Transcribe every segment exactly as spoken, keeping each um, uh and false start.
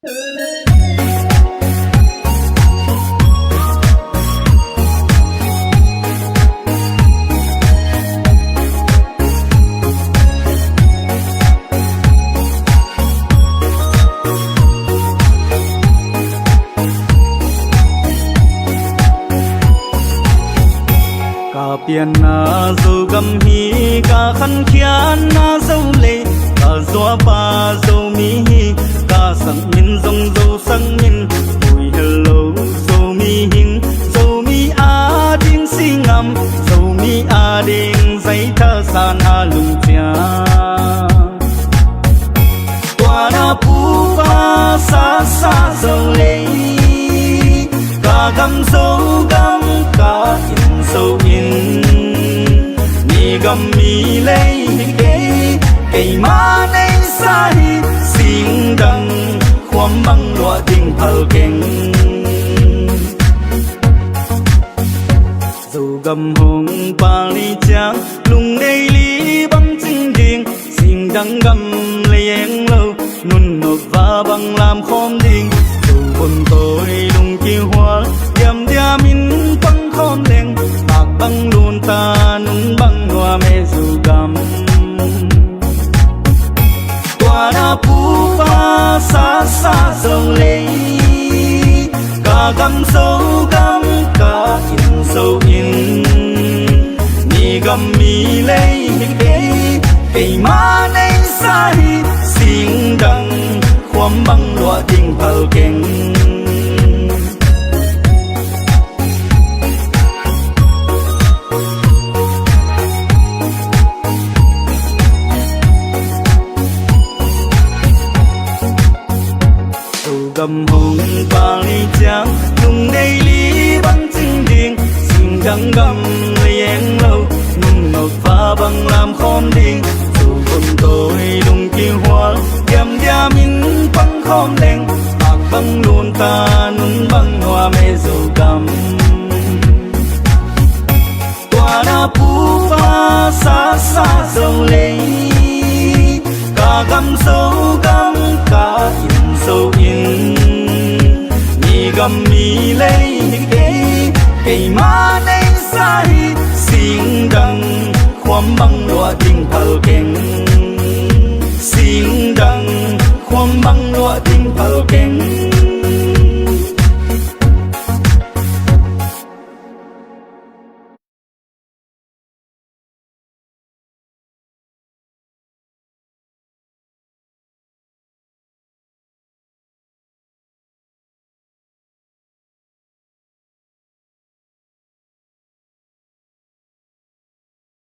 Ka pianna Zogam hi, ka khankhiatna Zolei, ka zuapa Zomi hi, ka sakmin zong Zo sakmin, ui hello Zomi hing, Zomi ading singam, Zomi ading zaitha sana lungcia. Tua na pupa sasa Zolei, ka gam Zogam ka inn Zo inn, mi gam mi lei hi kei, keima neisa hi singdang khuam bang luah ding phal keng. Zogam hong pali ciang lungdei li bang cing ding, singdang gam lei eng lo, nun nop va bang lam khawm ding. Zo bun tawi lung kihual, diamdiam in pang khawm leng, mak bang lun ta nun bang nuam e Zogam. Tua na pupa sasa Zolei, ka gam Zogam ka inn Zo inn, mi gam mi lei hi kei, keima neisa hi singdang khuam bang luah ding phal keng. Zogam hong pali ciang lungdei li bang cing ding, singdang gam lei eng lo, nun nop va bang lam khawm ding. Zo bun tawi lung kihual, diamdiam in pang khawm leng, mak bang lun ta nun bang nuam e Zogam. Tua na pupa sasa Zolei, ka gam Zogam ka inn Zo inn, mi gam mi lei hi kei, keima neisa hi singdang khuam bang luah ding phal keng, singdang khuam bang luah ding phal keng.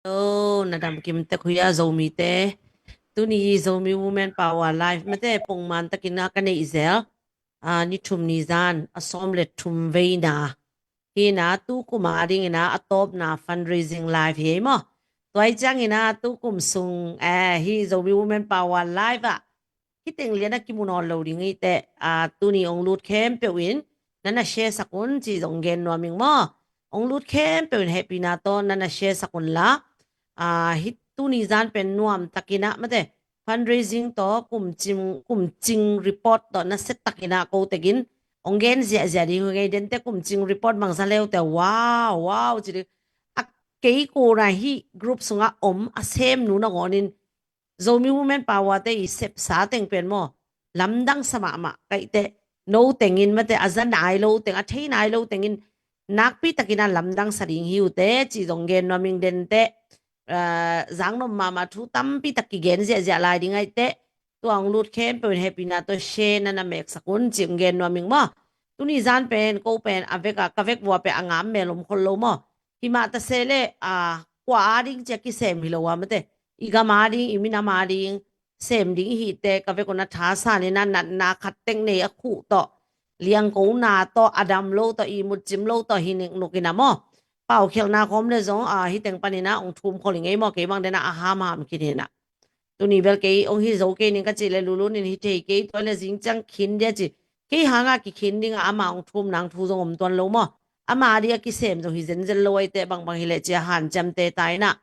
Oh, na dam kim tek huih a Zomite. Tuni Zomi Women Power Live mate pongman takin a ka neih zel. Ah, ni thum ni zan a sawm le thum veina. Hi na tukum a dingin a tawpna fundraising live hi ei maw. Tua hi ciangin a tukum sung, eh, hi Zomi Women Power Live ah hi teng lian a kimu nawn lo ding hi teh, ah, tuni ong lut khempeuh in na na share sak un ci zong gen nuam ing maw. Ong lut khempeuh in hehpihna tawh na na share sak un la. Ah, hi tuni zan pen nuam takin a mate fundraising tawh kum cing, kum cing report tawh na set takin a ko tekin ong gen ziahziah ding hi ngei den teh. Kum cing report bang za leu teh, wow, wow ci ding. A kei ko na hi group sungah om a sem nu na ngawnin Zomi Women Power te i sepsa teng pen maw, lamdang sa mahmah kaih teh. No tengin mate a za nai lo teng, a thei nai lo tengin nakpi takin a lamdang sa ding hi uh teh ci zong gen nuam ing den teh. Ah, zang nuam mahmah thu tampi tak kigen ziahziah lai ding aih teh. Tua ong lut khempeuh in hehpihna tawh share na na mek sak un ci ong gen nuam ing maw. Tuni zan pen ko pen a vek a, ka vek vua pen a ngam mel om khol lo maw. Hi mah ta se le, ah, kua a ding ci a kisem hi lo a mate. I gam a ding, i minam a ding sem ding hi teh, ka vek un a thasan in a natna khat tek nei a khuh tawh, liangko na tawh, a dam lo tawh, i mut cim lo tawh hi niknuk in a maw. Paukhialhna khawm le zong, ah, hi teng panin a ong thum khol ing ei maw, kei bang den a a hamham khin hi na. Tuni bel kei ong hi zo kei ning ka cih le lulun in hi thei kei, tua le zing ciang khin dia ci. Kei hanga kikhin ding a ama ong thum nang thu zong om tuan lo maw. Ama ding a kisem zong hi zenzen lo aih teh, bangbang hi leh ci a hanciamte ta in a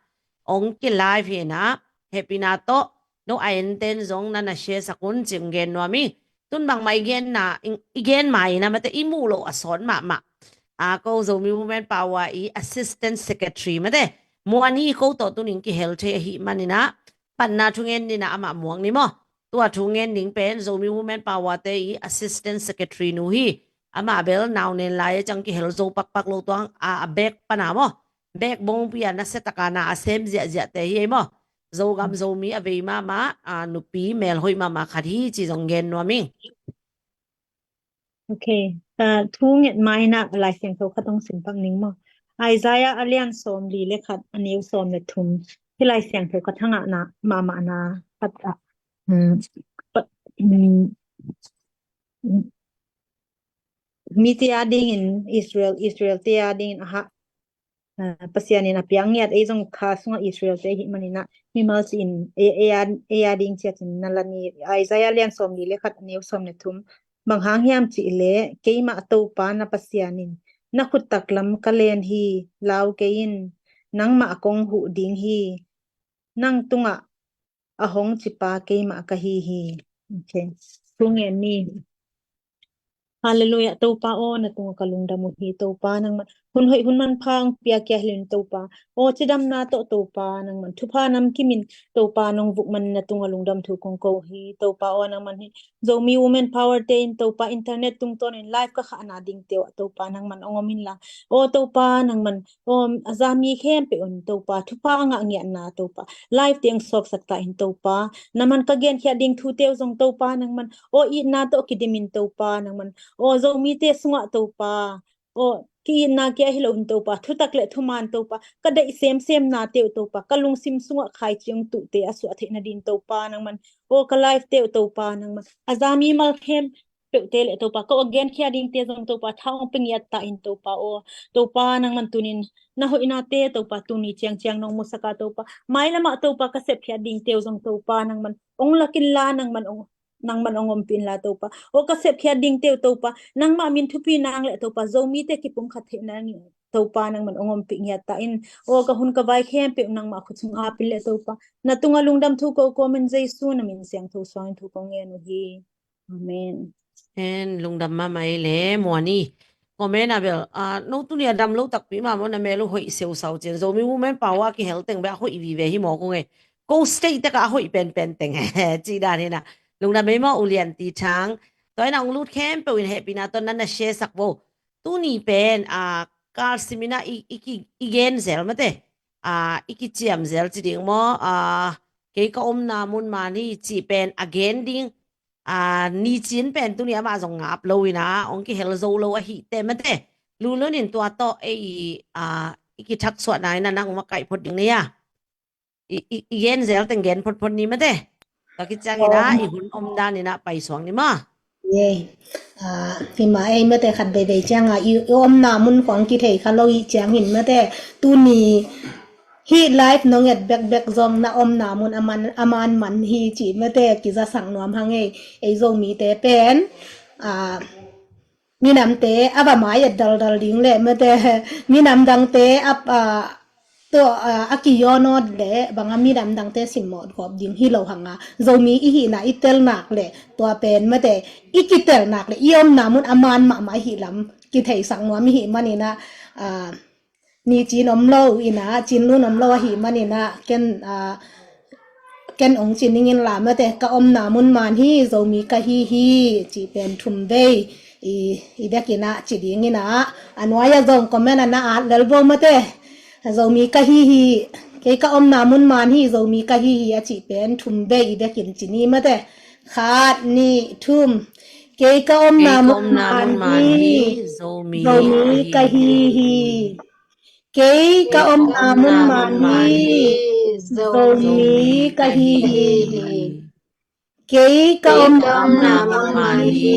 ong ki live hi na. Hehpihna tawh no a enten zong na na share sak un ci ong gen nuam ing. tun bangmah i genna, i, i gen ma in a mate i muh loh a sawt mahmah. A, ko Zomi Women Power i Assistant Secretary mate, Muani ko tawh tunin kihel thei ahih manin a, panna thungen dingin a amah muak ni maw. Tua thungen ding pen Zomi Women Power te i Assistant Secretary nu hi. Amah bel nau nen lai a ciang kihel zo pakpak lo tuang a, a bek pana maw. Bek bongpi a nasia taka na a sem ziahziah te hi ei maw. Zogam Zomi a vei mahmah, a, nupi melhoih mahmah khat hi ci zong gen nuam ing. Ok. A, thu nget ma in a Lai Siangtho khat hong sim pak ning maw. Isaiah a lian sawm li le khat, a neu sawm le thum. Hih Lai Siangtho khat hang a na mahmah na khat a, um, pa, um, um, mite a dingin Israel, Israel te a dingin a hah, a, Pasian in a piak ngiat ei zong kha sungah Israel te ahih manin a mimal ci-in ei, ei a, ei a ding ciat in na la ni. Isaiah lian sawm li le khat, a neu sawm le thum. Bang hang hiam cih leh keimah Topa na Pasian in na khut taklam ka len hi, lau kei in, nangmah kong huh ding hi, nang tungah a hong cipa keimah ka hi hi. Ok. Thu ngen ni. Halleluiah. Topa aw, na tungah ka lungdam uh hi. Topa nangman hun hoih hun manpha hong piak kia hi lo in Topa aw, cidamna tawh Topa nangman thupha namkim in Topa nong vuk man na tungah lungdam thu kong ko uh hi. Topa aw, nangman hi Zomi Women Power te in Topa internet tungtawn in live ka khahna ding teuh ah Topa nangman hong om inla, aw Topa nangman aw, a zami khempeuh un Topa thupha a ngah ngiatna Topa live te hong suaksak ta in Topa, nangman ka genkhiat ding thu teuh zong Topa nangman aw, itna tawh kidim in Topa nangman aw, Zomite sungah Topa aw, ki-itna kia hi lo in Topa, thutak le thuman Topa, ka deih semsemna teuh Topa, ka lungsim sungah khaici hong tuhte a suah theihna ding Topa nangman aw, ka live teuh Topa nangman a zami mal khempeuh te le Topa, ka aw, genkhia dingte zong Topa tha hong pe ngiat ta in Topa aw. Topa nangman tunin na hoihnate Topa tuni ciangciang nong musak a Topa, mailamah Topa ka sepkhiat dingteuh zong Topa nangman hong lak inla, nangman hong, nangman hong ompih inla Topa aw, ka sepkhiat dingteuh Topa nangmah min thupi nang le Topa Zomite kipumkhat theihna nang Topa nangman hong ompih ngiat ta in aw, ka hun ka vai khempeuh nangmah khut sung ap in le Topa, na tungah lungdam thu ko ko men Jesu na min siangtho suangin thu kong ngen uh hi. Amen. En, lungdam mahmah ei le Muani. Comment a bel, a, no tuni a dam lo takpi mah maw, na mel uh hoih seusau cian. Zomi Women Power a kihel teng bel a hoih vive hi maw kong e. Ko state tek a hoih penpen teng ci dan hi na. Lungdam ei maw, ulian ti thang. Tua in a hong lut khempeuh in hehpihna tawh na na share sak vo. Tuni pen, a, kalsim in a i, i, ki, i gen zel mate. A, i kiciam zel ci ding maw. A, kei ka omna mun man hi cih pen a gen ding. A, ni cin pen tuni amah zong ngap lo in a, hong kihel zo lo ahih teh mate. Lulun in tua tawh ei, a, i kithaksuahna in a nang makaih phot ding ni a. I, i, i gen zel teng gen photphot ni mate. Tua kiciang in a, i hun omdan in a paisuak ni maw. Yei. A, hi mah ei mate khat veivei ciang a, i, i omna mun khong kithei kha lo i ciangin mate. Tuni hih live nong et bekbek zong na omna mun a man, a man man hi ci mate, kizasak nuam hang ei, ei Zomite pen, a, minamte a va mai et daldal ding le mate, minam dangte a, a, tua, a, a kiyawnawt le bang a minam dangte simmawh gawp ding hi lo hang a, Zomi i hihna i telnak le tua pen mate, i kitelnak le i omna mun a man mahmah i hih lam kitheisak nuam i hih manin a, a, ni cin om lo in a, cin lun om lo ahih manin a, ken, a, ken hong ci ning in la mate, ka omna mun man hi, Zomi ka hi hi, ci pen thum vei i, i bek in a ci ding in a, a nuai a zong comment a na at lel vo mate, Zomi ka hi hi, kei ka omna mun man hi, Zomi ka hi hi a ci pen thum vei i bek in ci ni mate. Khat, nih, thum. Kei ka omna mun man hi, Zomi ka hi hi. Kei ka omna mun man hi, Zomi ka hi hi. Kei ka omna mun man hi,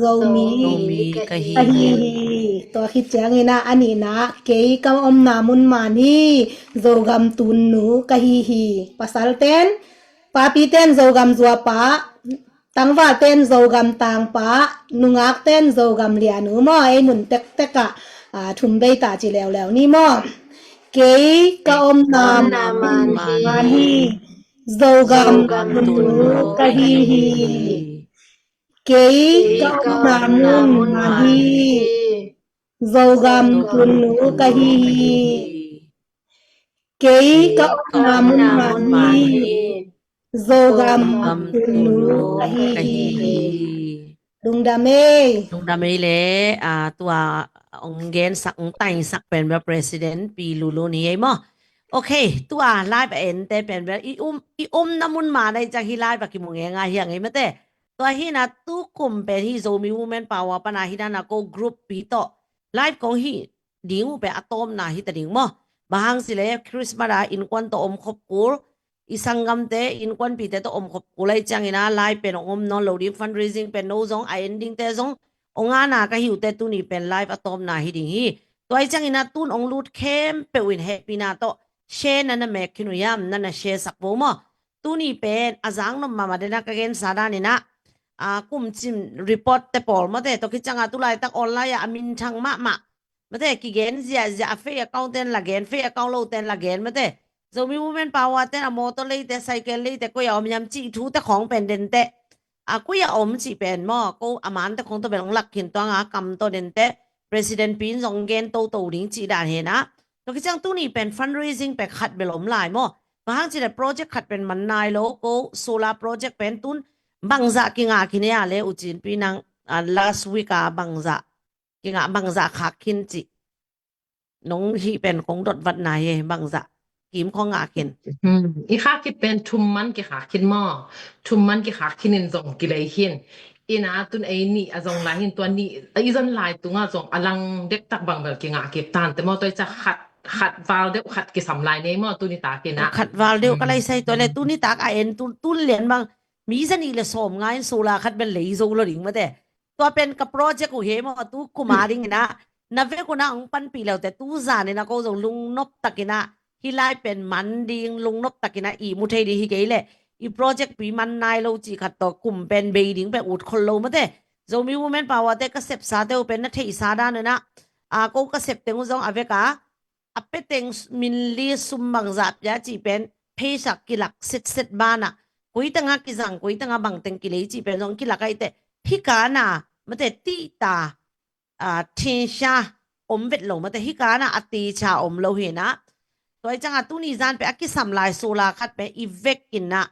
Zomi ka hi hi. Tua khit ciangin a, a nihna, kei ka omna mun man hi, Zogam tunnu ka hi hi. Pasalten, papiten Zogam zuapa, tangvalten Zogam tangpa, nungakten Zogam lianu maw, ei mun tektek ah, a, thum vei ta ci leuleu ni maw. Kei ka omna mun man hi, Zogam tunnu ka hi hi. Kei ka omna mun mah hi. Zogam tunnu ka hi hi. Kei ka omna mun mah hi. Zogam tunnu ka hi hi. Lungdam ei. Lungdam ei le, ah, tua ong gensak, ong tainsak pen bel President Pi Lulu ni ei maw. Ok, tua live a ente pen bel i um, i omna mun mah na i ciang hi live a kimu ngenga hi ang ei mate. Tua hi na tukum pen hi Zomi Women Power pana hi na na ko group pi tawh live kong hi ding uh pen a tawpna hi ta ding maw. Bang hang si le Christmas a innkuan tawh om khop kul, i sanggamte innkuanpite tawh om khop kul a i ciangin a live pen ong om nawn lo ding, fundraising pen no zong a endingte zong ong ana ka hi uh teh tuni pen live a tawpna hi ding hi. Tua i ciangin a tun ong lut khempeuh in hehpihna tawh share na na mek khin uh hiam, na na share sak vo maw. Tuni pen a zaknop mahmah den a ka gensa danin a, ah, kumcin report te pawl mate, tua khit cianga tulaitak online a a minthang mahmah mate, kigen ziahziah, a fake account ten la gen, fake account lo ten la gen mate. Zomi Women Power ten a mawtaw leite, cycle leite, koi a om hiam cih thu te khawng pen den teh. A koi a om cih pen maw, ko a man te khawng tawh bel ong lak khin tuanga kam tawh den teh. President Pi in zong gen toto ding cih dan hi na. Tua khit ciang tuni pen fundraising pen khat bel om lai maw. Bang hang cih leh project khat pen man nai lo, ko solar project pen tun bangzah kingah khin ei a le U Cin Pi nang, ah, last week a bangzah kingah, bangzah khak khin cih. Nong hih pen kong dot vat nai hi, bangzah kim khong ngah khin. Hmm, i khak khit pen thum man kikhak khin maw. Thum man kikhak khin in zong kilei khin. Ina tun ei nih a zong lai hin tua nih a i zon lai tunga zong a lang dektak bang bel kingah kik tan te maw, tua i ciang khat, khat val deuh khat kisam lai nei maw tuni tak ina. Khat val deuh ka lai sai tua le tuni tak a en tu, tun lian bang mi za nih le sawm nga in solar khat bel lei zo lo ding mate. Tua pen ka project uh hi maw, tu kum a ding ina, na vek una ong panpih leute tu zan ina ko zong lungnop tak ina, hi lai pen man ding lungnop tak ina i mu thei ding hi kei leh, i project pi man nai lo cih khat tawh kum pen bei ding pen ut khol lo mate. Zomi Women Power te ka sepsa te uh pen na theihsa dan ina, a, ko ka sep teng uh zong a vek a, a pe teng s-, min li sum bangzah pia cih pen pheisa kilak setset banah, koi tengah kizang, koi tengah bangteng kilei cih pen zong kilak ahi teh, hi kana mate tita, a, thinsia om vet lo mate, hi kana a ticha om lo hi na. Tua i cianga tuni zan pen a kisam lai solar khat pen i vek ina,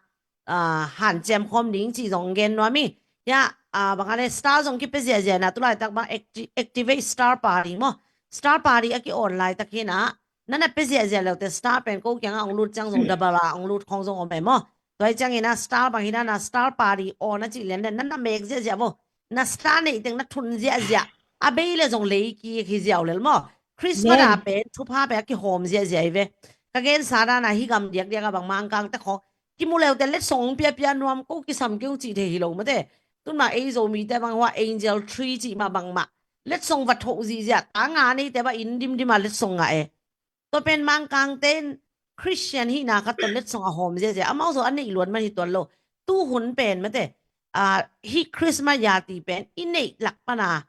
ah, hanciam khawm ding cih zong gen nuam hi. Hia, ah, bang a le star zong kipia ziahziah na tulaitak bang acti-, activate star party maw. Star party a ki-on laitak hi na, na na pia ziahziah leute star pen ko kianga ong lut ciang zong double a ong lut khong zong om e maw. Tua i ciangin a star bang hi na na star party on a cih lian le na na mek ziahziah vo. Na star neih teng na thun ziahziah. A bei le zong lei kik hi ziau lel maw. Christmas a pen thupha pen a kihawm ziahziah hi ve. Ka gensa dan a hi gam diakdiak a bang Mangkang te khawng kimu leute letsong piapia nuam ko kisam kei ung cih thei hi lo mate. Tun mah ei Zomite bang hua angel tree cih mah bangmah letsong va thoh zihziah, ta nga neite bah inn dimdim a letsong ngah e. Tua pen Mangkangte in Christian hihna khat tawh letsong a hawm ziahziah, amau zong a neih luat man hi tuan lo. Tu hun pen mate, ah, hih Christmas yati pen i neih lak pana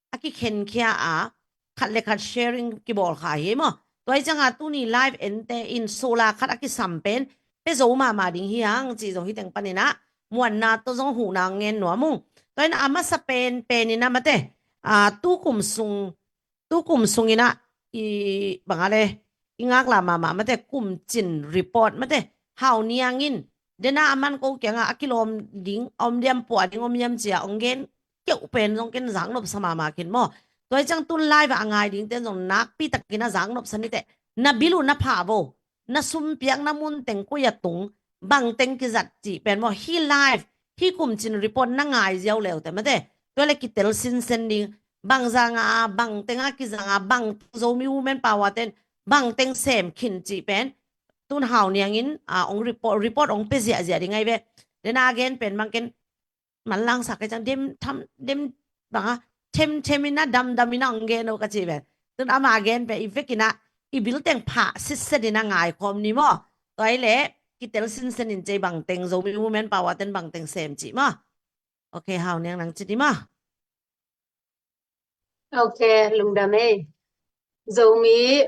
a kikhenkhia a, khat le khat sharing kibawl kha hi maw. Tua i cianga tuni live ente in solar khat a kisam pen pia zo mahmah ding hi hang cih zong hi teng panin a muanna tawh zong huhna ngen nuam ung. Tua in a masa pen, pen ina mate, ah, tu kum sung, tu kum sung ina i bang a le i ngakla mahmah mate, kumcin report mate, Hau Niang in dena a man ko kianga a kilawm ding om diam, puah ding om diam cia ong gen keuh pen zong ken zaknop sa mahmah khin maw. Tua i ciang tun live a ngai ding ten zong nakpi takin a zaknop sa ni teh, na bil uh na phah vo, na sumpiakna mun teng koi a tung, bangteng kizat cih pen maw, hih live, hih kumcin report na ngai ziau leute mate. Tua le kitel sinsen ding, bangzah ngah a, bangteng a kizang a, bang Zomi Women Power ten bangteng sem khin cih pen tun Hau Niang in, a, ong report, report ong pia ziahziah ding ahi ve. Dena a gen pen bang ken manlangsak ka ciang dem tham, dem banga themthem ina damdam ina ong gen uh ka ci pen. Tun ama gen pen i vek ina i bil teng phah sitset ina ngaikhawm ni maw. Tua i le kitel sinsen in cei bangteng Zomi Women Power ten bangteng sem ci maw. Ok, Hau Niang nang ci di maw. Ok, lungdam ei. Zomi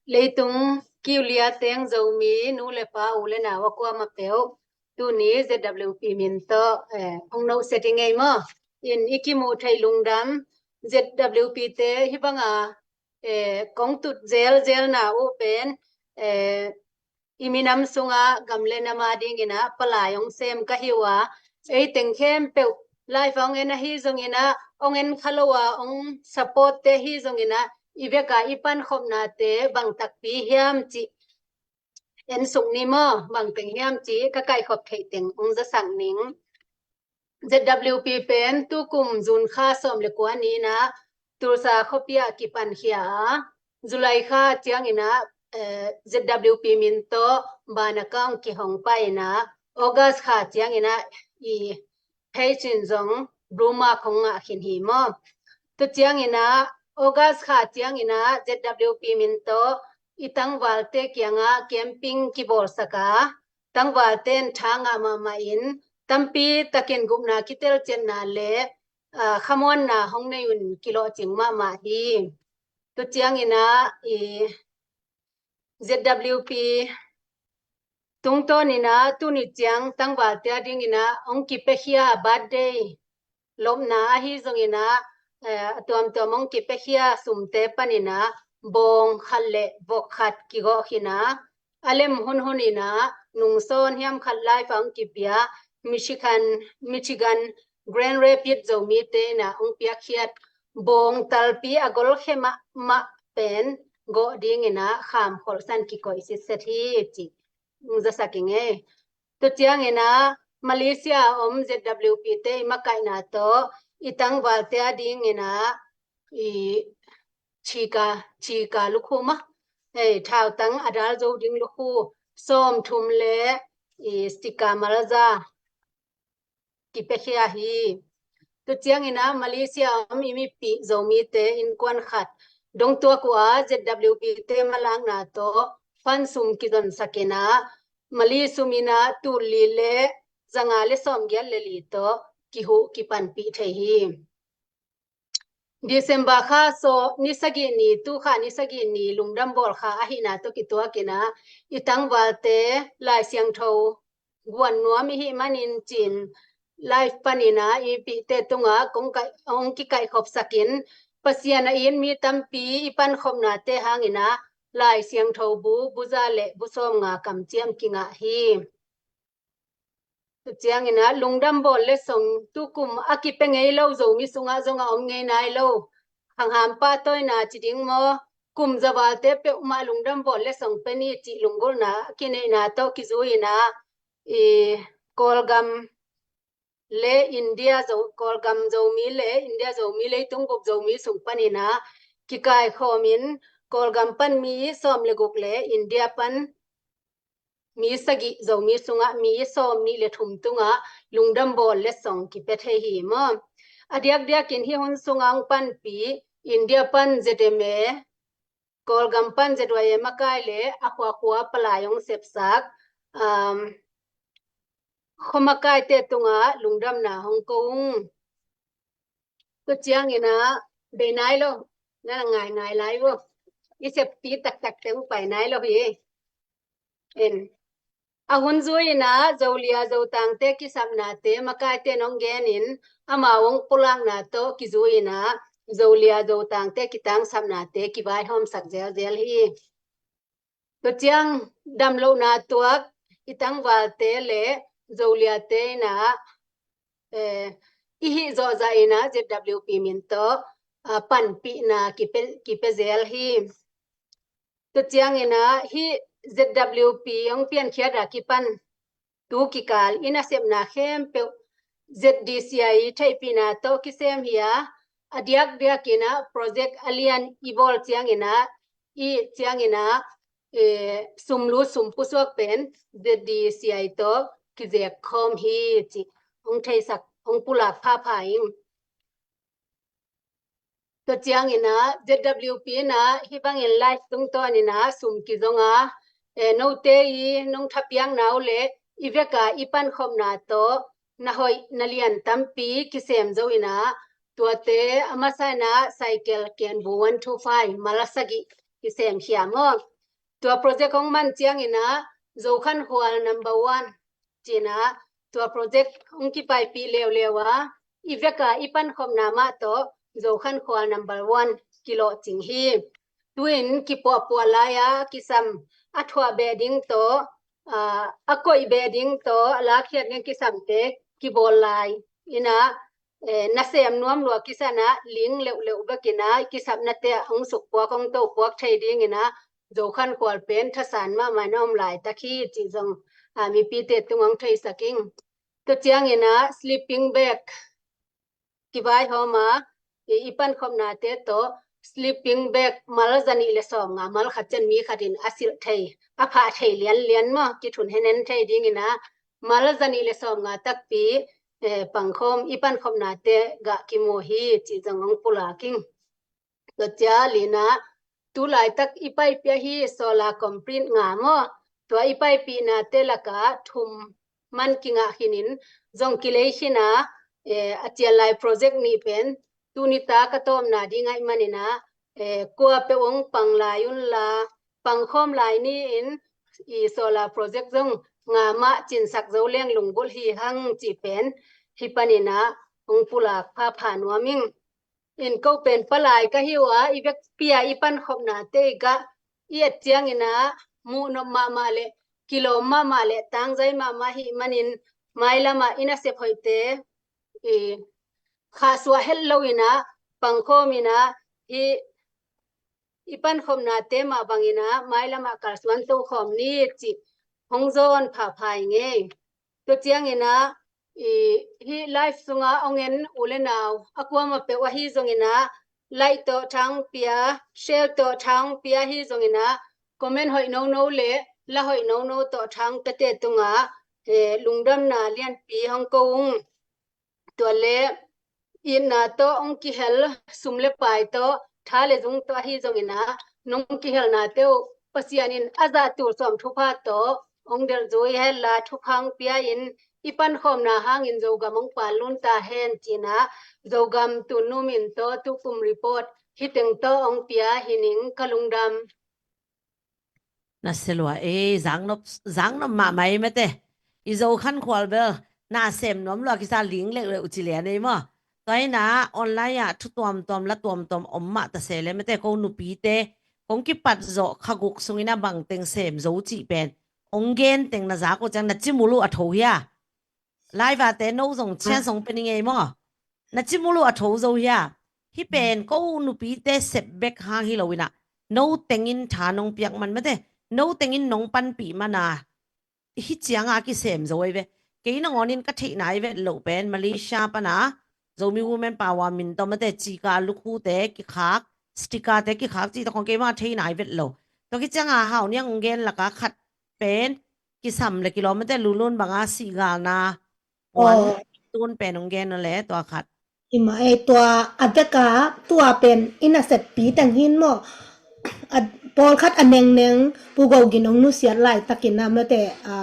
leitung kiulia teng Zomi nu le pa u le nau a kuamah peuh tuni Z W P min tawh, eh, hong no setting ei maw. in i kimuh theih lungdam, Z W P te hih banga, eh, kong tut zelzelna uh pen, eh, i minam sungah gam le nam a dinginah palai hong sem ka hi uh a, ei teng khempeuh live hong en ahi zonginah, hong en kha lo a hong support te hi zonginah, i veka i pankhopnate bang takpi hiam cih en suk ni maw, bang teng hiam cih ka kaihkhop theih teng hong zasak ning. Z W P pen tukum June kha sawm le kua ni-inah Tulsa khuapi ah kipankhia a, July kha cianginah, eh, Z W P min tawh bank account kihong pah inah, August kha cianginah i page in zong blue mark hong ngah khin hi maw. Tua cianginah August kha cianginah Z W P min tawh i tangvalte kiangah camping kibawlsak a, tangvalte in tha ngah mahmah in, tampi takin gupna kitelciatna le, ah, khamuanna hong nei un kilawhcing mahmah hi. Tua cianginah i Z W P tungtawninah tuni ciang tangvalte a dinginah hong kipiakhia birthday lopna ahi zonginah, eh, a tuamtuam hong kipiakhia sumte paninah bawng khat le vok khat kigawh khin a, a lem hunhuninah nungsawn hiam khat live a hong kipia Michigan, Michigan Grand Rapids Zomite inah hong piakkhiat bawng talpi a golkhia mahmah pen gawh dinginah khamkholh san kikoih sitset hi cih hong zasak ing ei. Tua cianginah Malaysia a om Z W P te i makaihna tawh i tangvalte a dinginah i chika, chika lukhu mah, ei, thautang a dal zo ding lukhu sawmthum le i stika malza kipiakhia hi. Tua cianginah Malaysia a om i mipih Zomite innkuan khat dongtuak uh a, Z W P te malakna tawh fund sum kizonsak inah, Mali suminah tul li le zanga le sawmgiat le li tawh kihuh kipanpih thei hi. December kha sawm ni sagih ni, tu kha ni sagih ni lungdam bawl kha ahihna tawh kituakinah i tangvalte Lai Siangtho guan nuam i hih manin cin live paninah i mipihte tungah kong kaih, hong kikaihkhopsakin Pasian a it mi tampi i pankhopnate hanginah Lai Siangtho bu, buza le bu sawmnga kamciam kingah hi. Tua cianginah lungdam bawl le song tukum a kipia ngei lo Zomi sungah zong a om ngei nai lo. Khanghampa tawina ci ding maw, kum zavalte peuhmah lungdam bawl le song pia ni cih lunggulhna a kineihna tawh kizui inah i Kawlgam le India Zo, Kawlgam Zomi le India Zomi leitung bup Zomi sung paninah kikaikhawmin Kawlgam pan mi sawm le guk le India pan mi sagih, Zomi sungah mi sawm nih le thum tungah lungdam bawl le song kipia thei hi maw. A diakdiakin hih hun sungah hong panpih India pan Z M A, Kawlgam pan Z Y A makai le a khuakhua palai hong sepsak, um, khuamakaite tungah lungdamna hong ko ung. Tua cianginah bei nai lo, na ngaingai lai vo. I seppi taktakte hong pai nai lo hi. En. A hun zui inah Zolia Zotangte kisapnate makaite nong genin, amau hong pulakna tawh kizui inah Zolia Zotangte kitangsapnate kivaihawmsak zelzel hi. Tua ciang damlohna tuak i tangvalte le Zoliate inah, eh, i hih zawhzah inah Z W P min tawh, ah, panpihna kipia, kipia zel hi. Tua cianginah hih Z W P hong piankhiat a kipan tu kikal i nasepna khempeuh Z D C I theihpihna tawh kisem hi a, a diakdiakinah project a lian i bawl cianginah, i cianginah, eh, sumlut sumpusuak pen Z D C I tawh kizek khawm hi cih hong theisak, hong pulak phapha ing. Tua cianginah Z W P inah hih bangin live tungtawninah sum kizong a, eh, note i nong thapiakna uh le i veka i pankhopna tawh na hoih na lian tampi kisem zo inah, tuate a masa inah cycle kenbu one two five, mal a sagih kisemkhia maw. Tua project hong man cianginah Zokhankhual number one cinah tua project hong kipaipih leuleu a, i veka i pankhopna mah tawh Zokhankhual number one kilawhcing hi. Tu-in kipuahpuah lai-a kisam a thuah beh ding tawh, aa, a koih beh ding tawh a lakhiat ding kisamte kibawl lai. Inah, eh, nasem nuam lua kisanah ling leuhleuh bekinah kisapnate ah hong sukpuak hong topuak thei dinginah Zokhankhual pen thasan mahmah na om laitak hi cih zong, aa, mipite tungah hong theisak ing. Tua cianginah sleeping bag kivaihawm a, i, i pankhopnate tawh sleeping bag mal zanih le sawmnga, mal khat ciang mi khatin a silh thei, a phah thei lianlian maw, kithun henen thei dinginah mal zanih le sawmnga takpi, eh, pangkhawm i pankhopnate gah kimu hi cih zong hong pulak ing. Tua ciang linah tu laitak i paipih ahi solar complete nga maw, tua i paipihnate lakah thum man kingah khinin zong kilei khinah, eh, a cian lai project nih pen tuni tak a tawpna ding ahih maninah, eh, kua peuh hong pang lai unla, pangkhawm lai ni-in i solar project zong nga mah cinsak zo leng lunggulh hi hang cih pen hih paninah hong pulak phapha nuam ing. In ko pen palai ka hi uh a, i vekpi-a i pankhopnate i gah i et cianginah muhnop mahmah le kilawm mahmah le tangzai mahmah ahih manin mailamah i nasep hoihte i khahsuah het loinah pangkhawminah hih i pankhopnate mah banginah mailamah kalsuan tokhawm ni cih hong zawn phapha i ngei. Tua cianginah i hih live sungah hong en u le nau a kuamah peuh ahi zonginah like tawh thangpia, share tawh thangpia ahi zonginah comment hoih nono le la hoih nono tawh thangpiate tungah, eh, lungdamna lianpi hong ko ung. Tua le itna tawh hong kihel, sum le pai tawh, tha le zung tawh ahi zonginah nong kihelnate uh Pasian in a zah tul sawm thupha tawh hong delh zui henla thupha hong pia-in i pankhawmna hangin Zogam hong panlun ta hen cinah Zogam tunnu min tawh tukum report hih teng tawh hong pia hi ning. Ka lungdam. Na sia lua ei, zangnop, zangnop mahmah ei mate. I Zokhankhual bel na sem nuam lua kisa ling leuleu ci lian ei maw. Tua inah online ah thu tuamtuam la tuamtuam om mah ta se le mate, ko nupite kong kipat zawh kha guk sungin a bangteng sem zo cih pen hong gen teng na zak uh ciang na cimul uh a tho hia? Live-ate no zong chance hong pe ning ei maw. Na cimul uh a tho zo hia? Hih pen ko nupite sep bek hang hi loinah no tengin tha nong piak man mate, no tengin nong panpih mana hih cianga a kisem zo ei ve. Kei nangawnin ka theihna i vet loh pen Malaysia pana Zomi Women Power min tawh mate cika lukhute kikhak, sticker-te kikhak cih tawh khong keima theihna i vet lo. Tua kicianga hau niang hong gen laka khat pen kisam le kilawm mate, lulun banga sihgalna puan tun pen hong gen le tua khat. Ima ei tua a veka tua pen i naseppi teng hin maw. A, pawlkhat a nengneng Pu Go Gin hong nusiat laitakin a mate, a,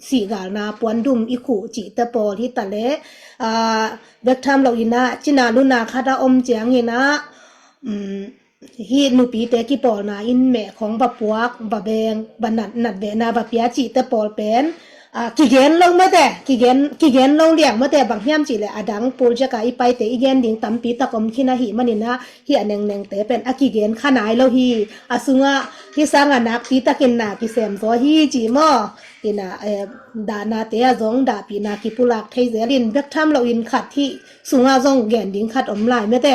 sihgalna puandum i khuh cihte pawl hi ta le, a, vektham loinah cina luna khat a om cianginah, um, hih nupite kipawlna in meh khong va puak, va beng, va nat, natvehna va pia cihte pawl pen, a, kigen lo mate, kigen, kigen lo liang mate, bang hiam cihleh a dang puljaka i paite i gen ding tampi tak om khin ahih maninah hih a nengnengte pen a kigen kha nai lo hi. A sungah hih sanga nakpi takin na kisem zaw hi ci maw. Inah, eh, dahnate ah zong dahpihna kipulak thei zelin bek tham loin khat hih sungah zong gen ding khat om lai mate.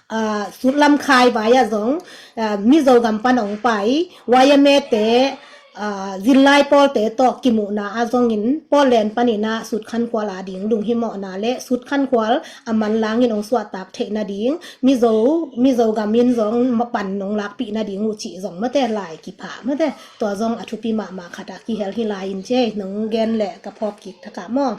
Ah, Sutlam Khai vai ah zong, ah, Mizo gam pan hong pai, Y M A te, ah, zillai pawlte tawh kimuhna ah zongin Portland paninah Sutkhankhual a ding lunghimawhna le Sutkhankhual a manlangin hong suahtak theih nading, Mizo, Mizo gamin zong pan nong lakpih nading uh cih zong mate lai kipha mate. Tua zong a thupi mahmah khat ah kihel hi lai in ci ei, nong gen le ka phawk kik thakah maw.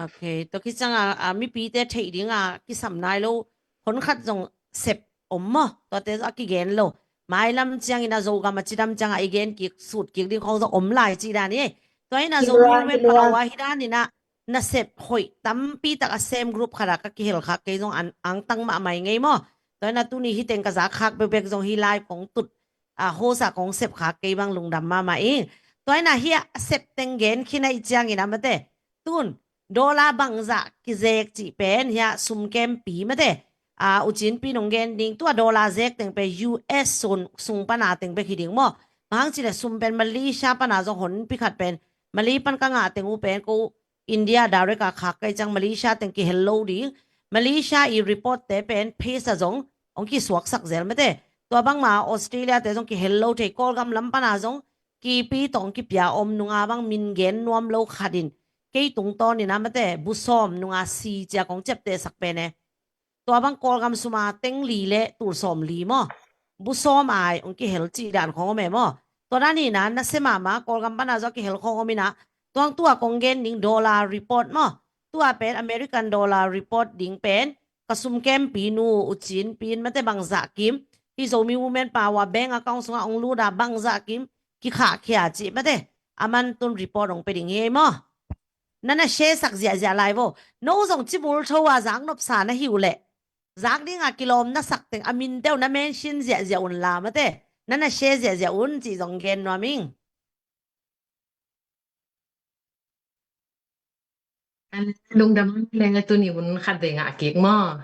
Ok, tua kicianga, ah, mipite theih dinga kisam nai lo khon khat zong sep om maw? Tuate zong a kigen lo. Mailam ciangin a Zogam a cidam cianga i gen kik, sut kik ding khong zong om lai cih dan hi. Tua in a Zomi Women Power hi daninah nasep hoih tampi tak a sem group khatah ka kihel khak kei zong an angtang mahmah i ngei maw? Tua in a tuni hih teng ka zak khak bekbek zong hih lai kong tut, a, hosa kong sep khak kei bang lungdam mahmah i. Tua in a hih a sep teng gen khin a i ciangin a mate. Tun Dollar bangzah kizek cih pen hiah sum kempi mate. A, U Cin Pi nong gen ding tua dollar zek teng pen U S sung pana teng bek hi ding maw. Bang hang cih leh sum pen Malaysia pana zong honpi khat pen Malay pan ka ngah teng uh pen ko India direct a khak kei ciang Malaysia teng kihel lo ding. Malaysia i report te pen pace a zong hong kisuaksak zel mate. Tua bangma Australia te zong kihel lo thei, Kawlgam lam pana zong kipi tawh hong kipia om nunga bang min gen nuam lo khat in kei tungtawn ina mate, bu sawm nunga si cia kong ciaptehsak pen e. Tua bang Kawlgam suma teng li le tul sawm li maw, bu sawm ai hong kihel cih dan khong om e maw. Tua dan ina nasia mahmah Kawlgam pana zong kihel khong om ina, tuang tua kong gen ding dollar report maw. Tua pen American dollar report ding pen ka sum kempi nu U Cin Pi in mate bangzah kim, hi Zomi Women Power bank account sungah hong lut a bangzah kim kikhahkhia cih mate, aman tun report hong pe ding hi ei maw. Na na share sak ziahziah lai vo. No zong cibul tho a zak nopsa na hi uh leh, zak dinga kilawm na sak teng a min deuh na mention ziahziah un la mate, na na share ziahziah un cih zong gen nuam ing. Lungdam le tuni hun khat vei ngah kik maw.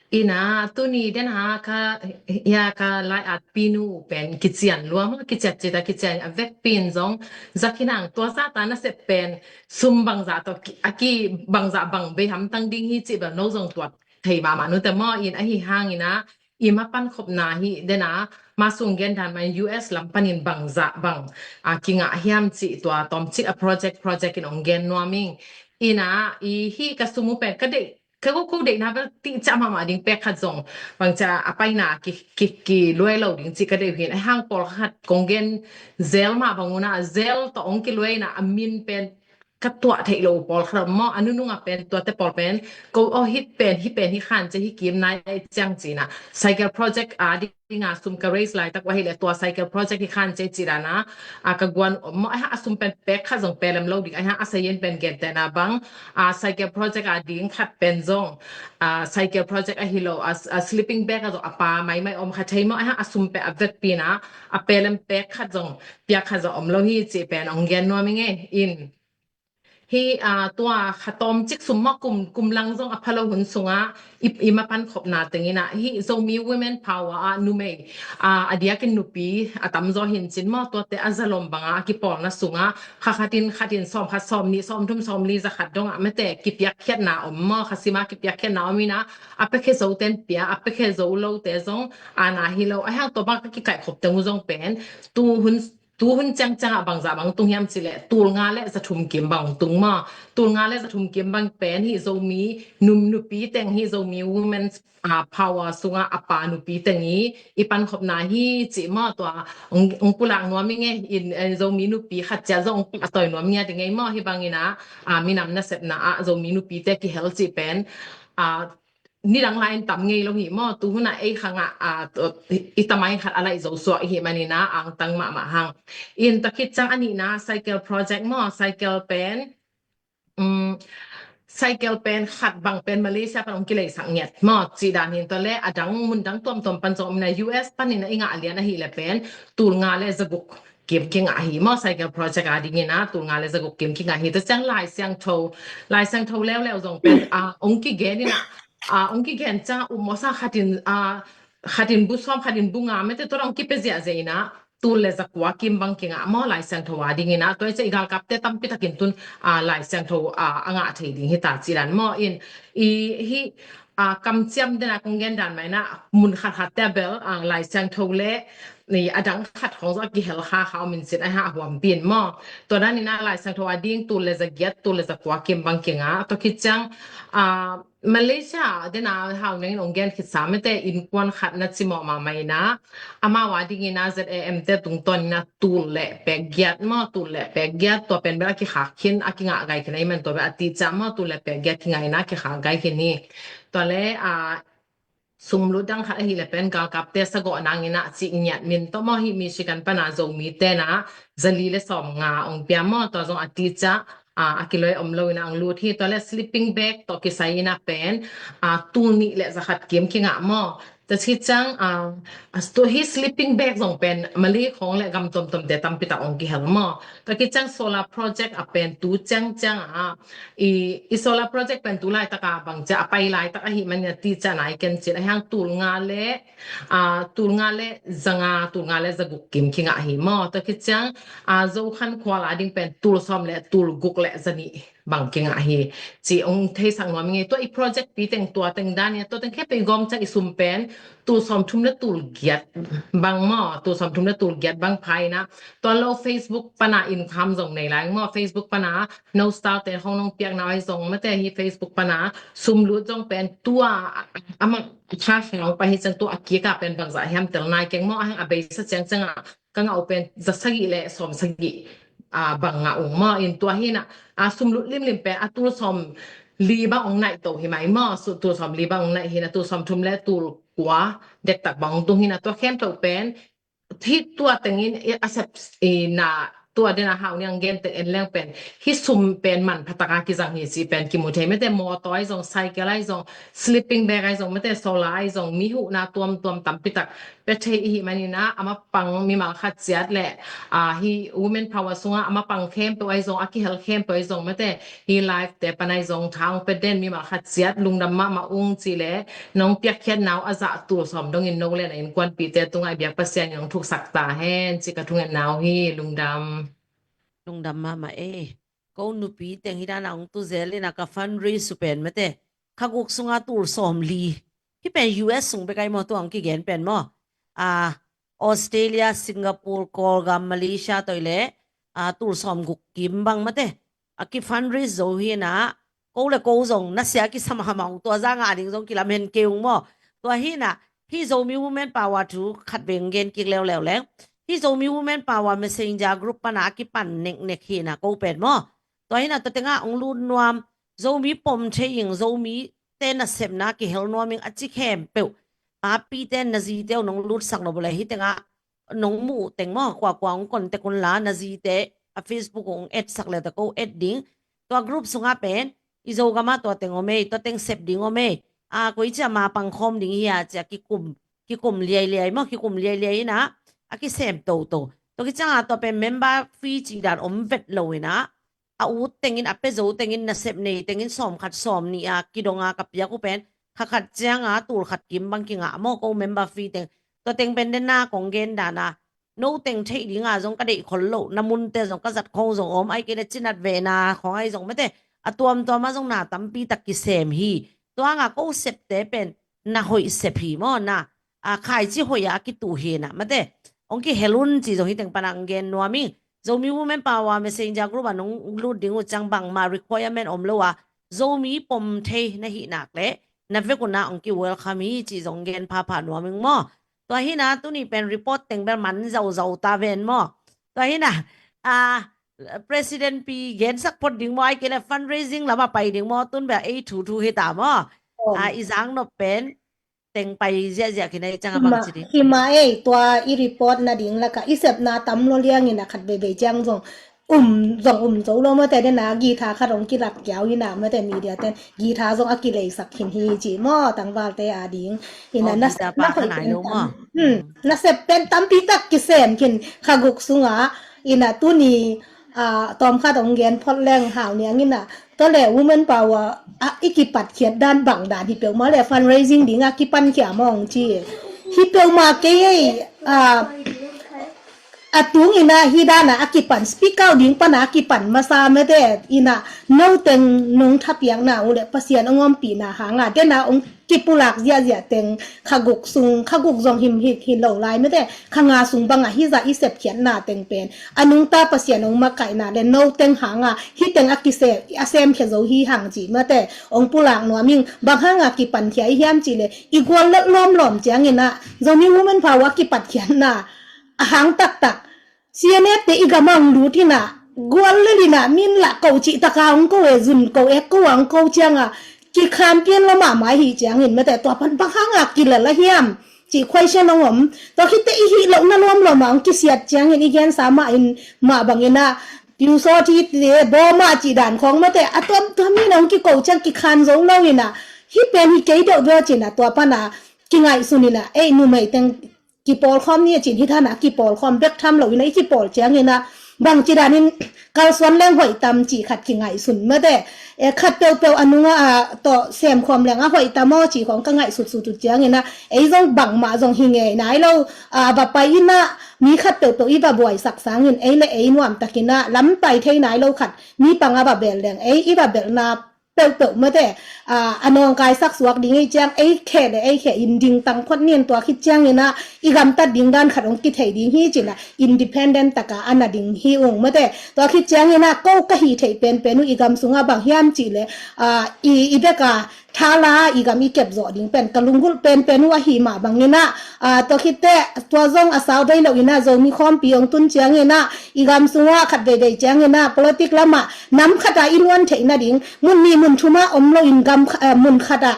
Ina tuni den ha ka, ya ka lai at pinu pen kician lua maw, kiciat cita kician a vek pin zong zakinang tua zata nasep pen sum bangzah tawh a ki bangzah bang bei hamtang ding hi cih bel no zong tuat thei mahmah nute maw. In ahi hangina i mapan khopna hi dena, ma sung gen dan ma in U S lam panin bangzah bang a kingah hiam cih tua tawmcik a project project in ong gen nuam ing. Ina i hi ka sum uh pen ka deih, ka ko ko deihna bel tihciah mahmah ding pek khat zong bangcia a paina ki, ki, ki luai lo ding cih ka deih uh hin. Ahi hang pawlkhat kong gen zel mah bang una zel tawh ong kiluaina a min pen ka tuah theih lo pawlkhat om maw, a nununga pen tuate pawl pen ko aw hih pen hih pen hih khan cia hih kim nai ciang cina cycle project a dinga sum ka raise laitak uh ahileh tua cycle project hih khan cia cih dana a ka guan om maw. Ahi hang a sum pen pek khat zong pelem lo ding ahi hang a sayin pen gentehna bang a cycle project a ding khat pen zong a cycle project ahi lo a, a sleeping bag a zong a pa maimai om kha thei maw. Ahi hang a sum pen a vekpina a pelem pek khat zong piak khat zong om lo hi cih pen ong gen nuam ing e. In hi a tua khatawm cik sum maw kum, kum lang zong a phalo hun sunga i, i mapan khopna tengina hi Zomi Women Power a numei a, a diakin nupi a tamzaw hin cin maw tuate a zalom banga a kipawlna sunga kha khatin khatin sawm khat sawm nih sawm thum sawm li za khat donga mete kipiakkhiatna om maw, kha sima kipiakkhiatna om ina a pekhe zo ten pia, a pekhe zo lo te zong ana hi lo. Ahi hang tua bang ka kikaih khop teng uh zong pen tu hun tu hun ciangciang ah bangzah bang tung hiam cileh tul nga le za thum kim bang tung maw. Tul nga le za thum kim bang pen hi Zomi num nupi teng hi Zomi Women's ah, Power sungah a pa nupi teng i i pankhopna hi cih maw tua ong pulak nuam ing e. In Zomi nupi khat ciah zong ong pulak a toi nuam ing e ding ei maw. Hi bangin ah minam nasepna ah Zomi nupite kihel cih pen ah nidang lai in tam ngei lo hi maw. Tuhun ah ei khangah i tamai khat a laih zo suak i hih manin ah angtang mahmah hang. In tua khit ciang a nihna cycle project maw, cycle pen um cycle pen khat bang pen Malaysia pan ong kileisak ngiat maw cih dan hin tua le a dang mun dang tuamtuam pan zong om na U S panin a i ngah lian ahih le pen tul nga le za guk kim kingah hi maw. Cycle project a dingin ah tul nga le za guk kim kingah hi. Tua ciang Lai Siangtho, Lai Siangtho leuleu zong pen ah ong kigen in ah ah ong kigen ciang ah um mawsa khatin ah khatin bu sawm khatin bu nga mete tua ong kipia ziahziah in ah tul le za kua kim bang kingah maw Lai Siangtho a dingin ah. Tua i ciah i galkapte tampi takin tun ah Lai Siangtho ah a ngah thei ding hi ta cih dan maw. In i hi ah kamciam dena kong gen dan mah in ah mun khat khat te a bel ah Lai Siangtho le a dang khat khong zong a kihel kha kha om in cin a hah huam pin maw. Tua dan in ah Lai Siangtho a ding tul le za giat tul le za kua kim bang kingah. Tua khit ciang ah Malaysia dena hau nangin ong gen khitsa mete innkuan khat na cimawh mahmah in ah amau a dingin ah Z A M te tungtawn in ah tul le pek giat maw, tul le pek giat tua pen bel a kikhak khin a kingah gai khin a i man tua bel a tihciah maw, tul le pek giat kingah in ah kikhak gai khin hi. Tua le ah sumlut dang khat ahih le pen galkapte sagawh nangin ah cih ngiat min tawh maw hi Michigan pana Zomi tena zali le sawm nga ong pia maw, tua zong a tihciah ah a kiloi om lo in ah ong lut hi. Tua le sleeping bag tawh kisai in ah pen ah tul nih le za khat kim kingah maw. Tua khit ciang, ah, a stu-, hih sleeping bag zong pen Malay khawng le gam tuamtuamte tampi tak hong kihel maw. Tua khit ciang solar project a pen tu ciangciang ah, i, i solar project pen tu laitak a bang cia a pai laitak ahih manin a ti cia nai ken cin a hiang tul nga le, ah, tul nga le za nga, tul nga le za guk kim kingah hi maw. Tua khit ciang, ah, Zo Khan Khual a ding pen tul sawm le tul guk le za nih bang kingah hi. Ci hong theisak nuam ing ei. Tua i project pi teng tua teng dan i a tua teng khempeuh i gawm ciang i sum pen tul sawm thum le tul giat bang maw, tul sawm thum le tul giat bang pha in a. Tua lo Facebook pana income zong nei lai maw, Facebook pana no star te hong nong piakna ai zong mate hi Facebook pana sum lut zong pen tua amah kha hong pai hi ciang tua a kik a pen bangzah hiam tel nai keng maw, a hang a beisa ciangciang a ka ngah uh pen za sagih le sawm sagih, ah, bang ngah ung maw. In tua hi na, ah, sum lut limlim pen a tul sawm li bang ong naih to hi mai maw. Su tul sawm li bang ong naih hi na, tul sawm thum le tul kua dektak bang ong tung hi na, tua khempeuh pen hih tua tengin i a sep i na tua den a Hau Niang gen teng en leng pen hih sum pen manpha taka kizang hi ci pen kimu thei mate, mawtaw ai zong, cycle ai zong, sleeping bag ai zong mate, solar ai zong, mi huhna tuamtuam tampi tak pia thei i hih manin a, a mapang mimal khat ciat le, ah, hih women power sungah a mapang khempeuh ai zong, a kihel khempeuh ai zong mate, hih live te pan ai zong tha ong pia den mimal khat ciat lungdam mahmah ung ci le, nong piakkhiatna uh a zah tul sawm dongin no le na innkuanpihte tungah i biak Pasian in ong thuksak ta hen ci ka thungetna uh hi. Lungdam. Lungdam mahmah ei. Ko nupi teng hi dan a ong tu zel in a ka fundraise uh pen mate, kha guk sunga tul sawm li. Hih pen U S sung bek ai maw, tua ong kigen pen maw. Ah, Australia, Singapore, Kawlgam, Malaysia toi le, ah, tul sawm guk kim bang mate a ki fundraise zo hi na, ko le ko zong nasia kisam hamah ung, tua zanga a ding zong kilam hen kei ung maw. Tua hi na, hih Zomi Women Power thu khat veng gen kik leuleu leng. Hih Zomi Women Power Messenger group pana a kipan neknek hi na ko pen maw. Tua hi na, tua tenga ong lut nuam, Zomi pom thei ing, Zomi te nasepna kihel nuam ing a ci khempeuh, a pite na zite uh nong lutsak lo bule hi tenga nong muh teng maw, kuakua ong contact un la, na zite a Facebook ong add sak le ta ko add ding. Tua group sunga pen i Zogama tua teng om ei, tua teng sep ding om ei, a koi cia ma pangkhawm ding hi a cia kikum, kikum liailiai maw, kikum liailiai ina a kisem toto. Tua kicianga tua pen member fee ci dan om vet lo ina a ut tengin, a pia zo tengin, nasep nei tengin sawm khat sawm nih a kidonga ka piak uh pen kha khat cianga tul khat kim bang kingah maw, ko member fee teng. Tua teng pen dena kong gen dana no teng theih dinga zong ka deih khol loh na munte zong ka zat khong zong om, ai kei le cinat vena khong ai zong mate a tuamtuama zong na tampi tak kisem hi. Tuanga ko septe pen na hoih sep hi maw, na a khaici hoih a kituh hi na mate. Ong kihel un ci zong hi teng pana ong gen nuam ing. Zomi Women Power Messenger group a nong lut ding uh ciang bangma requirement om lo a, Zomi pom thei na hih nak le na vek una ong ki welcome hi ci zong gen phapha nuam ing maw. Tua hi na tuni pen report teng bel man zauzau ta ven maw. Tua hi na, a, President pi gensak phot ding maw, ai kei le fundraising lama pai ding maw, tun bel ei thu thu hi ta maw. A, i zang nop pen teng pai ziahziah khin a i ciang a bang ci ding. Hima ei, tua i report nading laka i sepna tam lo liangin a khat veivei ciang zong um, zong um zo lo mate dena guitar khat ong kilak kiau ina mate media ten guitar zong a kileisak khin hi ci maw, tangvalte a ding. Ina na sep pen tampi tak kisem khin kha guk sunga ina tuni a, tawmkhat ong gen phot leng Hau Niang ina, tua le Women Power a, i kipatkhiat dan bang dan hi peuhmah le fundraising dinga kipankhia mawng ci. Hi peuhmah kei ei, a, a tung ina hi dana a kipan, speak out ding pana a kipan masa mete ina, no teng nong thapiakna uh le Pasian ong ompihna hanga dena ong kipulak ziahziah teng kha guk sung, kha guk zong him hi, hi lo lai mete, kha nga sung banga hi zah i sepkhiatna teng pen a nungta Pasian ong makaihna le no teng hanga hi teng a kise, a semkhia zo hi hang ci mete, ong pulak nuam ing. Bang hanga kipankhia i hiam ci le i gual let lawmlawm ciangina Zomi Women Power kipatkhiatna a hang taktak C N F te i gama ong lut hina, gual lel hina, min lah ko cih taka ong ko e, zun ko ek ko a ong ko cianga kikhan pian lo mahmah hi ciangin mete, tua pan bang hanga kilel a hiam cih question ong om. Tua khite i hih lohna lawmlawma ong kisiat ciangin i gensa mah in mah bangina piusawt hi te bawma cih dan khawng mete, a tuamtuam hina ong kiko ciang kikhan zo lo hina, hi pen hi kei deuh beuh cina tua pana kingaihsun in ah, ei numei teng kipawlkhawm ni a cin hi than ah, kipawlkhawm bek tham lo in ah, i kipawl ciangin ah bangci danin kalsuan leng hoih tam cih khat kingaihsun mate. E, khat peuhpeuh a nungah a tawh semkhawm leng a hoih tam aw cih khawng ka ngaihsutsut uh ciangin ah, ei zong bangmah zong hi ngei nai lo. A, va pai in ah mi khat peuhpeuh i va buaisak sangin ei le ei nuamtakin ah lam pai thei nai lo khat mi pang a va bel leng ei i va belhna peuhpeuh mate, a, a nawngkaisak suak ding ei ciang ei khe le ei khe in ding tang phot nin tua khit ciangin ah i gamtat ding dan khat hong kithei ding hi cin ah independent taka a na ding hi ung mate. Tua khit ciangin ah ko ka hih theih penpen uh i gam sungah bang hiam cih le, a, i, i bek a thala i gam i kep zawh ding pen ka lunggulh penpen uh ahi mah bangin ah, a, tua khit teh tua zong a sau vei lo in ah Zomi khawmpi hong tun ciangin ah i gam sungah khat veivei ciangin ah politik lamah nam khat ah i luan theih nading, mun nih mun thum ah om lo in gam kha-, eh, mun khat ah,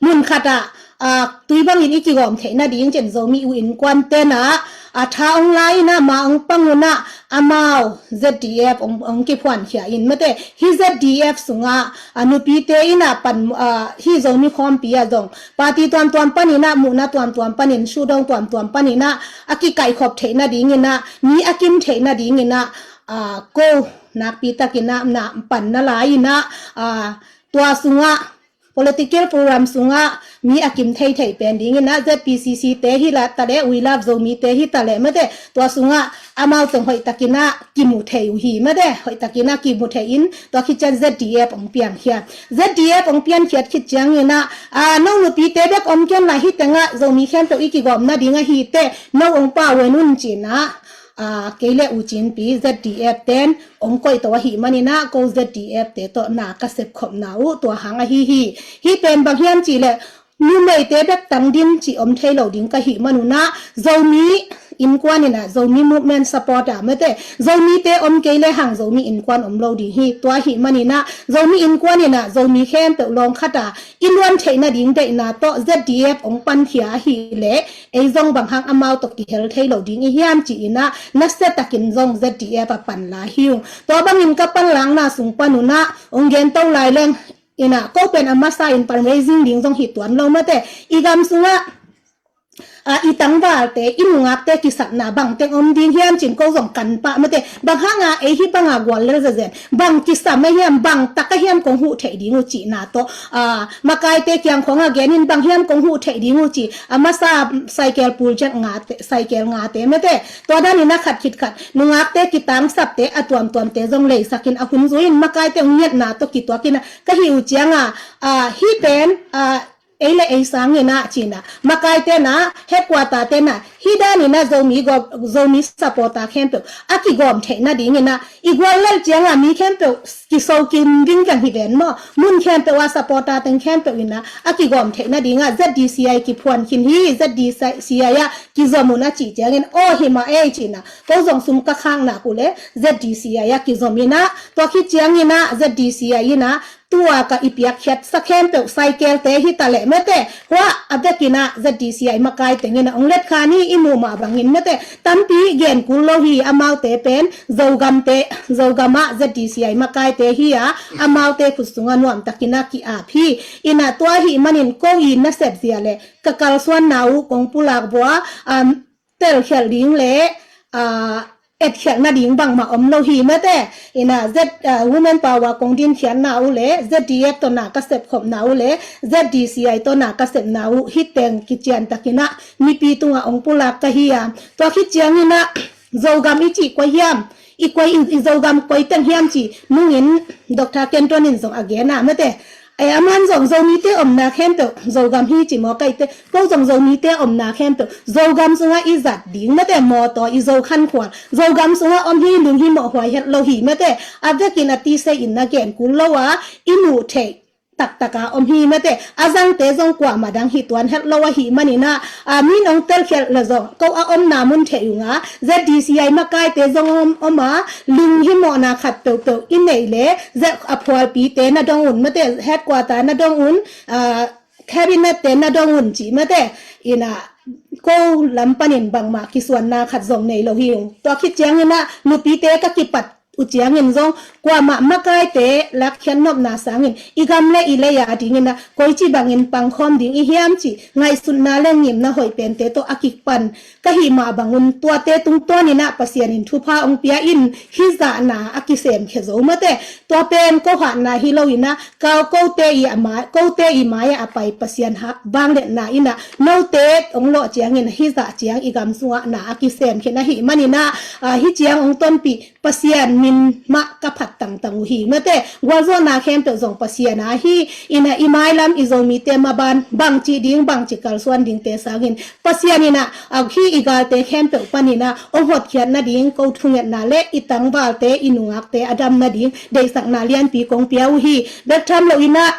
mun khat ah, ah, tui bangin i kigawm theih nading cin Zomi U Innkuan ten ah, a tha hong la in ah ma hong pang un ah amau Z D F hong, hong kiphuankhia in mate. Hih Z D F sungah, a, nupite in ah pan, a, hih Zomi khawmpi ah zong party tuamtuam panin ah, muhna tuamtuam panin, sudong tuamtuam panin ah a kikaihkhop theih nadingin ah, mi a kim theih nadingin ah, a, ko nakpi takin ah na pan na lai in ah, a, tua sungah political forum sungah mi a kim thei thei pen dingin ah Z P C C te hi la ta le, We Love Zomi te hi ta le mate, tua sungah amau teng hoih takin ah kimu thei uh hi mate, hoih takin ah kimu thei in tua khit ciang Z D F hong piangkhia. Z D F hong piankhiat khit ciangin ah, a, no nupite bek om kian lai hi teng ah Zomi khempeuh i kigawm nading ahi teh no hong pau en un cin ah, a, kei le U Cinpi Z D F ten hong koih to ahih manin ah ko Z D F te tawh na ka sepkhopna uh tua hang ahi hi. Hih pen bang hiam cih le numeite bek tang din cih om thei lo ding ka hih man un ah Zomi Innkuan in ah Zomi Movement supporter mate, Zomite om kei le hang Zomi Innkuan om lo ding hi. Tua ahih manin ah Zomi Innkuan in ah Zomi khempeuh lawng khat ah i luan theih nading deihna tawh Z D F hong pankhia ahih leh ei zong bang hang amau tawh kihel thei lo ding i hiam ci-in ah nasia takin zong Z D F a pan lai hi ung. Tua bangin ka panlakna sung pan un ah hong gen to lai leng in ah ko pen a masa in fundraising ding zong hi tuan lo mate, i gam sungah, a, i tangvalte, i nungakte kisapna bangteng om ding hiam cin ko zong kan pah mate. Bang hang a ei hih bang a guallel zezen bang kisam a hiam, bang tak a hiam kong huh theih ding uh cihna tawh, a, makaite kiang khawng a genin bang hiam kong huh theih ding uh ci, a masa cycle puljet ngate, cycle ngate mate, tua danin a khat khit khat nungakte kitangsapte a tuamtuamte zong leisakin a hun zui in makaite hong ngiatna tawh kituakin ah ka hih uh ciang a, a, hih pen, a, ei le ei sangin ah cin ah makaite na, headquarter te na, hih danin ah Zomi gawm, Zomi supporter khempeuh a kigawm theih nadingin ah i guallel ciang a mi khempeuh kiso kim vingveng hi ven maw, mun khempeuh ah supporter teng khempeuh in ah a kigawm theih nading ah Z D C I kiphuan khin hi, Z D C I ah kizom un a cih ciangin aw hi mah ei cin ah ko zong sum ka khakna uh le Z D C I ah kizom in ah tua khit ciangin ah Z D C I in ah tua ka i piakkhiatsa khempeuh cycle te hi ta leh mate, hua a vekin ah Z D C I makai tengin ah hong let kha ni, i muh mah bangin mate, tampi gen kul lo hi. Amaute pen Zogamte, Zogam ah Z D C I makaite hi a, amaute khut sungah nuamtakin ah ki-ap hi. In ah tua ahih manin ko i nasep zia le ka kalsuanna uh kong pulak vua, um, telkhialh ding le, ah, etkhialh nading bangmah om lo hi mate. In ah Z, ah, Women Power kong dinkhiatna uh le Z D F tawh na ka sepkhopna uh le Z D C I tawh na ka sepna uh hih teng kiciantakin ah mipi tungah hong pulak ka hi a, tua khit ciangin ah Zogam i cih koi hiam, i koi i, i Zogam koi teng hiam ci nungin Doctor Kenton in zong a gen a mate. Ai, aman zong Zomite omna khempeuh Zogam hi ci maw, kaite ko zong Zomite omna khempeuh Zogam sungah i zat ding mate, mawtaw i Zo khankhual Zogam sungah om hi, lung hi mawh huai het lo hi mate. A vekin a tisei in na gen kul lo a, i muh theih taktaka om hi mate. A zangte zong kuamah dang hi tuan het lo ahih manin ah, a, min hong telkhialh le zong ko a omna mun theih ung a, Z D C I makaite zong om, om a, lung hi mawhna khat peuhpeuh i neih le, a phualpite na dong un mate, headquarter na dong un, a, cabinet te na dong un ci mate. In ah ko lam panin bangmah kisuanna khat zong nei lo hi ung. Tua khit ciangin ah nupite ka kipat uh ciangin zong kuamah makaite lakkhiat nopna sangin i gam le i lei a dingin ah koici bangin pangkhawm ding i hiam cih ngaihsutna le ngimna hoih pente tawh a kipan ka hih mah bangun tuate tungtawnin ah Pasian in thupha hong pia in hih zahna a kisemkhia zo mate. Tua pen ko hatna hi loin ah ka kote i a mai, kote i mai-ah a pai Pasian vangliatna in ah note hong lawh ciangin hih zah ciang i gam sungah na a kisemkhin ahih manin ah, ah, hih ciang hong tonpih Pasian min mah ka phat tangtang uh hi mate. Gualzawhna khempeuh zong Pasian a hi in ah i mailam i Zomite maban bangci ding bangci kalsuan dingte sangin Pasian in ah, ah, hih i galte khempeuh panin ah hong hotkhiat nading ko thungetna le i tangvalte i nungakte a dam nading deihsakna lianpi kong pia uh hi. Bek tham loin ah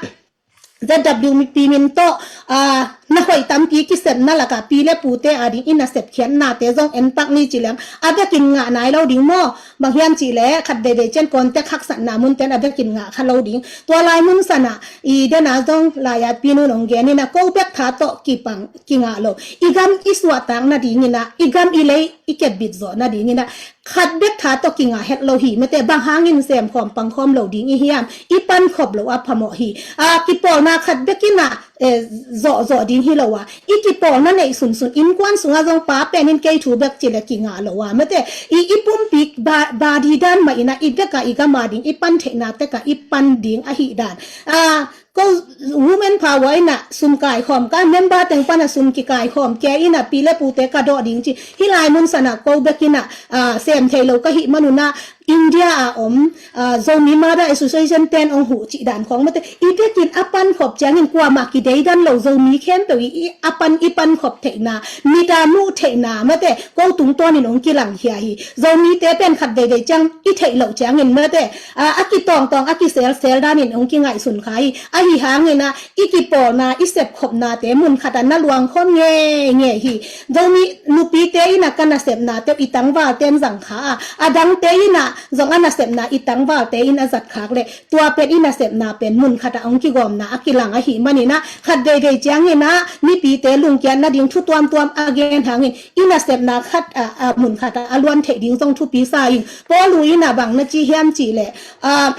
Z W P min tawh, ah, na hoih tampi kisepna lakah pi le pute a ding i nasep khiatnate zong en tak ni ci leng a vekin ngah nai lo ding maw? Bang hiam cih leh khat veivei ciang contact haksatna munten a vekin ngah kha lo ding. Tua lai mun sanah i dena zong lai-at pi nun hong gen in ah ko bek tha tawh kipang kingah lo. I gam i suahtak nadingin ah i gam i lei i kepbit zawh nadingin ah khat bek tha tawh kingah het lo hi mate. Bang hangin semkhawm pangkhawm lo ding i hiam? I pankhop lo a phamawh hi. A kipawlna khat bek in ah, eh, zawhzawh ding hi lo a i kipawlna neih sunsun innkuan sungah zong pa pen in kei thu bek ci le kingah lo a mate. I, i pumpi ba, badi dan mah in ah i vek a i gam a ding i pan theihna tek a i pan ding ahih dan. A ko women power in ah sum kaikhawm ka member teng pan ah sum kikaikhawm kia in ah pi le pute ka dawh ding ci hih lai mun sanah ko bek in ah, ah, sem thei lo ka hih manun ah India a om, ah, Zomi Mother Association ten hong huh cih dan khawng mate. I vekin a pankhop ciangin kuamah kideidan lo Zomi khempeuh i, i a pan i pankhop theihna mit a muh theihna mate ko tungtawnin hong kilangkhia hi. Zomite pen khat veivei ciang i theih loh ciangin mate, a, a kitawngtawng a kiselsel danin hong kingaihsun kha hi. Ahi hangin ah i kipawlna i sepkhopnate mun khatah na luangkhawm ngeingei hi. Zomi nupite in ah ka nasepnate i tangvalte in zang kha a, a dangte in ah zong a nasepna i tangvalte in a zat khak leh tua pen i nasepna pen mun khatah hong kigawmna a kilang ahih manin ah khat veivei ciangin ah mipite lungkiat nading thu tuamtuam a gen hangin i nasepna khat a, a mun khatah a luan theih ding zong thupi sa in. Paul uh in ah bang na ci hiam cih leh, ah,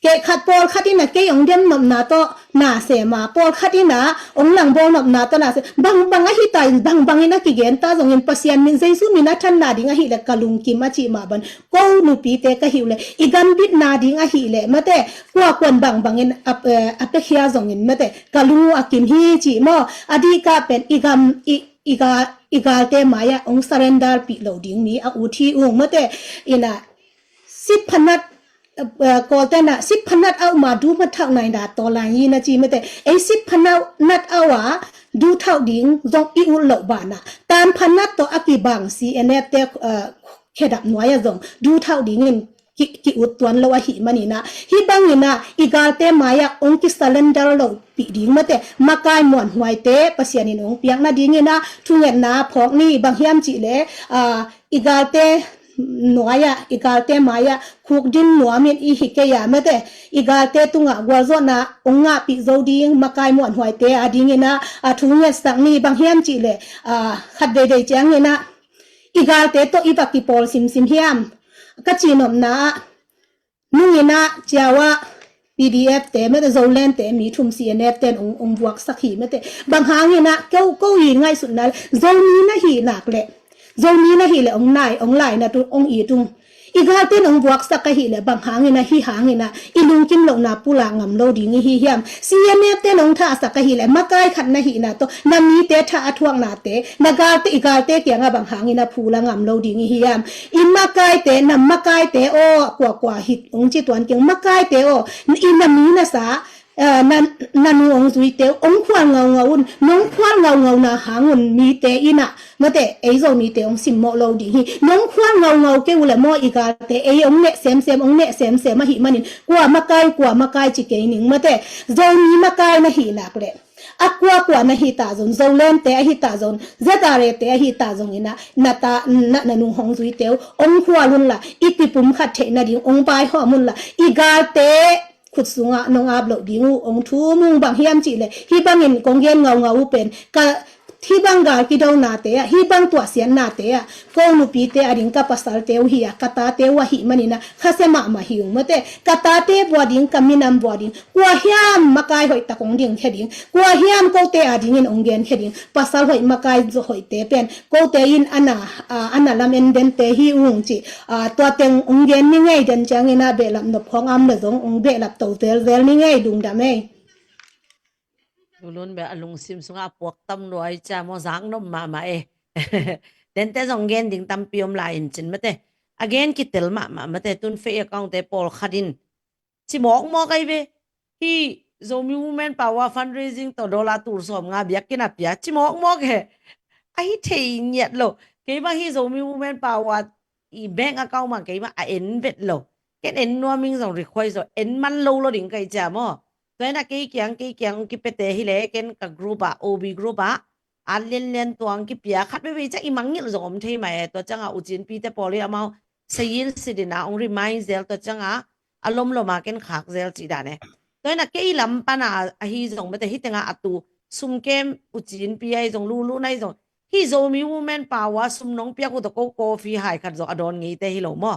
kei khat pawlkhat in ah kei hong dem nopna tawh na sem a, pawlkhat in ah hong langbawl nopna tawh na sem. Bangbang ahi ta in bangbangin a kigen ta zongin Pasian min Jesu min a thanna ding ahih leh ka lungkim a cih mah ban ko nupite ka hih uh leh i gambitna ding ahih leh mate kuakuan bangbangin a, eh, a piakhia zongin mate ka lung uh a kim hi cih maw? A dihkah pen i gam i, i ga, i galte mai-ah hong surrender pih lo ding mi a ut hi ung mate. In ah siphanat, eh, Kawlte in ah siphanat auh ma duphanat auh nai na tawh lai hi na ci mate. Ei siphanat auh a duphanat auh ding zong i ut loh banah tanphanat tawh a kibang C N F te, eh, khedap nuai-ah zong duphanat auh dingin ki, ki ut tuan lo ahih manin ah hih bangin ah i galte mai-ah hong ki surrender lo pih ding mate makai muanhuaite Pasian in hong piak nadingin ah thungetna phawk ni. Bang hiam cih leh, ah, i galte nuai-ah i galte mai-ah khukdin nuamin i hi kei a mate i galte tungah gualzawhna hong ngahpih zo ding makai muanhuaite a dingin ah, ah, thu ngetsak ni. Bang hiam cih leh, ah, khat veivei ciangin ah i galte tawh i va kipawl simsim hiam? Ka cihnopna ah nungin ah ciau ah P D F te mate Zoland te mi thum C N F ten hong, hong vuaksak hi mate. Bang hangin ah ko, ko i ngaihsutna leh Zomi na hih nak leh Zomi na hih leh hong nai hong lai na tu hong i tung i galte in hong vuaksak ahih leh bang hangin ah hih hangin ah i lungkim lohna pulak ngam lo ding i hi hiam? C N F ten hong thahsak ahih leh makai khat na hihna tawh na mite thah a thuaknate na galte i galte kiangah bang hangin ah phula ngam lo ding i hi hiam? I makaite na makaite aw kuakua hi hong ci tuan keng makaite aw i na mi na sa, eh, na, na nu hong zuite uh hong khual ngaungau un nong khual ngaungauna hangun mite in ah mate ei Zomite hong simmawh lo ding hi. Nong khual ngaungau kei uh leh maw i galte ei hong neh semsem hong neh semsem ahih manin kua makai kua makai ci kei ning mate. Zomi makai na hih nak leh a kuakua na hih ta zong Zoland te ahi ta zong Z R A te ahi ta zongin ah na ta na, na nu hong zuite uh hong khual unla i kipumkhat theih nading hong vaihawm unla i galte khut sungah nong ap loh ding uh hong thum ung. Bang hiam cih leh hih bangin kong gen ngaungau uh pen ka Hih bang gal kidonate ah, hih bang tuahsiatnate ah, ko nupite a ding ka pasalte uh hi a, ka tate uh ahih manin ah khasia mahmah hi ung mate. Ka tate bua ding, ka minam bua ding, kua hiam makai hoih tak hong dingkhia ding, kua hiam kote a dingin hong genkhia ding, pasal hoih makai hoihte pen kote in a na, a, a na lam en dente hi ung ci, a, tua teng hong gen ni ngei. Den ciangin ah behlap nop khawng a om leh zong hong behlap to zelzel ni ngei. Lungdam ei. Lulun bel a lungsim sungah a puak tam lua i cia maw, zak nop mahmah e. Dente zong gen ding tampi om lai in cin mate. A gen kitel mahmah mate, tun fake account-te pawlkhat in ci mawkmawk ai ve. Hih Zomi Women Power fundraising tawh dollar tul sawmnga biakinn a pia ci mawkmawk e. Ahi thei ngiat lo. Kei bang hih Zomi Women Power i bank account mah kei mah a en vet lo. Ken en nuam ing zong request zong en man lo lo ding kai cia maw. Tua in ah kei kiang, kei kiang hong kipiate hi leh ken ka group ah, O B group ah, at lianlian tua hong kipia khat veivei ciang i mangngilh zong om thei mah e. Tua ciangah U Cin Pi te pawl hi amau sayin sit in ah hong remind zel, tua ciangah a lomlom a ken khak zel cih dan e. Tua in ah kei lam pan a ahi zong mate, hih tengah a tu sum kem U Cin Pi ahi zong, Lulun ahi zong, hih Zomi Women Power sum nong piak uh tawh ko coffee hai khat zong a dawn ngeite hi lo maw.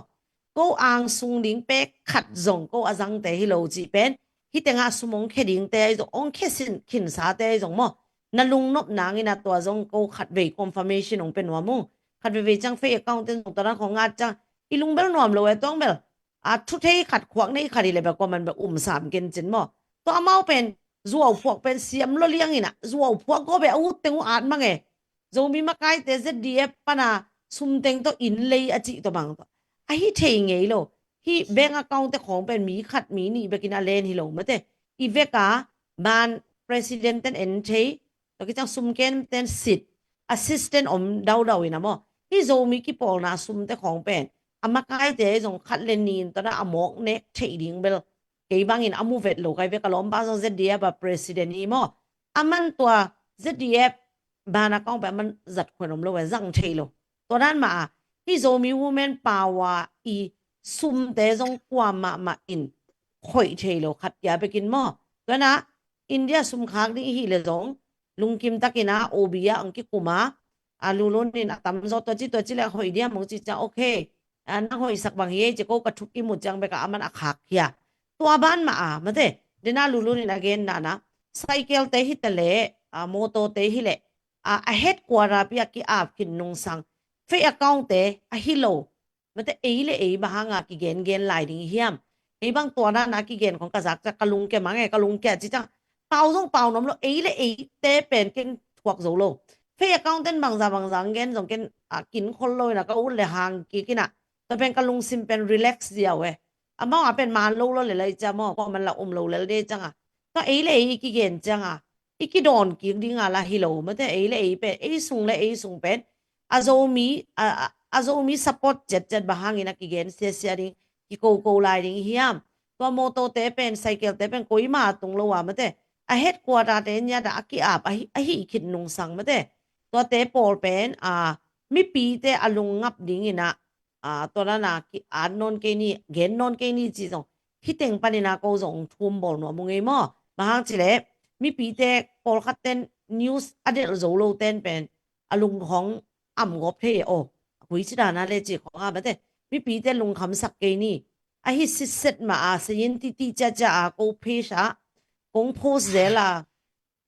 Ko angsung ding pek khat zong ko a zangte hi lo cih pen, hih tengah sum hong khia dingte ahi zong, hong khia sin khinsate ahi zong maw, na lungnop nangin ah tua zong ko khatvei confirmation hong pia nuam ung. Khat veivei ciang fake account ten zong tua dan khawng ngat ciang i lung bel nuam lo e, tuang bel a thu thei khat, khuak nei khat hi leh bel kua man bel um sam ken cin maw. Tua amau pen zuau phuak pen siam lo liang in ah, zuau phuak ko bel a ut teng uh at mang e. Zomi makaite Z D F pan a sum teng tawh inn lei a cih tawh bang tawh ahi thei ngei lo. Hih bank account te khawng pen mi khat mi nih bekin a len hi lo mate. I vek a ban president ten en thei, tua kiciang sum kem ten sit, assistant om daudau in ah maw. Hih Zomi kipawlna sum te khawng pen a makaite zong khat le nih in tua dan a mawk nek thei ding bel kei bangin a mu vet lo kai ve. Ka lawmpa zong Z D F a president hi maw. A man tua Z D F ban account pen a man zat khuan om lo e, zang thei lo. Tua dan mah a hih Zomi Women Power i sumte zong kua mahmah in khoih thei lo, khat kia bekin maw. Tua in ah India sum khak ding i hih leh zong lungkim takin ah O B ah hong kikum a, a, Lulun in a tamzaw tua ci tua ci leh hoih diam hong ci ciang, okay, a, nang hoihsak bang hi ei ci, ko ka thuk i mu ciang bek a a man a khak hi a. Tua ban mah a mate, den a Lulun in a gen dan a, cycle te hi ta leh, a, motor te hi leh, a, a headquarter pi a ki-ap khin nungsang fake account te ahi lo mate, ei le ei bang hanga kigen gen lai ding hiam? Kei bang tua dan a kigen khong ka zak ciang ka lungkia mang e, ka lungkia ci ciang pau zong pau nuam lo, ei le ei te pen keng thuak zo lo. Fake account ten bangza bangza gen zong ken, a, kin khol lo in ah ka ut le hang kik in ah, tua pen ka lungsim pen relax ziau e. Amau a pen man lo lo le lai cia maw, kua man la um lo lel de ciang a, tua ei le ei i kigen ciang a i kidawn kik ding a la hi lo mate. Ei le ei pen, ei sung le ei sung pen a Zomi, a, a, a Zomi support ciatciat bang hangin a kigen siasia ding, kikoko lai ding hiam? Tua motor te pen, cycle te pen koima a tung lo a mate, a headquarter te nia dah a ki-ap ahi, ahi khit nungsang mate. Tuate pawl pen, a, mipite a lungngap dingin ah, a, tua dan a ki-at nawn kei ni, gen nawn kei ni ci zong, hih teng panin ah ko zong thum bawl nuam ung ei maw. Bang hang ci leh mipite pawlkhat ten news a delh zo lo ten pen a lung khong am gawp thei e aw. A koi ci dan a le ci khong a mate, mipite lungkhamsak kei ni. Ahi sitset mah a, sayin titi ciacia a ko page ah kong post zel a,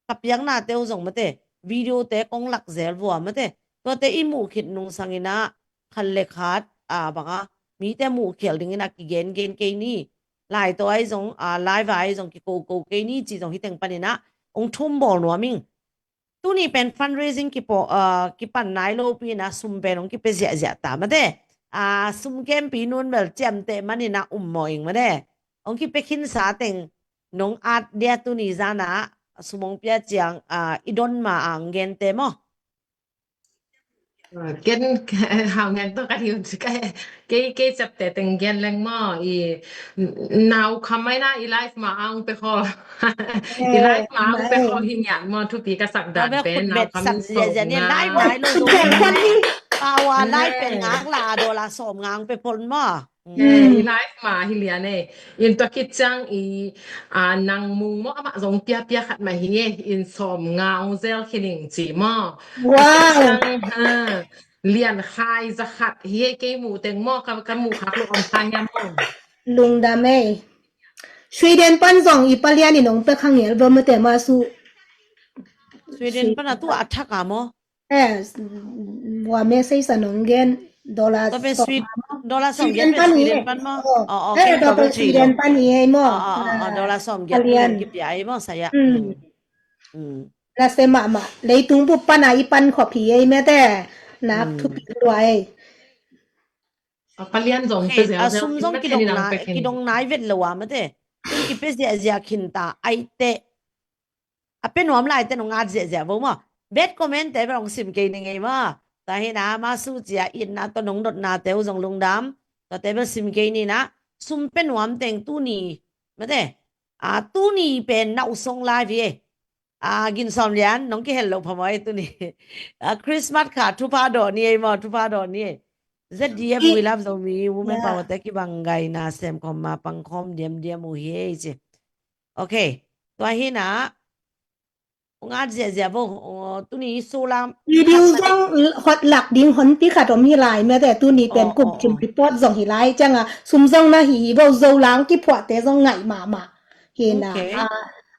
ka piaknate uh zong mate, video te kong lak zel vua mate. Tuate i muh khit nungsangin ah khat le khat, a, bang a, mite muh khial dingin a kigen gen kei ni. Lai tawh ahi zong, a, live a ahi zong kikoko kei ni ci zong hih teng panin ah hong thum bawl nuam ing. Tuni pen fundraising kipaw, a, kipan nai lopi in ah sum pen hong kipia ziahziah ta mate. A, sum kempi nun bel ciamteh manin ah um mawh ing mate. Hong kipia khinsa teng nong at dia tuni zan ah sum hong pia ciang, a, i don ma ang gente maw? Ken hau ngen to ka hiun ka, kei, kei ciapteh teng gen leng maw, i nau kham mai na i life ma ang pe kho. I life ma ang pe kho hi ngiat maw, thupi ka sak dan pen nau kham in so na. Life ma lo zo. Pawa life pen ngak la, dollar sawm ngang pe phon maw. Eh, i live mah hi lian e. In tua khit ciang i, a, nang mung maw, amah zong piapia khat mah hi e. In sawm nga ong zel khin ing ci maw. Wow. Lian khai za khat hi e, kei muh teng maw, ka, ka muh khak lo om kha hiam maw. Lungdam e. Sweden pan zong i palian in ong pek kha ngel bawm mate, Masu. Sweden pan a tu a thak a maw? Eh, wa message a nong gen dollar Tua pen sawm Sweden a maw? Dollar sawm Sweden gen pan pen hi Sweden e. pan maw? Oh. Oh, oh, Eh, kei tua tua bel pen thei lo. Sweden pan hi e maw? Oh, oh, oh, Ah, dollar sawm gen palian. Pen kipia e maw saya. Hmm. Hmm. Lase mahmah. Leitung bup pan a i pan khop hi e mate. Nak thupi lua e. A palian zong Okay, pe zel a zel sum in zong mate kidong ni nang na pe khin. Kidong nai vet lo a mate. Tun kipia ziahziah khin ta ai te. A pe nuam lai te nong at ziahziah vo maw. Bad comment te bel ong sim kei ni ngei maw. Tua hi na Masu cia itna tawh nong dotna te uh zong lungdam. Tua te bel sim kei ni na. Sum pe nuam teng tuni mate. A tuni pen na usong live hi e. A gin sawm lian nong kihel lo phamawh e tuni. A Christmas kha thupha dawh ni e maw, thupha dawh ni e. Z D F, we love Zomi women power te kibang gai na sem khawm ma pang khawm diamdiam uh hi e ci. Okay. Tua hi na. Ong at ziahziah vo, tuni solar. Video zong hot lak ding hon pi khat om hi lai mate, tuni pen kum cin report zong hi lai ciang a sum zong na hi hi vo, Zolang kiphuah te zong ngaih mahmah hi na.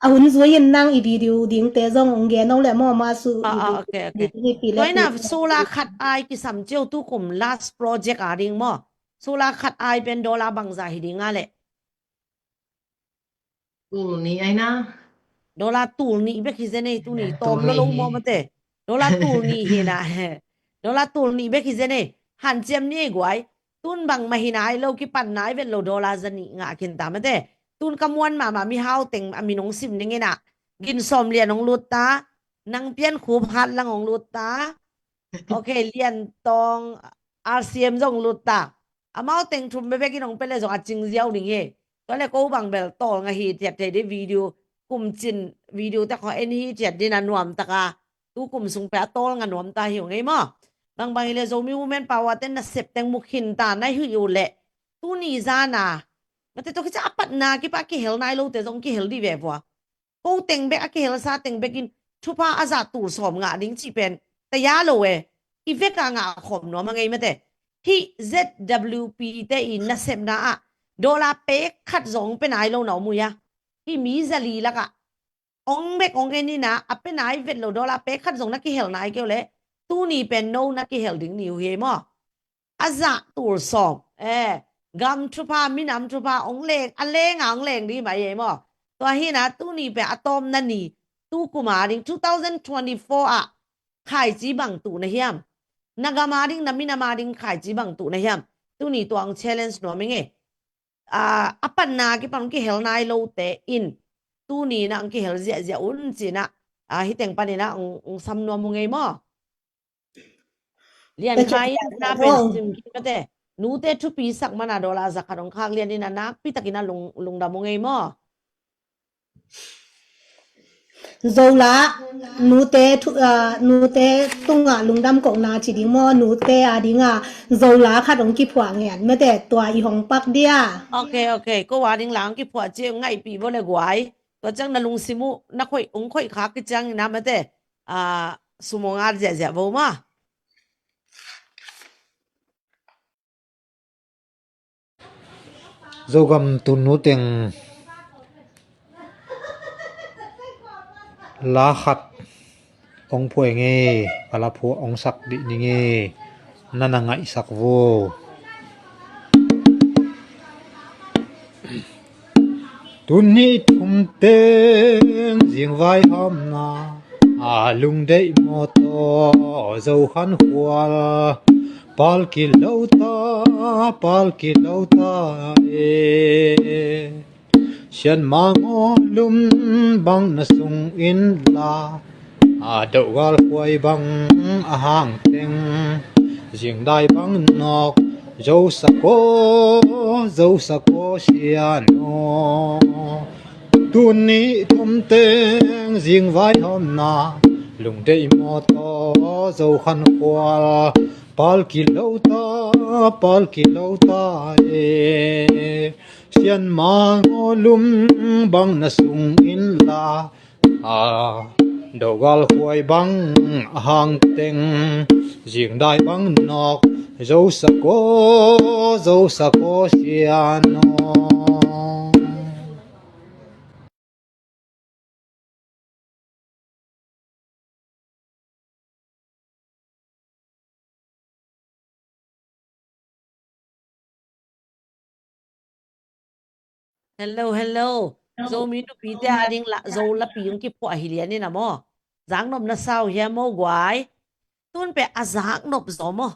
A hun zui in nang i video ding te zong ong gen ong le maw, Masu. Okay, okay. Tua hi na solar khat ai kisam ciau tu kum last project a ding maw. Solar khat ai pen dollar bangza hi ding a le. Tul nih ai na. Dollar tul nih bek hi zen ei tuni, tawm lo lo maw mate. Dollar tul nih hi na. Dollar tul nih bek hi zen ei. Hanciam ni ei guai. Tun bang mah hi nai lo, kipan nai vet lo, dollar za nih ngah khin ta mate. Tun ka muan mahmah mihau teng a min ong sim ning ei na. Gin sawm lian ong lut ta. Nang Pian Khup Hat Lang ong lut ta. Okay, Lian Tawng R C M zong lut ta. Amau teng thum bebek in ong pe le zong a cing ziau ding hi. Tua le ko bang bel tawl nga hi thiat thei ding video, kum cin video te kho en hi thiat ding a nuam taka. Tu kum sung pe a tawl nga nuam ta hi ung ei maw. Bang bang hi le Zomi women power te nasep teng mu khin ta na hi uh le. Tuni zana. Mate tua kici a patna kipa kihel nai lo te zong kihel dih ve vua. Ko teng bek a kihelsa teng bek in thupha a zah tul sawm ngah ding cih pen taya lo e. I vek a ngah khawm nuam a ngei mate. Hih Z W P te i nasepna ah dollar pek khat zong pe nai lo na om uh hia. Hih mi za li lakah ong bek ong en in a, a pe nai vet lo, dollar pek khat zong na kihel nai kei uh le. Tuni pen no na kihel ding ni uh hi maw. A zah tul sawm. Eh, gam thupha, minam thupha ong leng, a leng a ong leng ding mah ei maw. Tua hi na tuni pen a tawmna ni, tu kum a ding two thousand twenty-four ah khaici bang tuh na hiam. Na gam a ding, na minam a ding khaici bang tuh na hiam. Tuni tua ong challenge nuam ing ei. A, a patna kipan kihel nai lo te in tuni na ong kihel ziahziah un ci na. A, hih teng pan in a ong, ong sam nuam ung ei maw. Lian khai na pen sim kik mate. Nute thupi sak mana dollar za khat ong khak lian in a nakpi takin a lung, lungdam ung ei maw. Zola, nute thu, ah, nute tungah lungdam kohna ci ding maw, nute a dingah Zola khat ong kiphuah ngen mate, tua i hong pak dia. Okay, okay. Ko a ding la ong kiphuah ci ngaihpih vo le guai. Tua ciang na lungsim uh na khoih, ong khoih khak kiciang in a mate. A, sum ong at ziahziah vo maw. Zogam tun nuteng la khat ong phuah ing ei, a la phuah ong sak dih ning ei, na na ngaihsak vo. Tun ni thum teng zingvai hawmna, a lungdeih mawtaw Zo Khan Khual, pal kilo ta, pal kilo ta e. Sian mangaw lum bang na sung in la, a doh gal khuai bang a hang teng, zingdai bang nawk, Zo sakaw, Zo sakaw sian aw. Tun ni thum teng zingvai hawmna, lungdeih mawtaw Zo Khan Khual, pal kilo ta, Pal kilo ta e, Sian Mang aw lum bang na sung in la, a, Dogal khuai bang a hang teng, Zingdai bang nawk, Zo sako, Zo sako Sian aw. Hello, hello. Zomi nupite a ding la, Zo lapi hong kiphuah hi lian in a maw. Zaknop na sa uh hiam maw guai? Tun pen a zaknop zaw maw.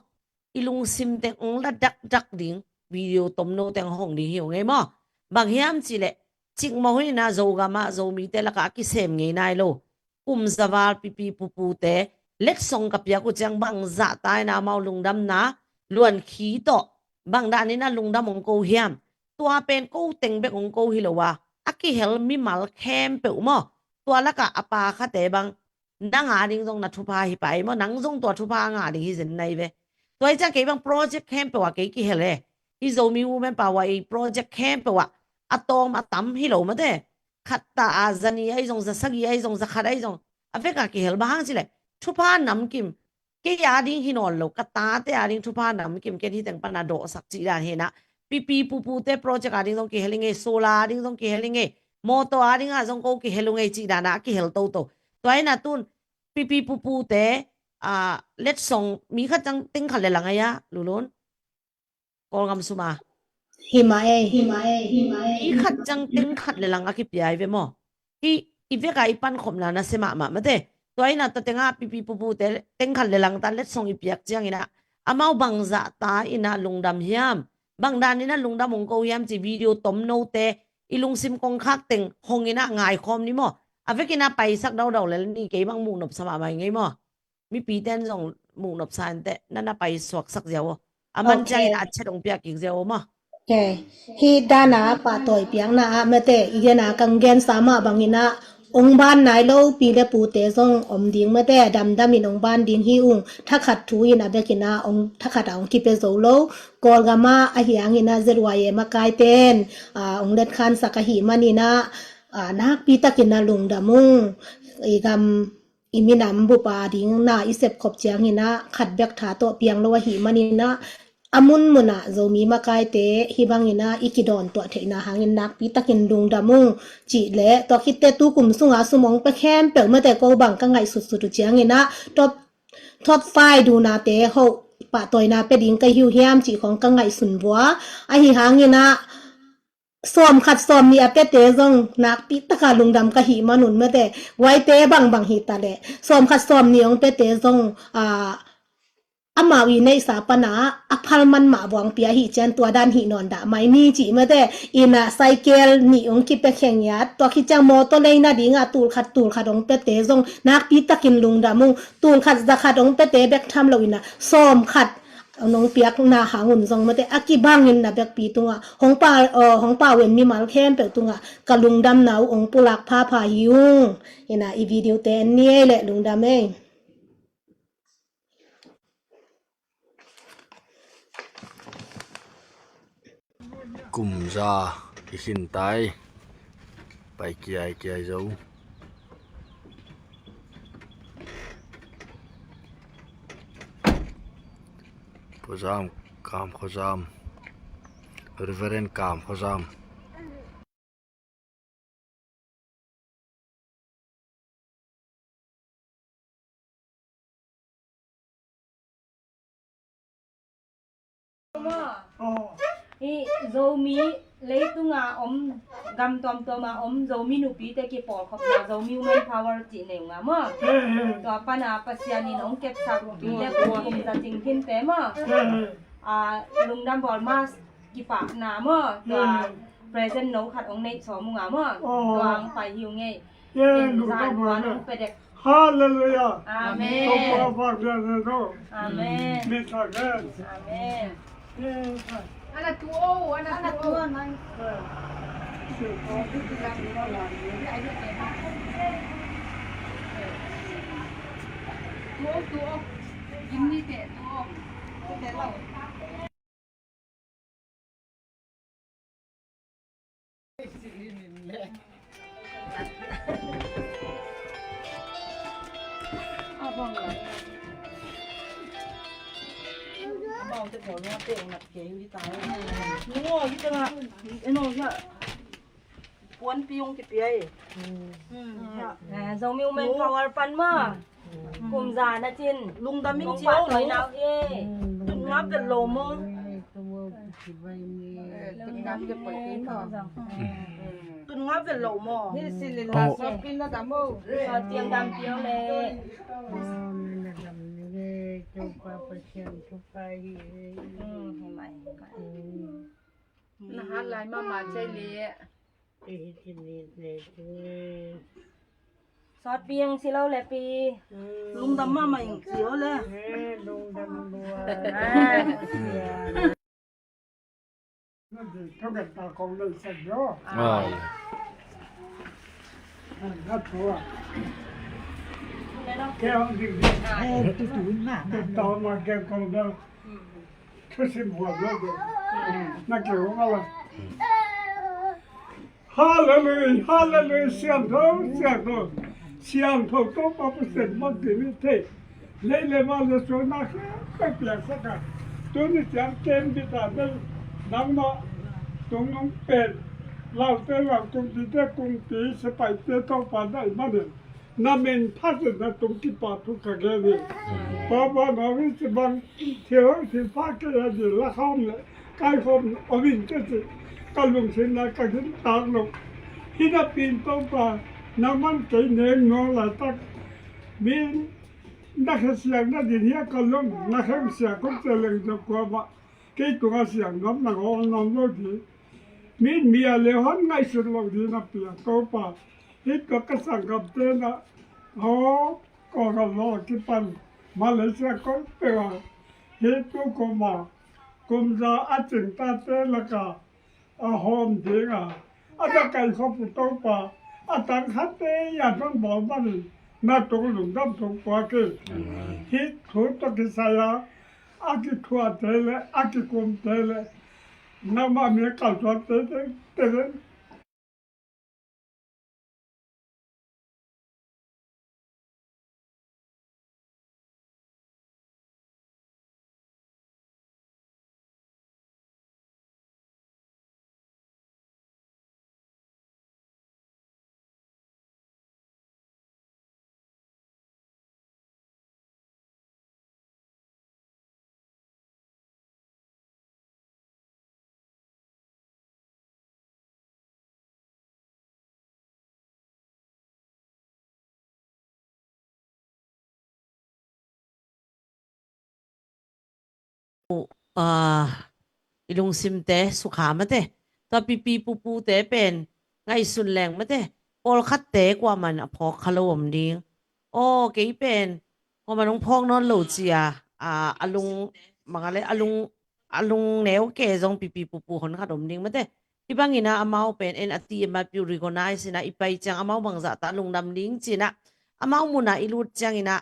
I lungsim teng hong la dakdak ding, video tomno teng hong ding hi uh ngei maw. Bang hiam cih leh, cikmah hun in a Zogam ah Zomite lakah a kisem ngei nai lo, kum za val pipi pupute letsong ka piak uh ciang bangzah ta in a amau lungdamna luankhi tawh bang dan in a lungdam hong ko hiam? Tua pen ko teng bek hong ko hi lo a, a kihel mimal khempeuh maw, tua lakah a pa khate bang nang a ding zong na thupha hi pah ei maw, nang zong tua thupha a ngah ding hi zen nai ve. Tua hi ciang kei bang project khempeuh ah kei kihel e. Hih Zomi Women Power i project khempeuh ah a tawm a tam hi lo mate. Khat ta a za nih ahi zong, za sagih ahi zong, za khat ahi zong, a vek a kihel. Bang hang cih leh thupha namkim, kei a ding hi nawn lo, ka tate a ding thupha namkim, ken hih teng pan a dawhsak cih dan hi na. Pipi pupute project a ding zong kihel i ngei, solar a ding zong kihel i ngei, mawtaw a ding ah zong ko kihel uh ngei cih dan a kihel toto. Tua hi na tun pipi pupute, a, letsong mi khat ciang teng khat le lang ahi a, Lulun. Kawlgam sum a. Hi mah ei, hi mah ei, hi mah ei. Mi khat ciang teng khat le lang a kipia hi ve maw. Hih i vek a i pankhopna nasia mahmah mate. Tua hi na tua teng a pipi pupute teng khat le lang ta letsong i piak ciang in a, amau bangzah ta in a lungdam hiam, bang dan in a lungdam hong ko hiam cih video tomnote i lungsim kongkhak teng hong in a ngaikhawm ni maw. A vek in a paisak daudau lel ni, kei bang muhnop sa mahmah i ngei maw. Mipite in zong muhnop sa inteh, na na paisuaksak ziau aw. A man ciangin a chet hong piak kik ziau aw maw. Ok. Hih dan a pahtawi piakna ah mate, i gen a kang gensa mah bangin a hong ban nai lo pi le pute zong om ding mate, damdam in hong ban ding hi ung. Thakhat thu in a bek in a hong, thakhat a hong kipia zo lo. Kawlgam ah ahi hangin a Z Y A makaite in, a, hong letkhansak ahih manin a, a, nakpi takin a lungdam ung. I gam i minam bup a ding na i sepkhop ciangin a khat bek tha tawh piang lo ahih manin a, a munmun ah Zomi makaite hih bangin a i kidawntuah theihna hangin nakpi takin lungdam ung cih leh, tua khit teh tu kum sung a sum hong pia khempeuh mate, ko bang ka ngaihsutsut uh ciangin a top, top five duhnate hoh pahtawina pia ding ka hi uh hiam cih khawng ka ngaihsun bua. Ahi hangin a sawmkhat sawmnih a piate zong nakpi taka lungdam ka hih man un mate, guaite bangbang hi ta leh, sawmkhat sawmnih hong piate zong, a, amau i neihsa pan a a phal man mah buang pia hi cian tua dan hih nawn dah mai ni cih mate. In a cycle nih hong kipia kheng iat, tua khit ciang mawtaw lei nading a tulkhat tulkhat hong piate zong nakpi takin lungdam ung. Tulkhat zakhat hong piate bek tham lo in a sawmkhat nong piakna hang un zong mate, a kibangin na bekpi tungah hong pa, aw, hong pau in mimal khempeuh tungah ka lungdamna uh hong pulak phapha hi ung. In a i video te en ni ei leh lungdam ei. Kum za i khin tai. Pai kiai kiai zo. Khawzam, Kam Khawzam. Reverend Kam Khawzam. Hi Zomi leitunga om, gam tuamtuama om Zomi nupite kipawlkhopna Zomi Women Power cih nei unga maw. Tua pana Pasian in hong kepsak pi le kum za cing khinte maw. A, lungdam bawl mas kipahna maw. Tua present no khat hong neih sawm unga maw. Tua hong pai hi ung ei. Ken zan tua nong pedek. Hallelujah. Amen. Amen. Amen. Ana tu o, ana tu o. Tu o, tu o. Gimni te tu o. Nungo hi tengah eno hiah puanpi hong kipia hi. Eh, Zomi Women Power pan maw. Kum za na cin lungdam ing ci lo. Tun ngap vet lo maw? Tun ngap vet lo maw? Tun ngap vet lo maw? Hi si le la sa pin na dam maw? Sa tiang dam tiang le. Na hat lai mahmah cai le. Sawt piang si lo le pi. Lungdam mahmah ing ci lo le. Lungdam lua. Thusim huam lo de. Na keu a la. Hallelujah, hallelujah, siangtho, siangtho. Siangtho Topa Pasian mah ti ni thei. Lei le ma le suan na khe ka piang sak a. Tuni siang kem bi ta de. Nangmah tung nong pen. Laute lau kumpi te kumpi sepaite Topa dai ma de. Na min phatin na tung kipa thu ka gen hi. Papa na min si bang thil hong thil pha kei a di la khawm le kai khawm om in ka ci. Ka lungsim na ka gin tak lo. Hi na pin Topa na man kei neng no la tak. Min na khe siang na din hi a ka lung na khem siang kong cia leng zong kua ba. Kei tunga siang nuam na ngawng nuam lo di. Min mi a le hon ngaihsut lo di na pia Topa. Hih tua ka sanggamte na aw kawngam lo a kipan Malaysia kong peuh a hih tu koma kum za a cing tate laka a hawm ding a a na kai khop uh Topa a tang khatte i a nong bawl manin na tung lungdam tung puak hi. Hih thu tawh kisai a a kithuahte le a kikumte le nangmah mi a kalsuante teng teng. Aa, i lungsimte sukha mate. Tua pipi pupute pen ngaihsun leng mate. Pawlkhatte kuaman a phawk kha lo om ding. Aw kei pen kuaman hong phawk nawn lo cia, aa, a lung manga le a lung a lung neu ke zong pipi pupu hon khat om ding mate. Hih bangin ah amau pen en a ti em a piu recognize in ah i pai ciang amau bangzah ta lungdam ding ci-in ah amau mun ah i lut ciangin ah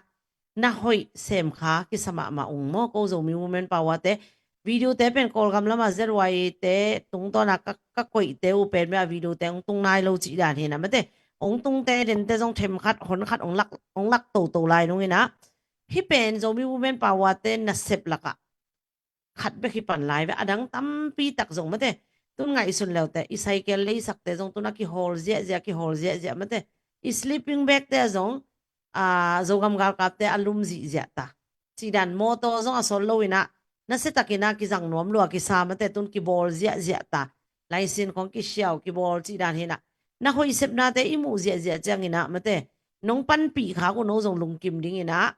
na hoih sem kha kisa mahmah ung maw. Ko Zomi Women Power te video te pen Kawlgam lam ah Z Y A te tungtawn ah ka, ka koihte uh pen bia video te hong tung nai lo cih dan hi na mate. Hong tungte dente zong them khat hon khat hong lak, hong lak toto lai nung in ah hih pen Zomi Women Power te nasep lakah khat bek hi pan lai ve. A dang tampi tak zong mate tun ngaihsun leute i cycle leisakte zong tun a kihawl ziahziah kihawl ziahziah mate. I sleeping bag te zong, aa, Zogam galkapte a lum zihziah ta. Cih dan mawtaw zong a sawl lo in ah nasia takin ah kizang nuam lua kisa mate tun kibawl ziahziah ta. Laisin khong kisiau kibawl cih dan hi in ah na hoih sepnate i muh ziahziah ciangin ah mate nong panpih khak uh no zong lungkim ding in ah,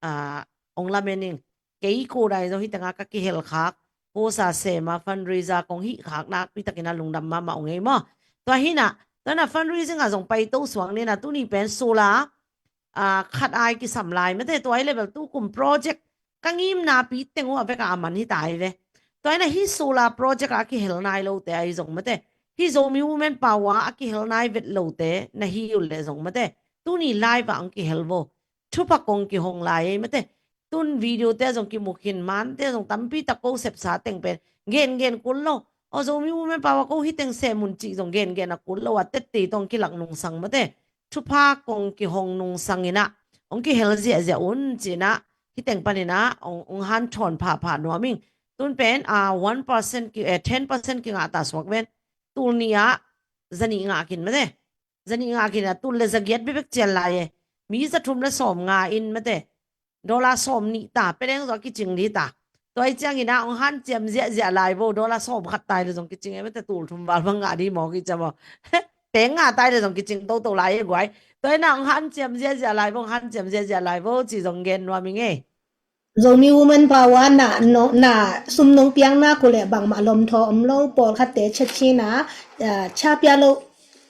aa, hong lamen ing. Kei ko dai zong hih tengah ka kihel khak posa sema fundraiser kong hih khak nakpi takin ah lungdam mahmah ung ei maw. Tua hi in ah tua in ah fundraising ah zong paito suang ni in ah tuni pen sula, aa, khat ai kisam lai mate. Tua hi level tu kum project ka ngimna pi teng uh a vek a a man hi ta ai ve. Tua in ah hih sula project ah a kihel nai lote ai zong mate hih Zomi Women Power ah a kihel nai vet lote na hi uh leh zong mate tuni live ah hong kihel vo. Thupha kong kihong lai ei mate. Tun video te zong kimu khin man te zong tampi tak ko sepsa teng pen gen gen kul lo. Aw Zomi Women Power ko hih teng sem un cih zong gen gen a kul lo a tette tawh hong kilak nungsang mate. Thupha kong kihong nungsang in ah hong kihel ziahziah un ci in ah hih teng pan in ah hong, hong hanthawn phahphah nuam ing. Tun pen a one percent ki, eh, ten percent kingah ta suak ven. Tul nih ah zanih ngah kin mate. Zanih ngah kin a tul le zagiat bebek cian lai e. Mi zathum le sawm nga in mate. Dollar sawm nih ta, peleng zong a kicing dih ta. Tua i ciangin a hong hanciam ziahziah lai vo, dollar sawm khat tai le zong kicing e mate, tul thum val bang ngah dih maw kicia maw. Peng nga tai le zong kicing toto lai e guai. Tua ina hong hanciam ziahziah lai vo, hong hanciam ziahziah lai vo ci zong gen nuam i ngei. Zomi Women Power na, no, na sum nong piakna ku le bangmah lomthaw om lo, pawlkhatte chetchina, ah, chapia lo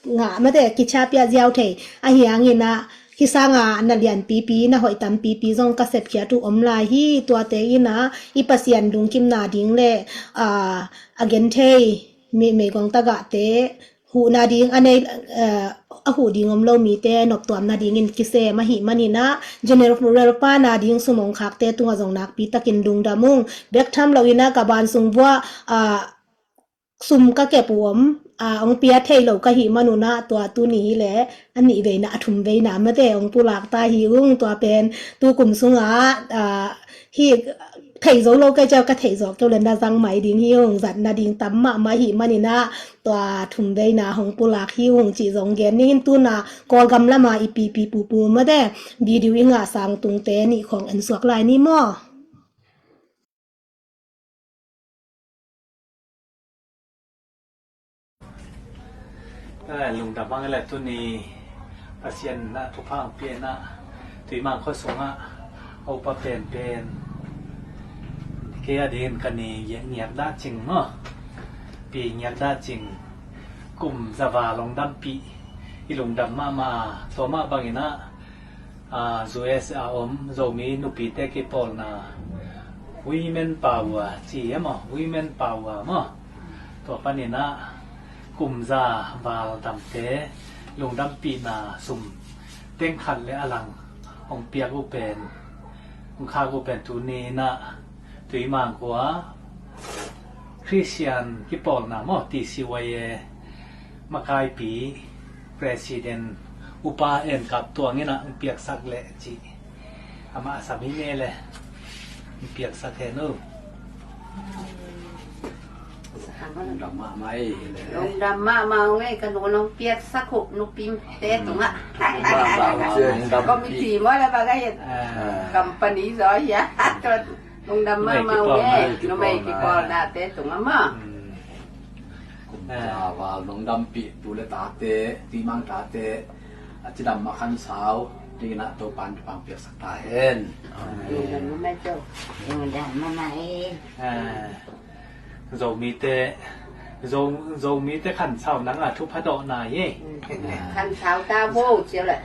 ngah mate, kichapia ziau thei. Ahi hangin ah, hi sanga na lianpipi, na hoih tampipi zong ka sepkhiat uh om lai hi. Tuate in ah, i Pasian lungkimna ding le, ah, a genthei, mi, meigong tagahte, huhna ding a nei, eh, a huh ding om lo mite noptuam nadingin kisem ahih manin ah, general pa nading sum hong khakte tungah zong nakpi takin lungdam ung. Bek tham loin ah ka ban sung vuah, ah, sum ka kep uh om, ah, hong pia thei lo ka hih manun ah tua tuni hi leh a nih veina, a thum veina mate hong pulak ta hi ung. Tua pen tu kum sungah, ah, hi thei zo lo kei ciau, ka theih zawh kei uh le na zang mai ding hi ung, zat nading tam mahmah hih manin ah tua thum veina hong pulak hi ung cih zong gen ning. Tuna Kawlgam lama i pipi pupu mate video i ngah sang tungte nih khawng en suak lai ni maw? Eh, lungdam hang e le tuni Pasian na thupha hong piakna Tuimang khua sungah a upa penpen kei a dingin ka ni ngiakngiak dah cing maw? Pi ngiak dah cing. Kum za val hong dampih i lungdam mahmah. Tua mah bangin ah, ah, U S A om Zomi nupite kipawlna Women Power ci e maw? Women Power maw? Tua panin ah kum za val damte lungdampihna sum teng khat le a lang hong piak uh pen, hong khak uh pen tuni in ah Tuimang khua Christian kipawlna maw, T C Y A makaipi President Upa En Kap Tuang in ah hong piaksak leh cih. Amah a sam hi ne le hong piaksak hen uh. Lungdam mahmah e le. Lungdam mahmah ung e, ka nu nong piaksak uh nupite tungah. Lungdam mahmah, lungdam. Committee maw le bang a hian. Ah. Company zaw hia. Lungdam mahmah ung e, numei kipawlnate tungah maw. Hmm. Kum za val nong dampih tu le tate, Tuimang tate a cidam a khansau dingin ah Topan thupha hong piaksak ta hen. Amen. Lungdam mahmah e. Ah. Zomite, Zo-, Zomite khansau nang a thupha dawh nai e. Khansau ta vo cia le.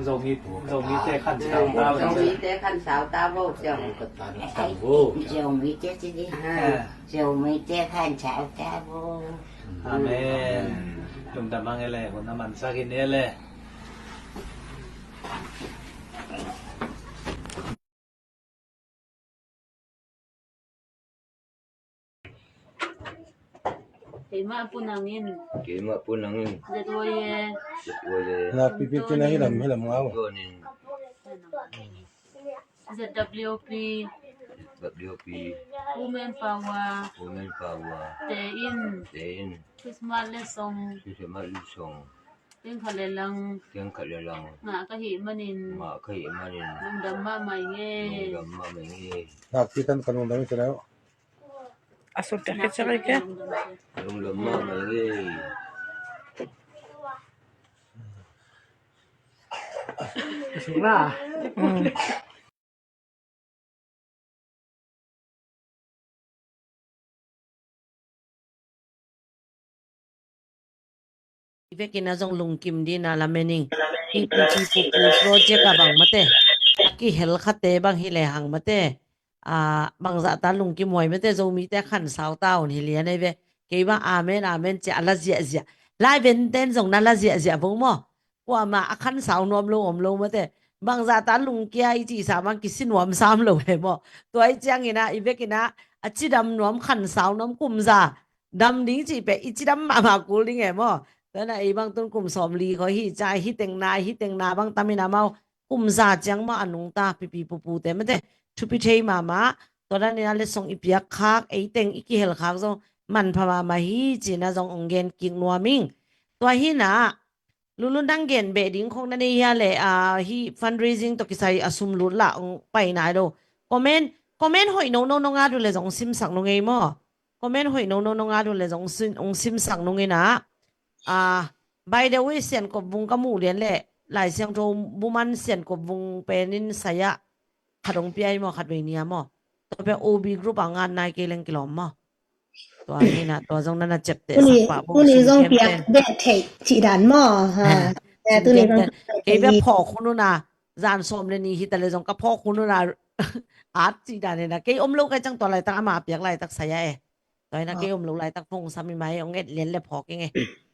Zomi, Zomite khansau ta vo. Zomite khansau ta vo cia. Zomite ci di. Ah. Zomite khansau ta vo. Amen. Lungdam hang e le, hun a mansak in e le. Keimah Pu Nang in. Keimah Pu Nang in. Z Y A. Z Y A. Na pipi tina hi lam, hi lam ngau. Tuan in. Z W P. Z W P. Women Power. Women Power. Te in. Te in. Christmas le song. Christmas le song. Teng khat le lang. Teng khat le lang. Ngah ka hih manin. Ngah ka hih manin. Lungdam mahmah ing e. Lungdam mahmah ing e. Nakpi tan ka lungdam ing e. A sut ka khit sak ing e. Lungdam mahmah ing e. Suk la. Mm. I vekin a zong lungkim dina lamen ing. I pipi pupu project a bang mate, a kihel khate bang hi lehang mate, a, bangzahta lungkim huai mate, Zomite khansau ta un hi lian ei ve. Kei bang amen amen cia a la ziahziah. Lai venten zong na la ziahziah vo maw. Kuamah a khansau nuam lo om lo mate. Bangzahta lungkia i cihsa mang kisi nuam sam lo he maw. Tua i ciangin ah, i vekin ah, a cidam nuam khansau nuam kumza dam ding cih peh i cidam mahmah kul ding he maw. Tua na ei bang tun kum sawmli khaw hi ca, hi tengna, hi tengna bang tamin amau kumza ciang maw a nungta pipi pupute mate. Thupi thei mahmah, Tua dan in a letsong i piak khak, ei teng i kihel khak zong manpha mahmah hi ci-in a zong ong gen kik nuam ing. Tua hi-in a, Lulun, nang gen beh ding khong na nei hia leh, a, hih fundraising tawh kisai a sum lut lah ong pai nai lo. Comment, comment hoih nono nong at uh leh zong ong simsak nung ei maw. Comment hoih nono nong at uh leh zong ong sim, ong simsak nung in a. A, by the way, Siankop Vung ka muh lian leh Lai Siangtho buman Siankop Vung pen in saya khat ong pia hi maw, khat vei nia maw. Tua pia O B group a ngan nai kei leng kilawm maw. Tua hi-in a, tua zong na na ciapteh sak pah bo. Tuni zong piak beh theih cih dan maw. Ha. Tuni zong kei beh phawk hun un a, zan sawm le nih hi ta leh zong ka phawk hun un a, at cih dan hi-in a. Kei om lo ka hih ciang tua laitak, amah piak laitak saya e. Tua hi-in a kei om lo laitak phone sam hi mai, ong et lian leh phawk ing e.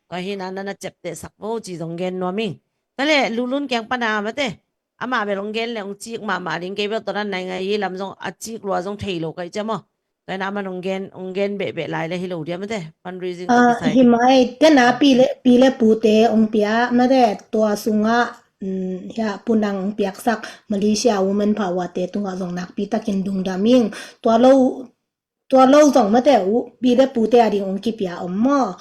Tua hi-in a, na na ciapteh sak bo ci zong gen nuam ing. Tua leh Lulun kiang pan a mate, amah bel ong gen leh ong cik mahmah ding, kei bel tua dan nai ngai hi, lam zong a cik lua zong thei lo ka hih ciang maw. Tua hi-in a, aman ong gen, ong gen behbeh lai leh hi lo dia mate, fundraising tawh kisai. Hi mai, ken a pi le, pi le pute ong pia mate, tua sungah, um, hia Pu Nang ong piaksak Malaysia Women Power te tungah zong nakpi takin lungdam ing. Tua lo, tua lo zong mate, u, pi le pute a ding ong kipia om maw.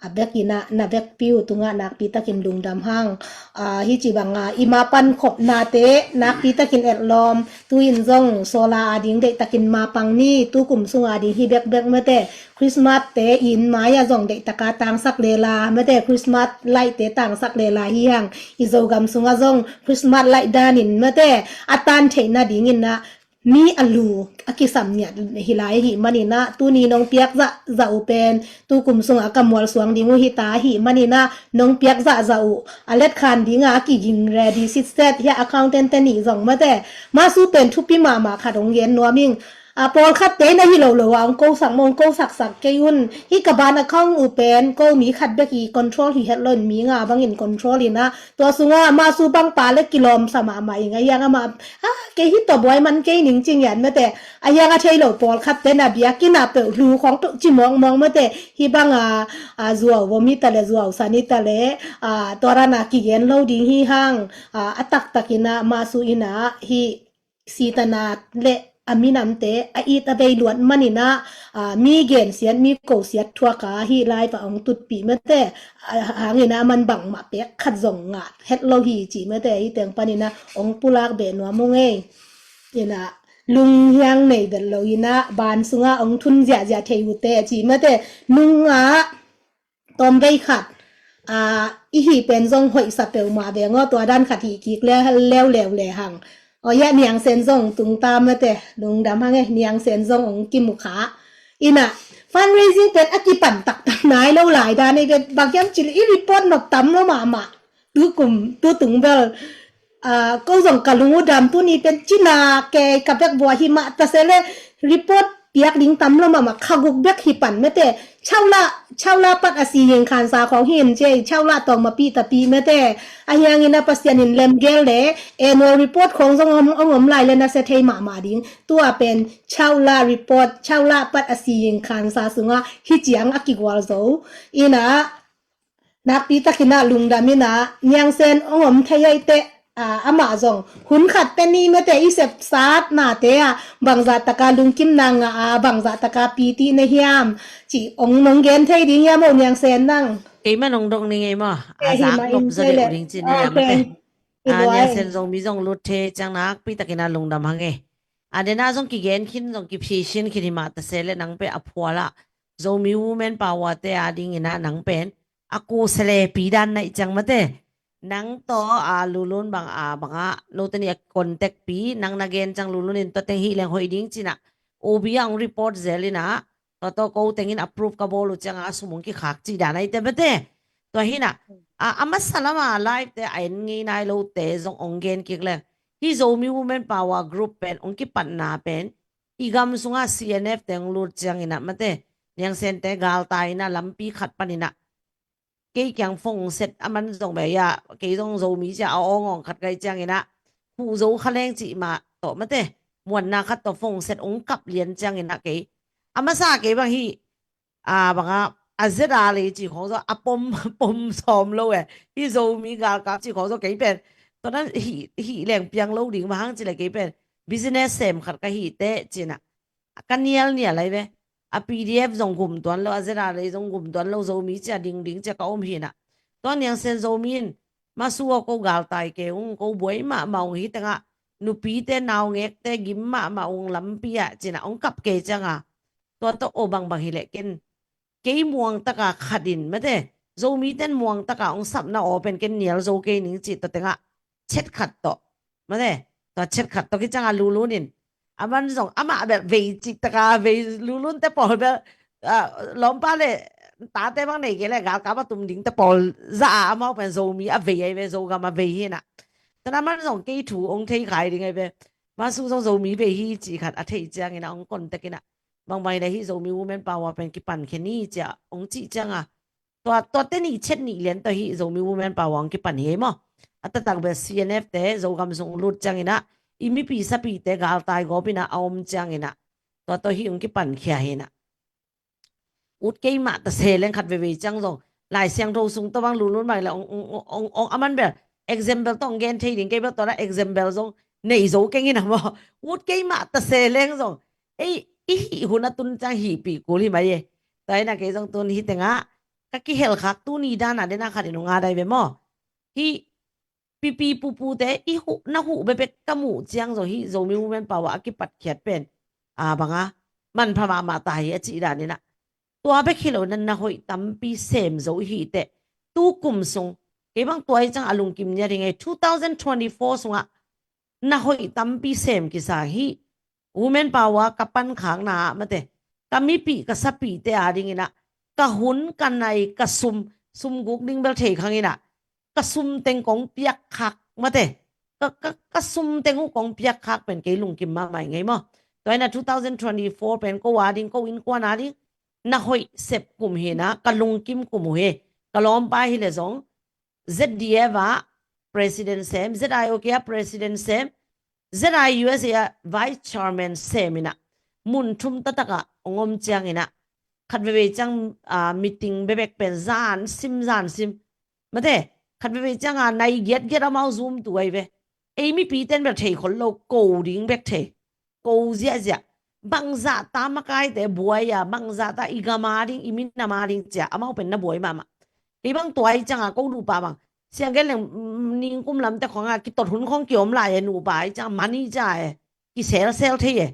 A bek in a, na vekpi uh tungah nakpi takin lungdam hang. A, hih ci bang a, i ma pan khopnate nakpi takin etlawm. Tu-in zong solar a ding deih takin ma pang ni, tu kum sung a ding hi bekbek mate. Christmas te inn mai ah zong deih taka tangsak lela mate, Christmas light te tangsak lela hi hang. I Zogam sungah zong Christmas light danin mate, a tan theih nadingin a, mi a lu a kisam ngiat hi lai ahih manin a, tuni nong piak zahzah uh pen, tu kum sungah ka mual suang ding uh hi ta ahih manin a, nong piak zahzah uh a letkhan ding a, a kiging ready sitset hi a, accountant te nih zong mate, ma su pen thupi mahmah khat ong gen nuam ing. A, pawlkhat te in a hi lo lo a ong kosak maw, ong kosaksak kei un. Hih ka bank account uh pen ko mi khat bek i control hi het lo in, mi nga bangin control in a, tua sungah ma su bang pa le kilawm sa mahmah ing. A hiang amah, a, kei hi tawh buai man kei ning ci ngiat mate. A hiang a thei lo pawlkhat te in a biakinn ah peuh, lu khawng peuh ci mawngmawng mate. Hih bang a, a, zuau vom hi ta leh, zuau san hi ta leh, a, tua dan a kigen lo ding hi hang. A, a taktak in a ma su in a hih sitana le a minamte a it a vei luat manin a, a, mi gensiat, mi kosiat thuak a hih live ah ong tutpih mate, a, hangin a man bangmah pek khat zong ngah het lo hi ci mate, hih teng panin a ong pulak beh nuam ung ei. In a, lunghiang nei vet lo in a, ban sungah ong thun ziahziah thei uh te ci mate, nungah tawmvei khat, a, i hih pen zong hoihsa peuhmah veng aw, tua dan khat hih kik le leuleu le hang. Aw, hiah Niang Sen zong tung ta mate, lungdam hang e, Niang Sen zong ong kimu kha. In a, fundraising pen a kipan taktak nai lo lai dan ei ve, bang hiam cih leh i report nop tam lo mahmah. Tu kum, tu tung bel, a, ko zong ka lung uh dam, tuni pen cina kei ka bek bua hi mah ta se le, report piak ding tam lo mahmah, kha guk bek hi pan mate. Chawla, chawla pat a si ying khansa khawng hi in cei, chawla tawng ma pi ta pi mate. A hiangin a Pasian in lemgel le, annual report khawng zong om, om, om lai le na se thei mahmah ding. Tua pen chawla report, chawla pat a si ying khansa sungah hi ciang a kigual zo. In a, nakpi takin a lungdam in a, Niang Sen ong om thei ai teh, a, amah zong hun khat te ni mate i sepsatnate ah bangzah taka lungkimna ngah a, bangzah taka piti na hiam cih ong nong gen thei ding hiam aw Niang Sen nang? Keimah nong dong ning ei maw, a zak nop zaw deuh ding ci ni hiam mate. A, Niang Sen zong mi zong lut thei ciang nakpi takin a lungdam hang e. A, den a zong kigen khin zong kiphi sin khin hi mah ta se le nang pen a phual ah Zomi Women Power te a dingin a nang pen a ko selepi dan na ih ciang mate. Nang tawh a Lulun bang a bang a note nih a contact pi, nang na gen ciang Lulun in tua teng hih leng hoih ding ci-in a O B a ong report zel in a, tua tawh ko tengin approve ka bawl uh ciang a sum ong kikhak cih dan a ite mate. Tua hi in a, a, a masa lam a live te a en ngei nai lote zong ong gen kik leng, hih Zomi Women Power Group pen ong kipatna pen i gam sungah C N F te ong lut ciangin a mate, Niang Sen te galtai in a lampi khat panin a kei kiang phone set a man zong beh ia, kei zong Zomi cia a awngawng khat kai ciangin a, Pu Zo Kha Leng cih mah tawh mate, muanna khat tawh phone set ong kap lian ciangin a kei, a masa kei bang hih, a, bang a, a zet a lei cih khawng zaw a pom, pom sawm lo e. Hih Zomi galkap cih khawng zaw kei pen, tua nan hih, hih leng piang lo ding mah hang ci le kei pen business sem khat ka hi teh ci-in a, ka nial nial ai ve. A P D F zong gum tuan lo, a Z R A zong gum tuan lo, Zomi cia ding ding cia ka om hi na. Tua niang sen Zomi in, masu aw ko galtai kei ung, ko buai mahmah ung, hi tengah nupite naungekte gim mahmah ung lampi ah ci na ong kap kei cianga. Tua tawh aw bangbang hi leh ken kei muang taka khat in mate, Zomi ten muang taka ong sapna aw pen ken nial zo kei ning ci tua tengah chet khat tawh mate, tua chet khat tawh kicanga Lulun in aman zong amah bel vei cik taka vei, Lulun te pawl bel lawmpa le tate bang nei kei le galkap a tum ding te pawl za a, amau pen Zomi a vei ai ve, Zogam a vei hi na. Tan aman zong kei thu ong thei khai ding ai ve. Masu zong Zomi vei hi ci khat a thei ciangin a ong kontek in a, bangbang hi le hih Zomi Women Power pen kipan khe ni cia ong cih cianga, tua tuate nih chet nih lian tawh hih Zomi Women Power ong kipan hi ei maw. A taktak bel C N F te Zogam sung lut ciangin a, i mipi sapite galtai gawp in a a om ciangin a, tua tawh hih ong kipan khia hi na. Ut kei mah ta se leng khat veivei ciang zong Lai Siangtho sung tawh bang Lulun bang le ong, ong, ong, ong aman bel example tawh ong gen thei ding, kei bel tua la example zong nei zo keng in a maw. Ut kei mah ta se leng zong ei i hih hun a tun ciang hihpih kul hi mai e. Tua hi na kei zong tun hi tengah ka kihel khak tuni dana dena khat in ong a dai ve maw. Hih pipi pupute i huh na huh bekbek ka muh ciang zong hih Zomi Women Power a kipatkhiat pen a banga manpha mahmah ta hi a cih dan in a, tua bek hi lo na na hoih tampi sem zo i hih teh tu kum sung, kei bang tua i ciang a lungkim nia ding ei, two thousand twenty-four sungah na hoih tampi sem kisang hih Women Power ka pankhakna ah mate, ka mipih ka sapihte a dingin a ka hun ka nai ka sum, sum guk ding bel thei khang in a ka sum teng kong piak khak mate, ka, ka, ka sum teng uh kong piak khak pen kei lungkim mahmah i ngei maw. Tua hi na two thousand twenty-four pen ko a ding, ko innkuan a ding na hoih sep kum hi na ka lungkim kum uh hi. Ka lawmpa hi le zong Z D F a president sem, Z I O K a president sem, Z I U S A a vice chairman sem in a mun thum taktak a ong om ciangin a khat veivei ciang meeting bekbek pen zan sim zan sim mate, khat veivei cianga nai giatgiat amau zum tu ai ve. Ei mipi ten bel thei khol lo, ko ding bek thei, ko ziahziah. Bangzah ta makaite buai a, bangzah ta i gam a ding, i minam a ding cia amau pen na buai mahmah. Kei bang tua i cianga ko nupa bang siang gen leng ningkum lamte khonga kitot hun khong kiom lai e, nupa i cianga mani cia e, kiselsel thei e.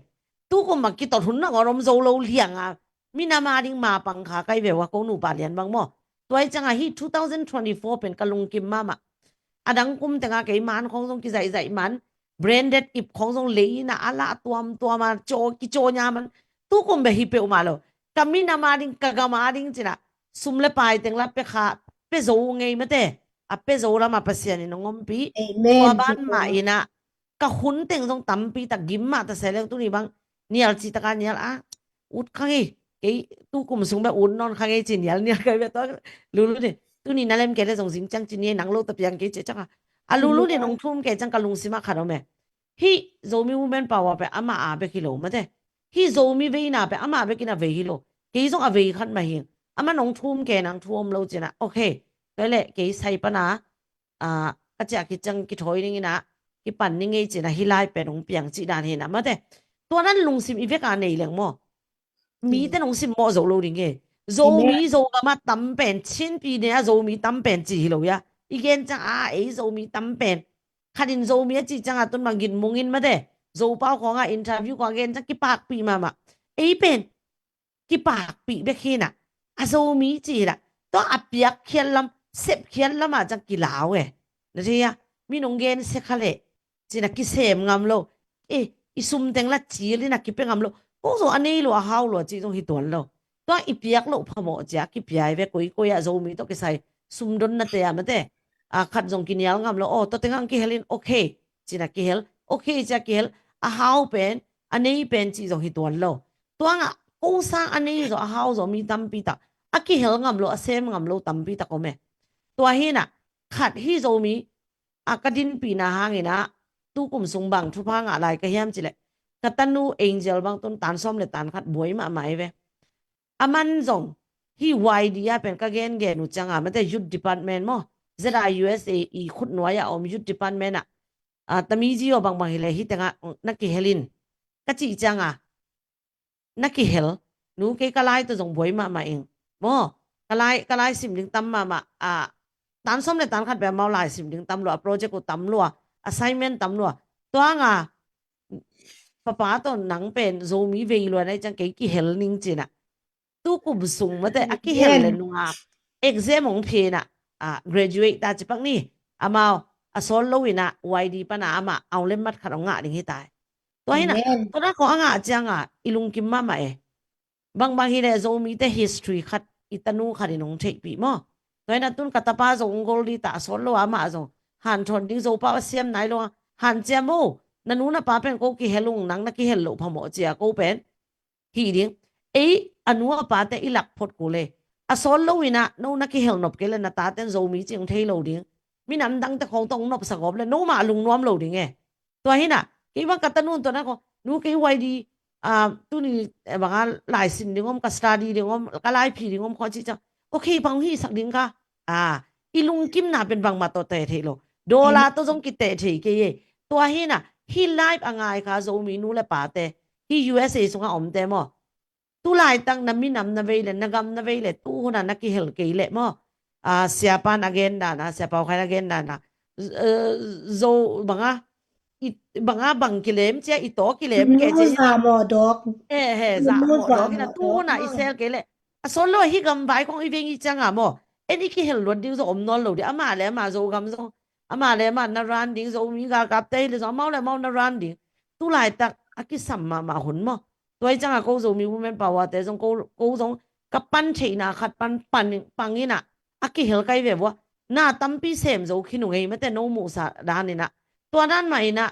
Tukum bang kitot hun nangawn om zo lo lianga minam a ding mapang kha kai ve ua ko nupa lian bang maw. Tua i cianga hih two thousand twenty-four pen ka lungkim mahmah. A dang kum tenga kei man khong zong kizaihzaih man, branded ip khong zong lei in a a lah tuamtuam a caw kicaw nia man. Tukum bek hi peuhmah lo, ka minam a ding, ka gam a ding cina sum le pai teng la pia kha, pia zo ngei mate. A pia zo lama Pasian in ong ompih. Tua ban mah in a ka hun teng zong tampi tak gim mah ta se leng tuni bang nial cih taka nial a ut kha ngei. Kei tukum sung bek ut nawn kha ngei ci nial nial kai bek tua Lulun in tuni na lem kei le zong zing ciang ci ni nang lo ta piang kei ci cianga a Lulun in ong thum kei ciang ka lungsim ah khat om e. Hih Zomi Women Power pen amah a bek hi lo mate, hih Zomi veina pen amah bek in a vei hi lo. Kei zong a vei khat mah hi. Aman ong thum kei nang thu om lo cina, okay, tua le kei sai pana a ka ciah khit ciang kithawi ning in a kipan ning ei cina hih lai pen ong piang cih dan hi na mate. Tua nan lungsim i vek a nei leng maw, mite nong simmawh zo lo ding e. Zomi Zogam a tam pen, Chin pyine a Zomi tam pen ci hi lo ia. I gen ciang a ei Zomi tam pen, khat in Zomi a cih cianga tun bang gin mungin mate, Zopau khonga interview khonga gen ciang kipakpih mahmah. Ei pen kipakpih bek hi na, a Zomi ci hi na. Tua a piak khial lam, sep khial lam a ciang kilau e. Na thei a, mi nong gen sia kha le cina kisem ngam lo. E, i sum teng la cil in a kipia ngam lo. Ko zong a nei lo, a hau lo a cih zong hi tuan lo. Tua i piak loh phamawh cia kipia i ve, koikoi ah Zomi tawh kisai sumdonna te ah mate, a khat zong kinial ngam lo. Aw, tua tengah ang kihel in, okay, cina kihel, okay cia kihel. A hau pen, a nei pen cih zong hi tuan lo. Tuangah ko sang a nei zaw, a hau zaw mi tampi tak a kihel ngam lo, a sem ngam lo tampi tak om e. Tua hi na, khat hi Zomi a ka dinpihna hangin ah tukum sung bang thupha ngah lai ka hiam cileh, ka tanu Angel bang tun tan sawm le tan khat buai mahmah i ve. Aman zong hi Y D a pen ka gengen uh cianga mate, youth department maw, Z I U S A i khutnuai a om youth department ah, a, tamizi aw bangbang hileh hi tengah na kihelin ka cih cianga na kihel, nu kei ka lai tawh zong buai mahmah ing. Maw, ka lai, ka lai sim ding tam mahmah, a, tan sawm le tan khat bek amau lai sim ding tam lua, a project uh tam lua, assignment tam lua. Tua nga, papa tawh nang pen Zomi vei lua na i ciang kei kihel ning cina. Tu kum sung mate a kihel le nunga exam hong phi na, a, graduate ta cipak ni. Amau a sawl lo ina Y D pana ama aung lem mat khat hong ngah ding hi tai. Tua hina, tua na kong a ngah cianga i lungkim mahmah e. Bangbang hi le Zomite history khat i tanu khat in hong theihpih maw. Tua hina tun ka tapa zong hong gol di ta a sawl lo ama zong hanthawn ding Zopau a siam nai lo a hanciam o. Na nu na pa pen ko kihel ung, nang na kihel loh phamawh cia ko pen hi ding. Ei a nu a pate i lak phot kul e. A sawl lo ina no na kihel nop kei le na taten Zomi cing thei lo ding. Minam dangte khawng tawh hong nopsa gawp le no mah lungnuam lo ding e. Tua hina kei bang ka tanun tua na khawng nu kei Y D, a, tuni, eh, banga laisin ding om, ka study ding om, ka laiphi ding om khaw cih ciang okay bang hong hihsak ding ka. A, i lungkimna pen bangmah tawh teh thei lo. Dollar tawh zong kiteh thei kei e. Tua hina hih live a ngai kha Zomi nu le pate, hih U S A sunga omte maw, tu laitak na minam na vei le na gam na vei le tu huna na kihel kei le maw, a, siapan a gen dana, siapau khain a gen dana, eh, Zo banga, i, banga bang kilem cia i taw kilem kei cia. Za maw dawk. He, he, za maw dawk ina tu huna i sel kei le a sawl lo hi gam vai kong i veng i cianga maw, en i kihel luat ding zong om nawn lo ding. Ama le ama Zogam zong, ama le ama na ran ding, Zomi galkapte hi le zong amau le amau na ran ding. Tu laitak a kisam mahmah hun maw. Tua i cianga ko Zomi Women Power te zong ko, ko zong ka pan theihna khat pan, pan, pang ina a kihel kai ve vua. Na tampi sem zo khin ung ei mate no muhsa dan ina. Tua dan mah ina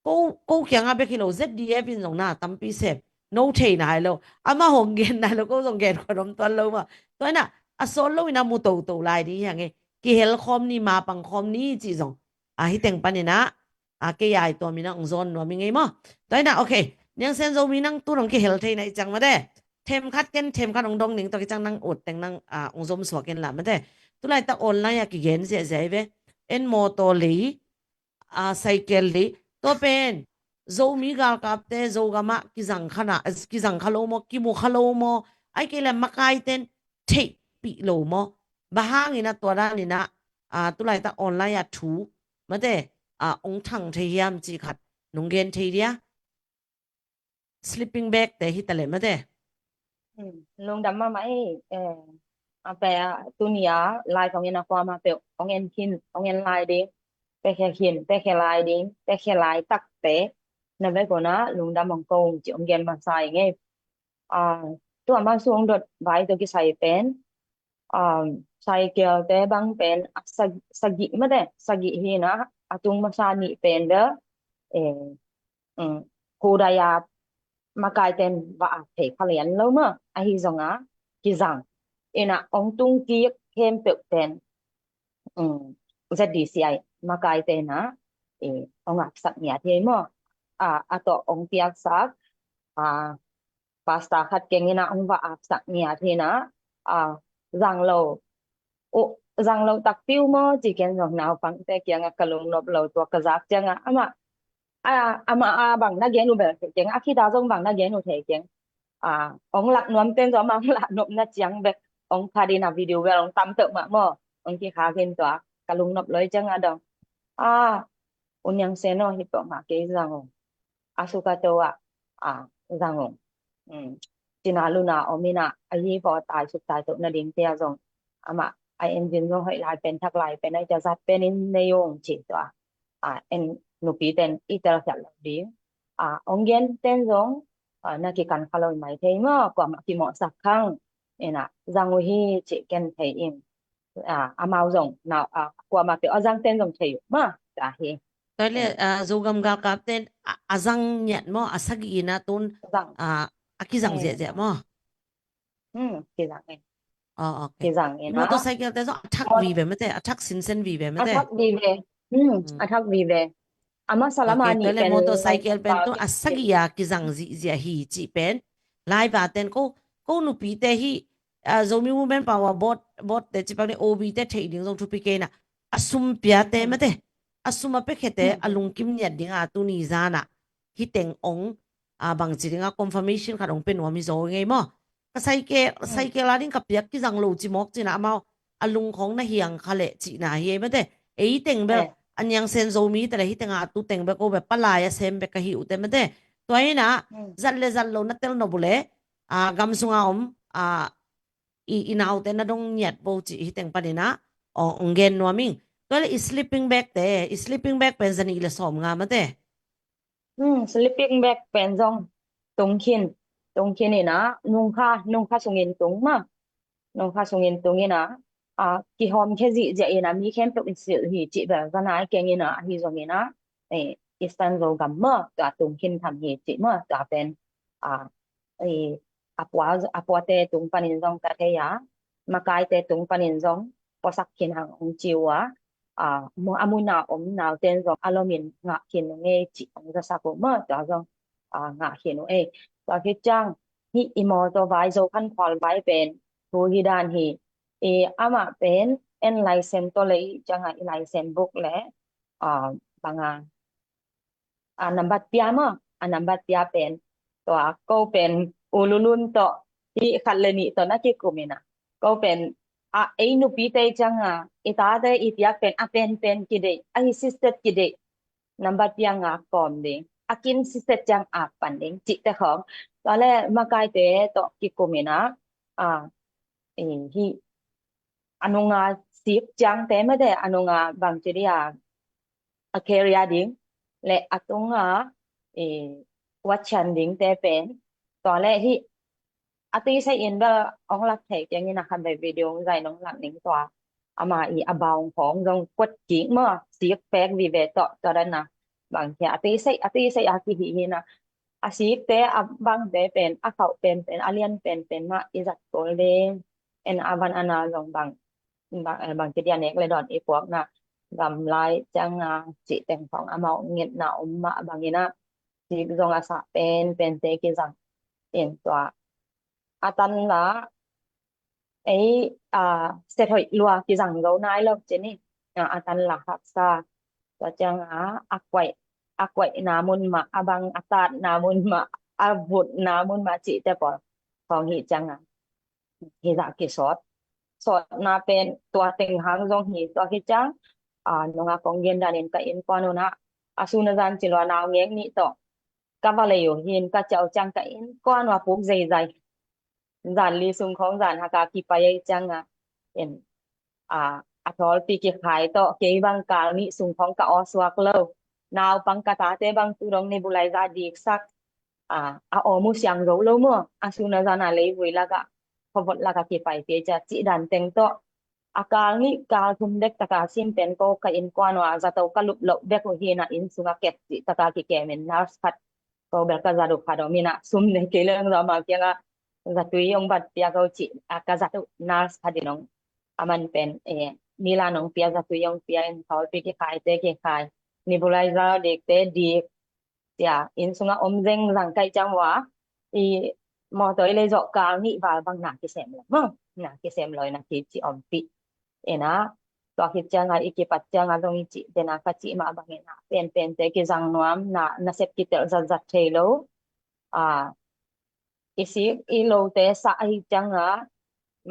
ko, ko kianga bek hi lo Z D F in zong na tampi sem. No thei nai lo. Ama hong gen nai lo, ko zong gen khuan om tuan lo mah. Tua ina a sawl lo ina mu toto lai ding hi hang e. Kihel khawm ni, mapang khawm ni cih zong. A hi teng pan ina a kei ai tua mina hong zawn nuam i ngei maw. Tua ina, okay. Niang Sen Zomi nang tu nong kihel thei na i ciang mate. Themkhat ken, themkhat hong dong ning tua kicang nang ut teng nang, a, hong zom suak in la mate. Tu laitak online a kigen ziahziah i ve. En mawtaw lei, a, saikel lei. Tua pen Zomi galkapte Zogama kizang khana, kizang kha lo maw, kimu kha lo maw. Ai kei le makaiten theihpih lo maw. Bang hangina tua danina, a, tu laitak online a thu mate, a, hong thang thei hiam cih khat nong gen thei dia. Sleeping bag te hi ta le mate. Lungdam mahmah ei. A pe a tuni a lai kong en a kuama pe hong en khin, hong en lai ding. Pe khe khin, pe khe lai ding, pe khe lai takte na vekuna lungdam hong ko ci hong gen masa i ngei. A, tua ma su hong dot vai to kisai pen, um, saikel te bang pen a sag-, sagih mate, sagih hina, a tung masa nih pen de, eh, um, kudaya makaiten va a thei khalian lo ma, ahi zonga kizang. Ina ong tung kik khempeuh ten, um, Z D C I makaitena, eh, ong apsak ngiat hi mo. A, a to ong piaksak, a, pasta khat keng ina ong va apsak ngiat hina, a, zang lo. U, zang lo takpiu mo, ci ken zong naupangte kianga ka lungnop lo tua ka zak cianga. Ama, a, ama a bang na gen u bel thei keng, a khita zong bang na gen u thei keng. A, ong lak nuam ten zong ama ong lak nop na ciang bek, ong khat ina video bel ong tam teuh mah mo. Ong kikha kin tua, ka lungnop lo i cianga dong. A, u niang seno hi peuh mah kei zang ong. A suka to a, a, zang ong. Um, cina luna om ina, a hi vo tai suk tai to na ding tia zong. Ama, a engine zong hoih lai pen thak lai pen, ai tia zat pen in nei ong ci tua. A, en nupi ten i tel khiat lo ding. A, ong gen ten zong, a, na kikan kha lo mai thei mo, kuama kimosak khang. Ina, zang u hi ci ken thei in. A, amau zong, na, a, kuama peuh a zang ten zong thei uh ma, ta hi. Tua le, a, Zogam galkap ten, a, a zang ngiat maw, a sagih ina tun, a, a kizang ziahziah maw? Hmm, kizang e. Oh, okay. Kizang ina. Motorcycle te zong a thak vive mate, a thak sinsen vive mate. A thak vive. Hmm, a thak vive. Ama salama ni pen motorcycle pen tu a sagih a kizang ziahziah hi ci pen. Lai va ten ko, ko nupi te hi, a, Zomi Women Power Board, Board te cipak ni O B te thei ding zong thupi kei na. A sum pia te mate. A sum a pekhe te, a lungkim niat ding a tuni zana. Hi teng ong, a bangci dinga confirmation khat hong pia nuam hi zaw ngei maw. Ka cycle, cycle a ding ka piak kizang lo ci mawk cina amau a lungkhong na hiang kha leh cina hi ei mate. Ei teng bel a niang sen Zomi te le hi tenga tu teng bek o bek palai a sem bek ka hi ute mate. Tua ina zat le zat lo na tel nop ule a gam sunga om a i, i naute na dong ngiat bo ci hi teng panina ong gen nuam ing. Tua le i sleeping bag te, i sleeping bag pen zanih le sawm nga mate. Hmm, sleeping bag pen zong tung khin, tung khin ina nungkha, nungkha sungin tung ma. Nungkha sungin tung ina a kihawm khe zihziah ina mi khempeuh in silh hi cih bel zanai keng ina ahi zong ina Eastern Zogam maw tua tung khin tham hi cih maw tua pen a a pua, a puate tung panin zong ka thei a, makaite tung panin zong puasak khin hang ong ci uh a, a mu, a muna om nauten zong a lomin ngah khin uh ngei cih ong zasak uh maw tua zong a ngah khin uh ei. Tua khit ciang hih i mawtaw vai Zo Khan Khual vai pen thu hi dan hi. I amah pen en license tawh le i cianga i license book le a banga a nambat pia maw, a nambat pia pen tua ko pen ululun tawh i khat le nih tawh na kikum ina ko pen a ei nupi tei cianga i tate i piak pen a pen pen kideih a hi siset kideih nambat pia nga kawm ding a kin siset ciang a pan ding cihte khawng tua le makaite tawh kikum ina a hi a nunga sik ciangte mate a nunga bangci dia a carrier ding le a tunga i watchan dingte pen tua le hi a tui sai in bel ong lak thei keng ina khat ve video ong zai nong lak ning tua ama i a baung khong zong kuat kik maw sik pek vive tawh tua dana bang kia a tui sai a tui sai a kihi hina a sikte a bangte pen a khauh pen pen a lian pen pen mah i zat kol ding en a van ana zong bang bang kidia nek le dawn i puakna gamlai cianga cih teng khong amau ngetna om mah bangina sik zong a sah pen pente kizang in tua a tan la ei a set hoih lua kizang zo nai lo cini a tan la haksa tua cianga a kuaih a kuaihna mun mah a bang a tatna mun mah a vutna mun mah cihte pawl khong hi cianga hi zah kisawt sawtna pen tua teng hang zong hi tua hi ciang a nunga kong gen danin ka innkuan una a sun a zan ci lua nau ngek nih tawh ka va lei uh hin ka ciau ciang ka innkuan ua puk zeizai zan li sung khong zan haka kipai ei cianga in a a thawlpi kikhai tawh kei bang kal nih sung khong ka aw suak lo naupang ka tate bang tu dong nebulizer diksak a a aw mu siang zo lo maw a sun a zan a leivui laka khuavot laka kipai te cia cih dan teng tawh a kal nih kal thum dek taka sim pen ko ka innkuan ua zato ka lup loh bek uh hina inn sunga kep cih taka kikemin nurse khat ko bel ka zat uh khat om ina sum nei kei leng zama kianga zatui ong bat pia ko cih a ka zat uh nurse khat in ong aman pen e nila nong pia zatui ong pia in thawlpi kikhai te kikhai nebulizer dik te dik cia inn sunga om zeng zang kai ciang ua i mawtaw i lei zawh kal nih val bang na kisem lo maw na kisem lo ina ki ci om pi ina tua khit cianga i kipat cianga zong i cih dena ka cih mah bang ina pen pen te kizang nuam na nasep kitel zat zat thei lo a i sik i lote sah ahi cianga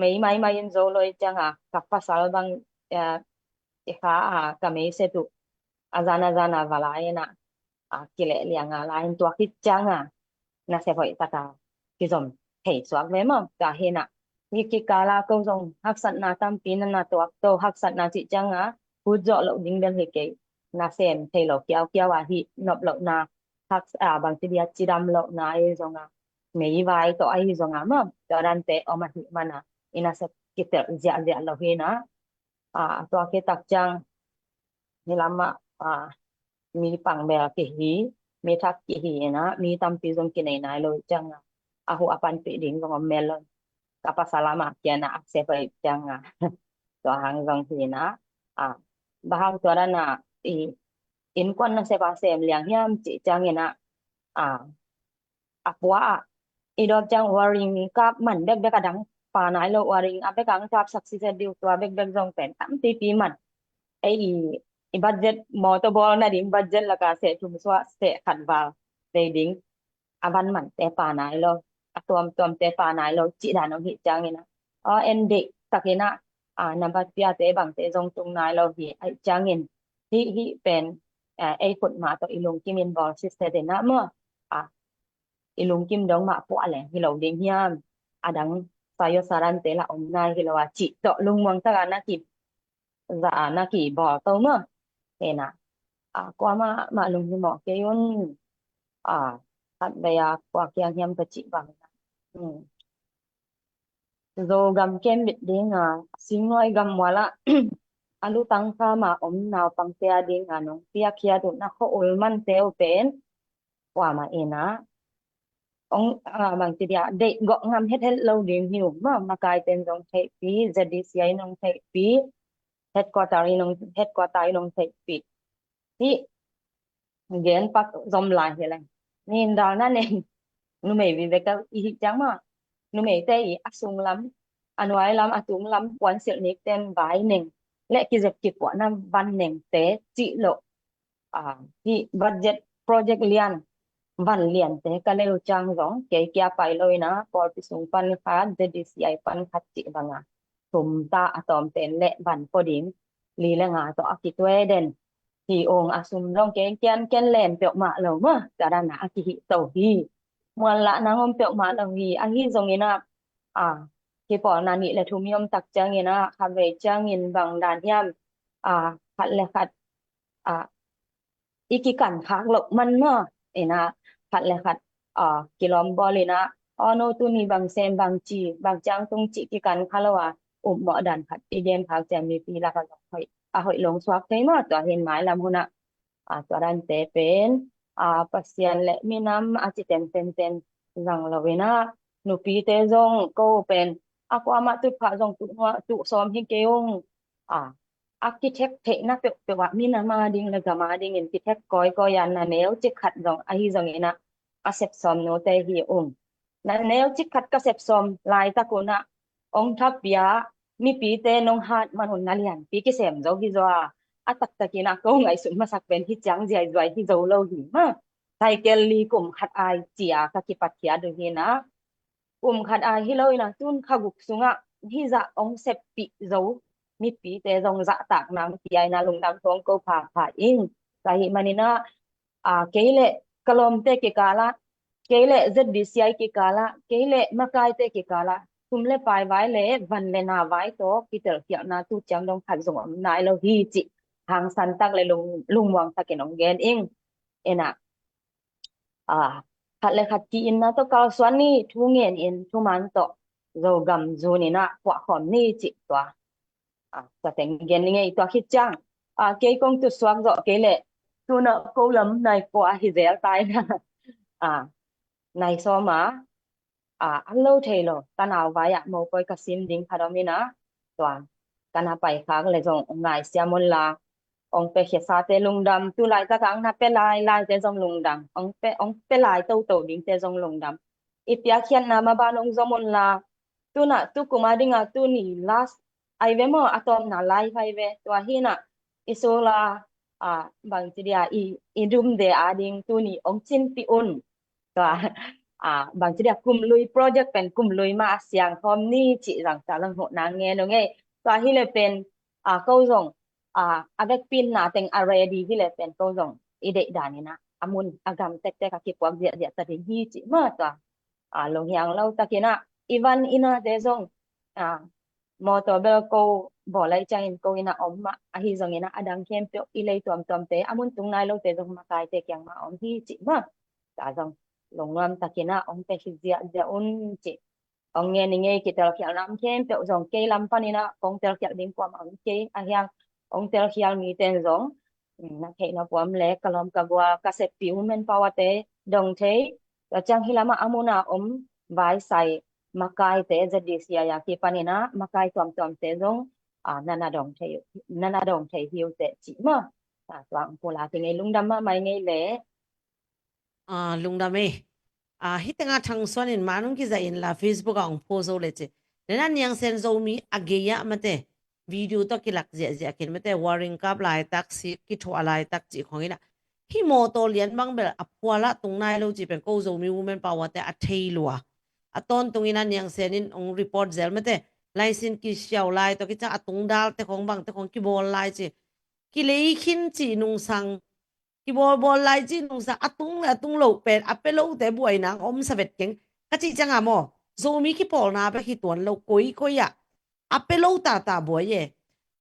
mei mai mai in zo lo i cianga ka pasal bang i kha a ka mei se tu a zan a zan a va lai ina a kileh lianga lai in tua khit cianga nasep hoih taka kizom thei suak ve maw tua hina hi kikala ko zong haksatna tampi na na tuak to haksatna cih cianga kut zawh loh ding bel hi kei nasem thei lo kiaukiau a hi nop lohna hak a bangci dia cidam lohna ahi zonga meivai tawh ahi zonga maw tua dante om ahi mana i nasep kitel ziahziah lo hina a tua khit tak ciang hi lamah a mi pangbel kihi mi thak kihi ina mi tampi zong kinei nai lo cianga a hu a panpih ding zong om mel lo ka pasal amah kiana a sep ahi cianga tua hang zong hina a bahang tua dana i innkuan nasep a sem liang hiam cih ciangina a a pua ah i dawp ciang wiring kap man bekbek a dang pa nai lo wiring a bek ang kap saksi se diu tua bekbek zong pen tampipi man ei i i budget mawtaw bawl nading budget laka seh thum suah seh khat val vei ding a van mante pha nai lo, a tuamtuamte pha nai lo cih dan hong hih ciangin ah, aw, en deih takin ah, a, nambat piate bangte zong tung nai lo hi, ahih ciangin hih, hih pen, a, ei khut mah tawh i lungkimin bawl siset in ah maw, a, i lungkim dong mah puah leng hi lo ding hiam? A dang sayo sarante lah om nai hi lo a cih tawh lungmuang taka na ki za a na kibawl to maw. Hi na, a, kuamah mah lunghimawh kei un. A, khat vei a kua kiang hiam ka cih bang. Hmm. Zogam kem bit ding a, Singnuai gam mual ah a lutang kha mah om naupangte a ding a nong piakkhiat uh na khua ul mante uh pen kuamah in ah ong, a, bangci dia, deih gawh ngam hethet lo ding hi uh maw. Makai ten zong theihpih, Z D C I in hong theihpih, headquarter in hong, headquarter in hong theihpih. Hih gen pak zom lai hi leng, nin dal na neng, numei vive ka i hih ciang maw, numeite i a sunglam, a nuailam, a tunglam puansilh nikten vai neng le kizep kipuahna van nengte cih loh, a, hih budget project lian, van liante ka leu ciang zong kei kia pai lo in ah, pawlpi sung pan khat, Z D C I pan khat cih bang a, sum ta a tawmten le van pua ding li le nga tawh a kituai den hi ung. A sum zong kei kian ken len peuhmah lo maw, tua dan a a kihih to hi. Muanlah nang om peuhmah lo hi. Ahi zongin ah, a, kipawlna nih le thum i om tak ciangin ah, khat vei ciangin bang dan hiam, a, khat le khat, a, i kikan khak loh man maw, in ah khat le khat, a, kilawm bawl in ah, aw no, tuni bang sem, bang ci, bang ciang tung cih kikan kha lo a, upmawh dan khat i gen khak ciang mipi lak ah zong hoih, a hoih lo suak thei maw. Tua hi in mailam hun ah, a, tua dante pen, a, Pasian le minam a ci ten ten ten zang lo in ah, nupite zong ko pen a kuamah tutphah zong tuh nuah, tuh sawm hi kei ung. A, a kithek theihna peuhpeuh ah minam a ding le gam a dingin kithek kawikawi a, na neucik khat zong ahi zongin ah ka sepsawm note hi ung. Na neucik khat ka sepsawm laitak un ah, ong thapia mipite nong hat man un na lianpi kisem zo hi zaw a, a taktakin ah ko ngaihsut masak pen hih ciang ziaizuai hi zo lo hi maw. Cycle li kum khat ai ci a ka kipatkhiat uh hi in ah, kum khat ai hi lo in ah, tun kha guk sungah hih zah ong seppih zo mipite zong zahtak nang pi a in ah lungdam thawng ko phapha ing. Tua ahih manin ah, a, kei le ka lawmte kikal ah, kei le Z D C I kikal ah, kei le makaite kikal ah, sum le pai, vai le van le na vai tawh kitelkhialhna tu ciang dong khat zong om nai lo hi cih hangsan tak le lung, lungmuang takin ong gen ing. In ah, a, khat le khat ki-inna tawh kalsuan ni, thu ngen in, thuman tawh Zogam zun in ah puahkhawm ni cih tua, a, tua teng gen ni ngei. Tua khit ciang, a, kei kong tutsuak zawh kei leh, tu-in ah ko lam nai kua hi zel ta in ah, a, nai sawm a, a, an lo thei lo, tanau vai ah mopoi ka sim ding khat om in ah, tua ka na pai khak le zong ngaisiam un la, ong pe khiasate lungdam, tu laitak ah ong na pe lailaite zong lungdam, ong pe, ong pe lai toto dingte zong lungdam. I piakkhiatna maban ong zom un la, tu-in ah, tu kum a ding ah, tuni last ai ve maw, a tawpna lai vai ve. Tua hi in ah, i sula, a, bangci dia, i, i dumde a ding tuni ong cinpih un. Tua, a, bangci dia, kum lui project pen kum lui mah a siang khawm ni cih zang ta lang hoh nang ngen ung ei. Tua hi le pen, a, ko zong, a, a vekpinna teng a ready hi le pen ko zong i deih dan in ah, a mun a gam tektek a kipuak ziahziah ta ding hi cih maw. Tua, a, lunghiang lo takin ah i van i nate zong, a, mawtaw bel ko bawl lai ciangin ko in ah om mah, ahi zongin ah a dang khempeuh i lei tuamtuamte, a mun tung nai lote zong makaite kiang mah om hi cih maw. Tua zong lungnuam takin ah ong pe hi ziahziah un cih ong ngen ing ei. Kitelkhialhna om khempeuh zong kei lam panin ah kong telkhialh ding kuamah om kei, a hiang ong telkhial mite in zong, mm, na theihna puam le ka lawm ka gual ka seppi women power te dong thei. Tua ciang hih lamah a mun a om vaisai makaite Z D C I a kipanin ah makai tuamtuamte zong, a, na na dong thei, na na dong thei hi uh teh cih maw. A, tua ong pulak ing ei, lungdam mahmah ing ei le. A, lungdam ei. A, hih tengah Thang Suan in man ong kiza in la Facebook ah ong pho zo le ci. Nena Niang Sen Zomi a gei ah mate video tawh kilak ziahziah khin mate, Waring kap laitak, sik kithuah laitak cih khong in ah. Hih mawtaw lian bang bel a phualah tung nai lo cih pen ko Zomi Women Power te a thei lua. A tawntungin a Niang Sen in hong report zel mate, laisin kisiau lai tawh kiciang a tung dal te khong bang te khong kibawl lai ci. Kilei khin cih nungsang, kibawlbawl lai cih nungsang, a tung le a tung lo pen a pia lote buaina hong om sa vet keng. Ka cih cianga maw, Zomi kipawlna bek hi tuan lo, koikoi ah a pia lo tata buai e.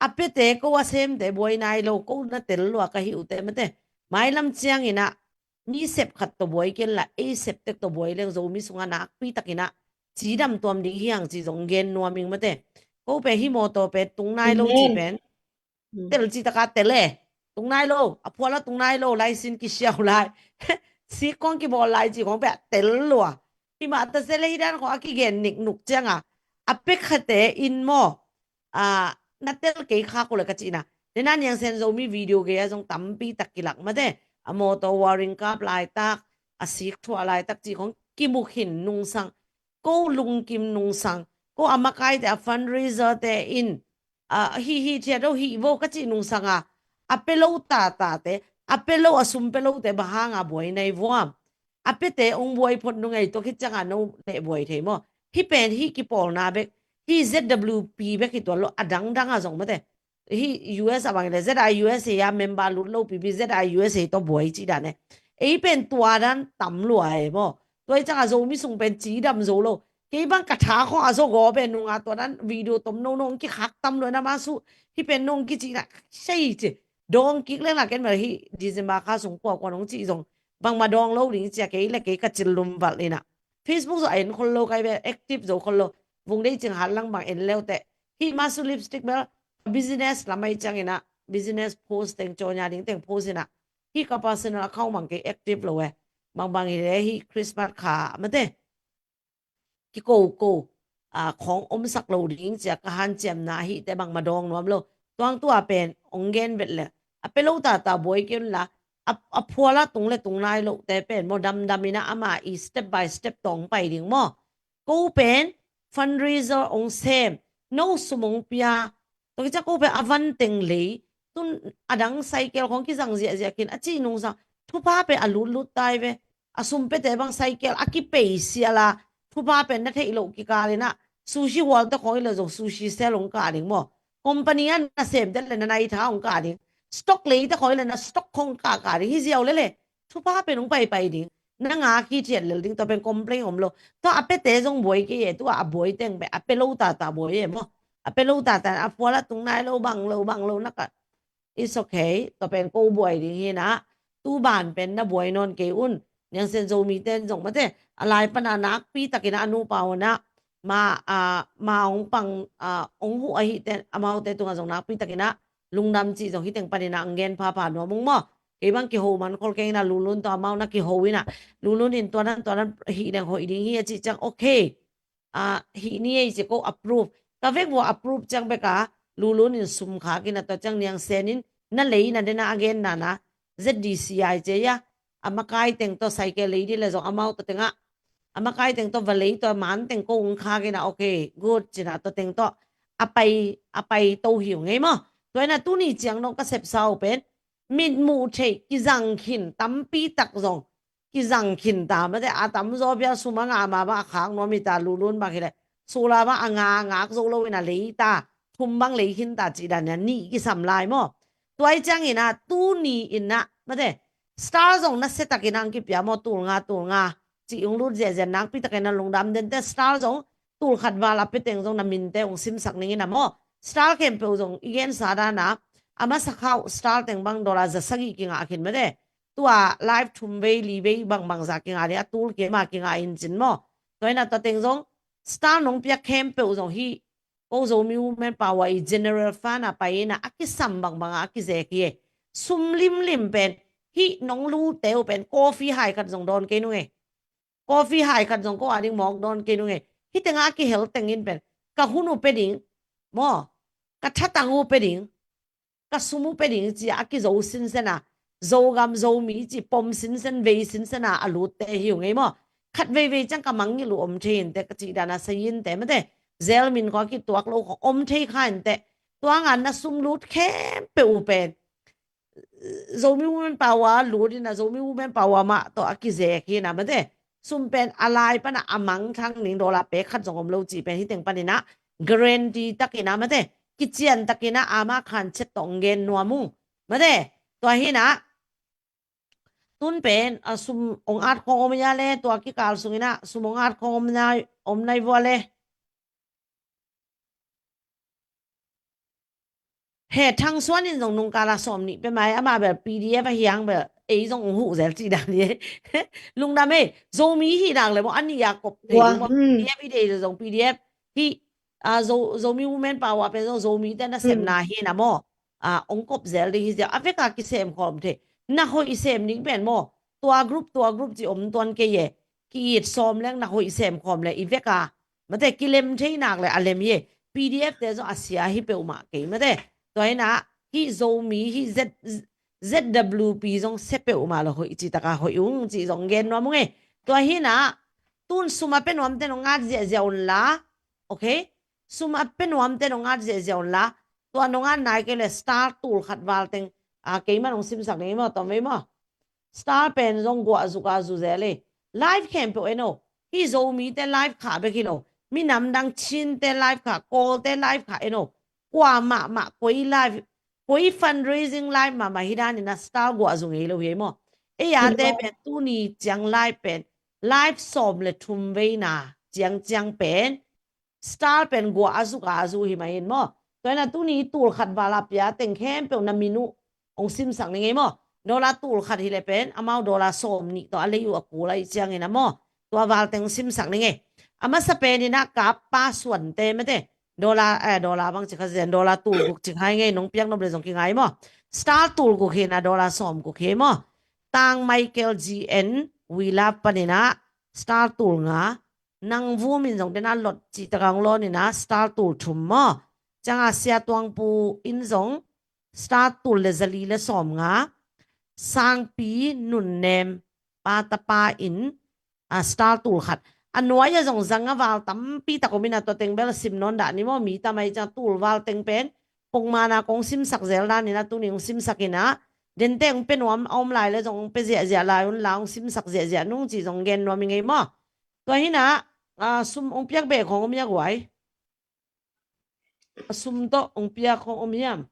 A piate ko a semte buai nai lo, ko na tel lua ka hi uhte mate. Mailam ciangin ah mi sep khat tawh buai ken la, ei sep tek tawh buai leng Zomi sungah nakpi takin ah cidam tuam ding hi hang ci zong gen nuam ing mate. Ko pen hih mawtaw pen tung nai lo ci pen tel ci taka tel e. Tung nai lo, a phualah tung nai lo, laisin kisiau lai, sik khong kibawl lai ci khong pen tel lua. Hih mah ta se le hih dan khong a kigen niknuk cianga a pia khate in maw, a, na tel kei khak uh le ka cihna. Nena Niang Sen Zomi video gei ah zong tampi tak kilak mate. A mawtaw waring kap laitak, a sik thuah laitak cih khong kimu khin nungsang, ko lungkim nungsang, ko a makaite a fundraiser te in, a, hih hih thiat lo hih vo ka cih nungsanga a pia lo tatate, a pia lo, a sum pia lote bang hanga buai nai vuam? A piate hong buai phot nungei tawh khit cianga no leh buai thei maw? Hih pen hih kipawlna bek, hih Z W P bek hi tuan lo, a dangdang a zong mate. Hih U S a bang le Z I U S A a member lut lo pipi Z I U S A tawh buai cih dan e. Ei pen tua dan tam lua e maw. Tua i cianga Zomi sung pen cidam zo lo. Kei bang ka tha khong a zo gaw pen nunga tua dan video tom no no hong kikhak tam lua na masu. Hih pen no hong kicihna sei ci. Dawng kik leng la ken bel hih December kha sung kuakuan hong cih zong bangma dawng lo ding cia kei le kei ka cil lum valh inah. Facebook zong a en khol lo kai bel, active zo khol lo. Vung dei cing hat lang bang en leute. Hih masu lipstick bel business lamai cianginah business post teng cawnya ding teng post inah. Hih ka personal account bang kei active lo e. Bangbang hi le hih Christmas kha mate kikoko, a, khong omsak lo ding cia ka hanciamna hihte bangma dawng nuam lo. Tuang tua pen hong gen vet le a pia lo tata buai kei un la, a, a phualah tung le tung nai lote pen maw damdam inah ama i step by step tawh hong pai ding maw. Ko pen fundraiser hong sem, no sum hong pia, tua kicia ko pen a van teng lei, tun a dang cycle khong kizang ziahziah khin a cih nungsang, thupha pen a lutlut tai ve. A sum piate bang cycle a kipei siala, thupha pen na theih loh kikal inah sushi hualte khong i le zong sushi sel hong kah ding maw? Company a na semte le na naitha hong kah ding, stock leite khong i le na stock khong kah kah ding, hi ziau le le thupha pen hong paipai ding. Na ngak hi thiat lel ding, tua pen complain om lo. Tua a piate zong buai kei e, tua a buai teng pen a pia lo tata buai e maw? A pia lo tata a phualah tung nai lo bang lo bang lo na ka. It's okay. Tua pen ko buai ding hi na. Tu ban pen na buai nawn kei un. Niang Sen Zomi ten zong mate a lai pana nakpi takin a nupa hona ma, a, ma hong pang, a, hong huh ahi ten amaute tunga zong nakpi takin a lungdam cih zong hiteng panin a ang gen phapha nuam ung maw? Kei bang kiho man khol keng inah Lulun tawh amau na kiho inah Lulun in tua nan tua nan hih deng hoih ding hi a cih ciang okay. A, hih ni ei ci ko approve. Ka vek vua approve ciang beka Lulun in sum khak inah tua ciang Niang Sen in na lei na dena a gen nana Z D C I ci a, a makai teng tawh cycle lei di le zong amau tawh tengah a makai teng tawh va lei tawh man teng ko ung khak inah okay good cina tua teng tawh a pai, a pai to hi uh ngei maw? Tua inah tuni ciang dong ka sepsa uh pen mitmuh theih kizang khin tampi tak zong kizang khin ta mate, a tamzaw bia sum a ngah ma bang a khak nuam hi ta, Lulun bang hi le sula bang a nga ngak zo lo inah lei ta, thum bang lei khin ta cih dan inah nih kisam lai maw? Tuai ciangin ah tuni inah mate star zong na se takin ang kipia maw, tul nga tul nga cih ung lut ziahziah nakpi takin a lungdam dente star zong tul khat val a pia teng zong na minte ung simsak ning inah maw? Star khempeuh zong i gensa dana a masa khauh star teng bang dollar za sagih kingah khin mate. Tua live thum vei li vei bangbang za kingah ding a tul kema kingah in cin maw? Tua inah tua teng zong star nong piak khempeuh zong hih ko Zomi Women Power i general fund a pai inah a kisam bangbang a kizek hi e. Sum limlim pen hih nong lute uh pen coffee hai khat zong dawn kei nung e. Coffee hai khat zong ko a ding mawk dawn kei nung e. Hih tengah a kihel tengin pen ka hun uh pe ding maw, ka thatang uh pe ding, ka sum uh pe ding ci a kizo sinsen a, Zogam Zomi ci pom sinsen vei sinsen a a lutte hi uh ngei maw? Khat veivei ciang ka mangngilh uh om thei inte ka cih dana sai inte mate. Zel min kho a kituak lo kho om thei kha inte. Tuanga na sum lut khempeuh uh pen Zomi Women Power lut in a, Zomi Women Power mah tawh a kizek hi na mate. Sum pen a lai pan a a mangthang ning, dollar pek khat zong om lo cih pen hi teng panin a guarantee takin a mate, kician takin a ama khan chet tawh ong gen nuam ung mate. Tua hi na, tun pen a sum ong at khong om ia le, tua kikal sungin a sum ong at khong om nai, om nai vua le. He Thang Suan in zong nungkala sawm nih pia mai, ama bel P D F a hiang bel ei zong ong huh zel cih dan hi. Lungdam ei, Zomi hi nak le maw, a nih a kop thei ding maw. P D F i dei le zong P D F hi, a, Zo, Zomi Women Power pen zong Zomi te na sepna hi na maw. A, ong kop zel ding hi ziau, a vek a kisem khawm thei. Na hoih sem ding pen maw, tua group, tua group ci om tuan kei e. Ki it sawm leng na hoih sem khawm le i vek a mate, kilem thei nak le a lem hi e. P D F te zong a sia hi peuhmah kei mate. Tua hi na, hi Zomi, hi Z, Z W P zong sia peuhmah lo hoih ci taka hoih ung ci zong gen nuam ung e. Tua hi na, tun sum a pe nuam te nong at ziahziah un la. Okay? Sum a pe nuam te nong at ziahziah un la. Tua nong at nai kei le star tul khat val teng, a, kei man ong simsak ding hi maw, tom vei maw. Star pen zong guah zuk a zu zel e. Live khempeuh en o. Hi Zomi te live khah bek hi lo. Minam dang Chin te live khah, Kawl te live khah en o. Kua mahmah koi live, koi fundraising live mahmah hi dan in a star guah zu ngei lo hi ei maw. Ei a te pen tuni ciang live pen, live sawm le thum veina ciangciang pen star pen guah a zuk a zu hi mai in maw. Tua hi na tuni tul khat val a pia teng khempeuh na min uh ong simsak ni ngei maw. Dollar tul khat hi le pen amau dollar sawm nih tawh a lei uh a kul a i ciangin a maw. Tua val teng simsak ni ngei. A masa pen in a kap pa suan te mate. Dollar, eh, dollar bang ci kha zen, dollar tul guk ci kha ngei, nong piak nop le zong kingai maw. Star tul guk hi na dollar sawm guk hi maw. Tang Michael G N, We Love panin a star tul nga, Nang Vum in zong den a lot cih taka ong lawn in a star tul thum maw. Ciang a Sia Tuang Pu in zong star tul le zali le sawm nga. Sangpi Nun Nem pa tapa in, a, star tul khat. A nuai a zong zang a val tampi tak om in a tua teng bel sim nawn dah ni maw, mi tam ai ciang tul val teng pen pongmana kong simsak zel dan in a tuni ong simsak in a, den te ong pe nuam a om lai le zong ong pe ziahziah lai un la, ong simsak ziahziah nung ci zong gen nuam i ngei maw. Tua hi na, a, sum ong piak beh khong om ia guai. A sum tawh ong piak khong om hiam.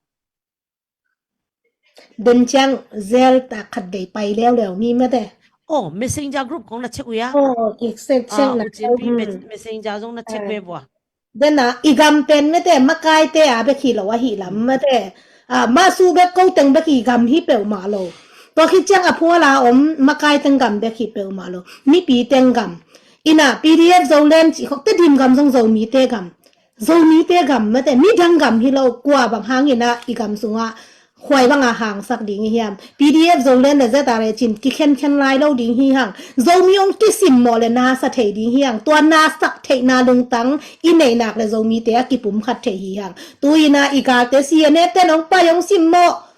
Den ciang zel ta khat vei pai leuleu ni mate. Oh, Messenger group khong na check uh ia. Oh, ki check, check na. Messenger zong na check ve vua. Den a i gam pen mate, makaite a bek hi lo ahi lam mate. A, masu bek ko teng bek i gam hi peuhmah lo. Tua khit ciang a phual a om makai teng gam bek hi peuhmah lo. Mipi teng gam. In a P D F Zoland cih khok Tedim gam zong Zomite gam. Zomite gam mate, midang gam hi lo, kua bang hangin a i gam sungah khuai banga hangsak ding i hiam. P D F Zoland le Z R A cin kikhenkhen lai lo ding hi hang. Zomi ong kisimmawh le nasa thei ding hi hang. Tua nasak theihna lungtang i neihnak le Zomite a kipumkhat thei hi hang. Tu-in a i galte C N F ten ong pai ong simmawh.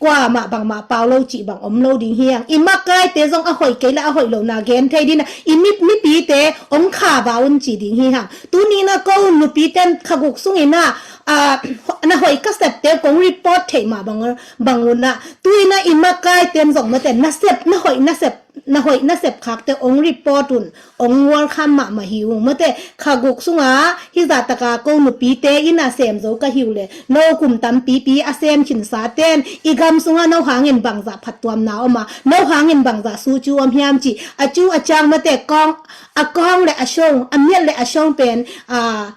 Kuamah bangmah pau lo cih bang om lo ding hi hang. I makaite zong a hoih kei le a hoih lo na gen thei ding a, i mi, mipite ong kha va un ci ding hi hang. Tuni na ko nupi ten kha guk sungin a, a, na hoih ka septe kong report theih mah bang, bang un a. Tu-in a i makaite zong mate na sep, na hoih na sep, na hoih na sep khakte ong report un, ong welcome mahmah hi ung mate. Kha guk sunga hizah taka ko nupite in a sem zo ka hi uh le, no kum tampipi a sem khinsa ten i gam sunga no hangin bangzah phattuamna om a, no hangin bangzah sucu om hiam ci, a cu a ciang mate, kawng, a kawng le a shong, a miat le a shong pen, a,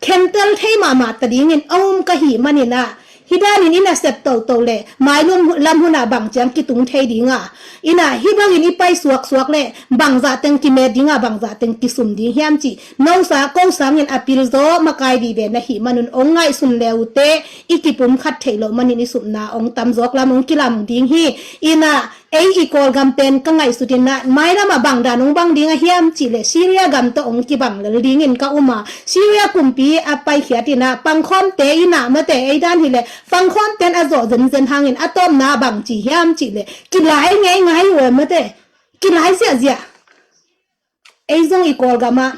khentel thei mahmah ta dingin a um ka hih manin a, hih danin i nasep toto le mailum lam hunah bang ciang kitung thei ding a, in a hih bangin i pai suaksuak le bangzah teng kimet ding a, bangzah teng kisum ding hiam cih, no sa ko sangin a pil zaw makai vive na hih manun ong ngaihsun le uh teh, i kipumkhat theih loh manin i supna ong tam zawk lam ong kilam ding hi. In a ei i Kawlgam pen ka ngaihsut in a, mailam ah bang dan ong bang ding a hiam cih leh Syria gam tawh ong kibang lel dingin ka um a, Syria kumpi a paikhiat in a, pangkhawmte in a mate, ei dan hi leh pangkhawmte in a zawh zenzen hangin a tawpna bang ci hiam cih leh kilai ngeingai uh e mate, kilai ziahziah. Ei zong i Kawlgam ah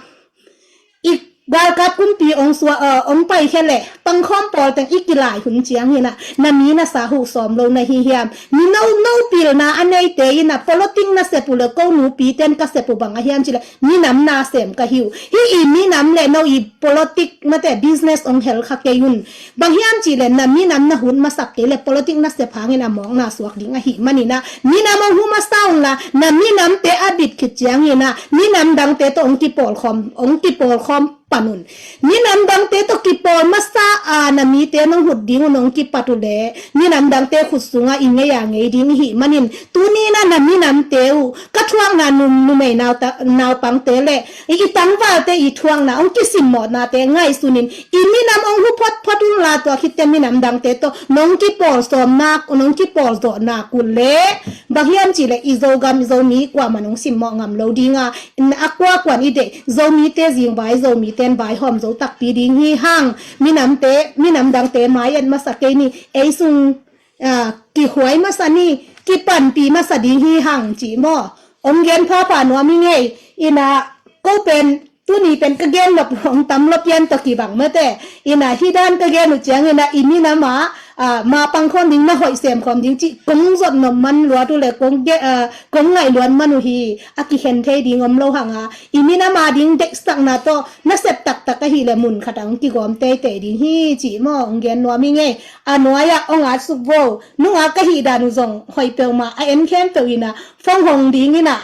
i Galkap kumpi ong sua, uh, ong paikhia leh pangkhawm pawl teng i kilai hun ciangin ah na mi na sa huh sawm lo na hi hiam? Mi no, no pilna a neite in ah politik na sep uh le ko nupi ten ka sep uh bang a hiam cileh minam na sem ka hi uh. Hi i minam le no i politik mate business ong hel kha kei un. Bang hiam cileh na minam na hun masak kei le politik na sep hangin a mawkna suak ding ahi manin ah minam ong hu masa un la na minamte a bit khit ciangin ah minam dangte tawh ong kipawlkhawm, ong kipawlkhawm pan un. Minam dangte tawh kipawl masa a na mite nong hut ding uh nong kipat uh le minam dangte khut sungah i ngei a ngei ding ihi manin tuni na na minamte uh ka thuakna num, numei nau ta, naupangte le i, i tangvalte i thuakna ong kisimmawhnate ngaihsunin i minam ong hu photphot un la tua khitte minam dangte tawh nong kipawl sawm nak, nong kipawl zawh nak uh le bang hiam cileh i Zogam i Zomi kuamah nong simmawh ngam lo ding a, a kuakuan i deih Zomite zingvai Zomite in vaihawm zo takpi ding hi hang. Minamte, minam dangte mai et masa kei ni, ei sung, ah, kihuai masa ni, kipanpih masa ding hi hang ci maw? Ong gen phapha nuam i ngei. In ah ko pen tuni pen ka gen lop hong tam lop pian tawh kibang mate. In ah hi dan ka gen uh ciangin ah i minam ah, ah, ma pangkhawm ding na hoih sem khawm ding cih kong zot nop man luat uh le kong ge, ah, kong ngaih luat man uh hi. A kikhen thei ding om lo hang a i minam a ding deihsakna tawh na sep taktak ahi le mun khat ah ong kigawm teitei ding hi ci maw? Ong gen nuam i ngei. A nuai ah ong at suk vo. Nunga ka hih dan uh zong hoih peuhmah a en khempeuh in ah phone hong ding in ah,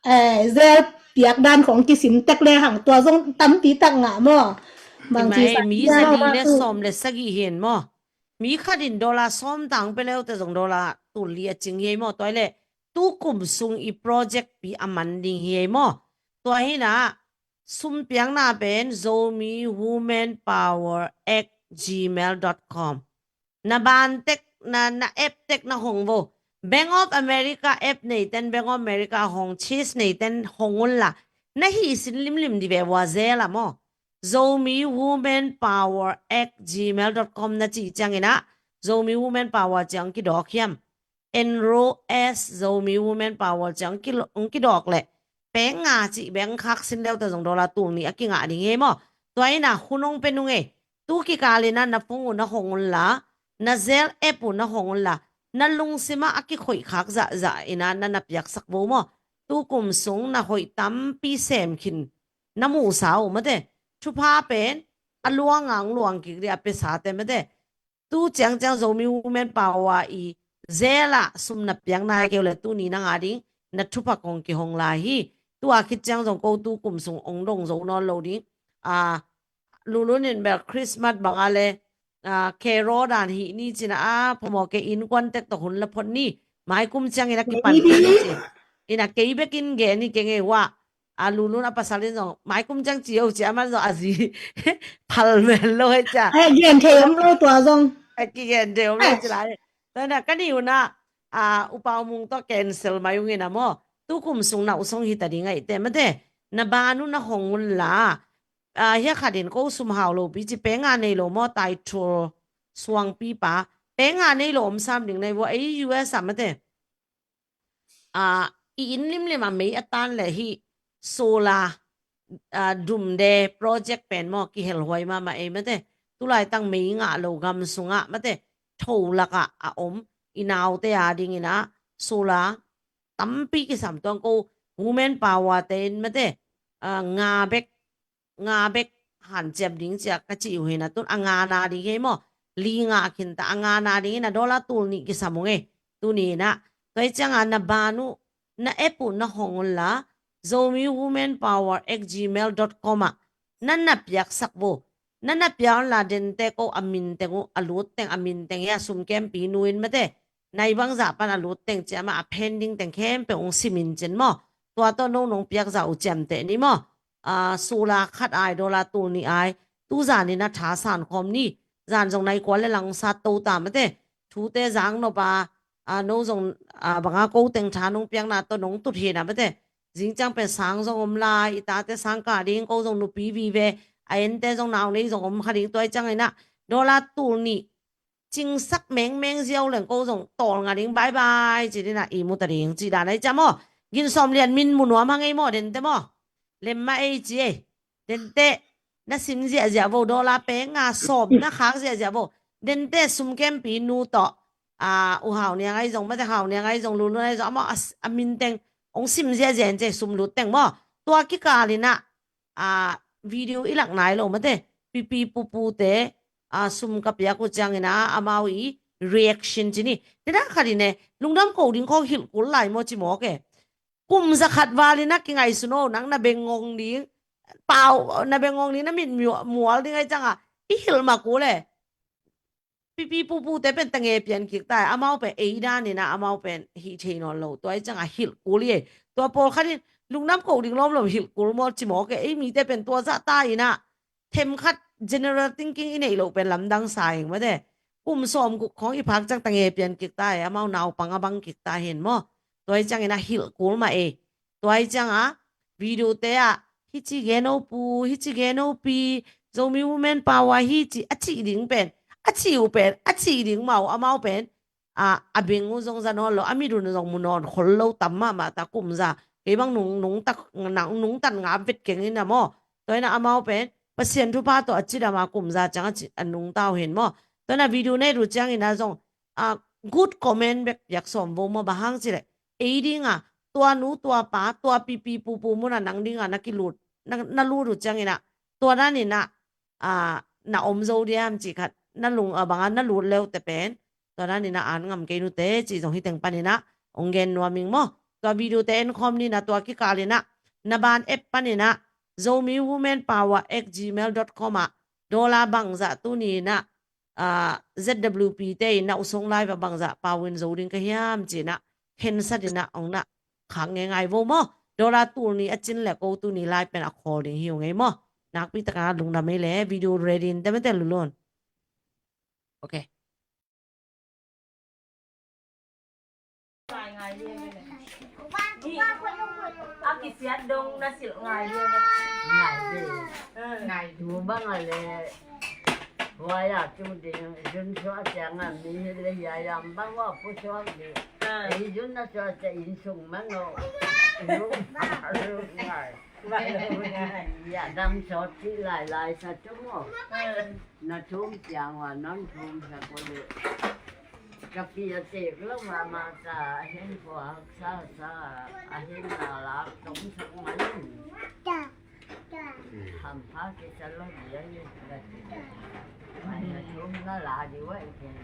eh, zel piak dan khong kisim tek le hang tua zong tampi tak ngah maw? Bang ci sa mi zali le sawm le sagih hin maw? Mi khat in dollar sawm tang pe leu te zong dollar tul li a cing hi ei maw? Tua le tu kum sung i project pi a man ding hi ei maw? Tua hi na sumpiakna pen Zomi Women Power at gmail dot com. Na ban tek, na, na app tek na hong vo. Bank of America app nei ten Bank of America hong, Chase nei ten hong un la na hi sin limlim di ve vua zel a maw? Zomi Women Power at gmail dot com na ci ciangin ah Zomi Women Power ciang kidawk hiam? Enroll as Zomi Women Power ciang kidawk leh peng nga cih beng khak sin leu te zong dollar tul nih a kingah ding hi ei maw? Tua in ah hun ong pe nung ei. Tu kikal in ah na phone uh na hong un la, na zel app uh na hong un la, na lungsim ah a kikhoih khak zahzah in ah na na piaksak vo maw? Tu kum sung na hoih tampi sem khin na muhsa uh mate. Thupha pen a luang ang luang kik di a pia sate mate. Tu ciangciang Zomi Women Power i zel ah sum na piak nai keu le tuni na ngah ding na thupha kong kihong lai hi. Tu a khit ciang zong ko tu kum sung ong dong zo nawn lo ding. A, Lulun in bel Christmas bang a le, a, kero dan hi ni cin a, a phamawh kei innkuan tek tawh hun la phot ni. Mai kum ciangin a kipan ni ci. In a kei bekin gen ni kei ngei uh a. A Lulun a pasal in zong mai kum ciang ci uh ci a man zong a zi phal men lo hei cia. Ai, gen thei om lo tua zong. A kigen thei om lo ci lai. Tua na ka ni uh na, a, Upa U Mung tawh cancel mai ung in a maw? Tu kum sung na uh song hi ta ding a i te mate. Na ban uh na hong un la. A, hia khat in ko sum hau lo pi ci peng a nei lo maw? Tai thul suang pi pa. Peng a nei lo om sam ding nei vua ei U S a mate. A, i inn limlim a mei a tan le hi solar, a, dumde project pen maw kihel huai mahmah ei mate. Tulai tang mei ngah lo gam sungah mate tho lakah a om i naute a dingin ah solar tampi kisam tuang ko Women Power te in mate, a, nga bek nga bek hanciam ding cia ka ci uh hi na tun a nga na ding hi maw? Li nga khin ta a nga na ding hi na dollar tul nih kisam uh ngei. Tuni na tua hi cianga na ban uh na app uh na hong un la Zomi Women Power at gmail dot com ah na na piaksak vo. Na na piak un la dente ko a min teng uh a lut teng a min teng hi a sum kempi nu in mate. Nai bangzah pan a lut teng ciama a pending teng khempeuh ong simin cin maw? Tua tawh no nong piakzah uh ciamteh ni maw? A, sula khat ai dollar tul nih ai. Tu zanin a tha san khawm ni. Zan zong nai kua le lang sat to ta mate. Thute zang nop a, a, no zong, a, banga ko teng tha nong piakna tawh nong tut hi na mate. Zing ciang pen sang zong om lai, i tate sang kah ding ko zong nupi vive. A ente zong nau nei zong om kha ding tua i ciang ina. Dollar tul nih cingsak mengmeng ziau leng ko zong tawl nga ding bye bye ci dina i mu ta ding ci dan ai cia maw? Gin sawm lian min mu nuam hang ei maw dente maw? Lem mah ei ci ei. Dente na sim ziahziah vo, dollar peng nga sawm na khak ziahziah vo. Dente sum kempi nu tawh, a, u Hau Niang ahi zong, mate Hau Niang ahi zong, Lulu ahi zong, amau a, a minteng hong sim ziahziah in ci, sum lut teng maw. Tua kikal in ah, a, video i lak nai lo mate, pipi pupute, a, sum ka piak uh ciangin ah, amau i reaction ci ni. Tena khat in e, lungdam ko ding khawng hilh kul lai maw ci mawk e. Kum za khat val in ah kingaihsun o, nang na bengngong ding, pau, na bengngong ding, na mit mual ding ahi ciangah, i hilh mah kul e. Pipi pupute pen tange pian kik ta e, amau pen ei dan in ah, amau pen hih thei nawn lo, tua ahi ciangah hilh kul hi e. Tua pawlkhat in lungdam ko ding lawmlawm hilh kul maw ci mawk e, ei mite pen tua zah ta in ah, themkhat general thinking i neih loh pen lamdang sa ing mate. Kum sawm guk khawng i phak ciang tange pian kik ta e, amau naupang a bang kik ta hen maw. Tua ahi ciangin ah hilh kul mah e. Tua ahi ciangah video te ah, hici gen o pu, hici gen o pi, Zomi Women Power hici a cih ding pen, a cih uh pen, a cih ding mah uh, amau pen, a, a beng uh zong za nawn lo, a mit un zong mu nawn khol lo tam mahmah ta kum za. Kei bang nung, nungta, nungta ngap vet keng in ah maw. Tua in ah amau pen Pasian thupha tawh a cidam a kum za ciang a ci, a nungta uh hen maw. Tua in ah video ne uh ciangin ah zong, a, good comment bek piak sawm vo maw, bang hang cih leh, ei ding a, tua nu, tua pa, tua pipi pupu mun ah nang ding a na kilut, na, na lut uh ciangin ah, tua dan in ah, a, na om zo diam cih khat, na lung, a, bang a na lut le uh te pen, tua dan in ah an ngam kei nu te cih zong hih teng pan in ah hong gen nuam ing maw. Tua video te en khawm ni in ah, tua kikal in ah, na ban app pan in ah, Zomi Women Power at gmail dot com ah, dollar bangzah tuni in ah, a, Z W P te in ah, U Song Live ah bangzah pau in zo ding ka hiam ci in ah, khensat in ah hong na khak ngeingai vo maw. Dollar tul nih a cin le ko tuni lai pen a khawl ding hi uh ngei maw. Nakpi takin lungdam ei le, video ready in te mate Lulun. Ok. A kisiat dong na silh ngai dia. Ngai dia. Ngai. Tu bang a le. Huai a tu ding, Jun suah ciang a mi hi le, hiai lam bang a pu suak ding. Ei Jun na suah ciang inn sung man o. Lu, lu ngai. Ya, dam sawt cih lailai sa tu maw. Na thum ciang ua, non thum sa ko le. Ka pi a tek lo mahmah ta, a hen ko haksa sa, a hen na lak tong sak man. Hampha kisa lo dia ni. Mai na thum na la di ua i ken.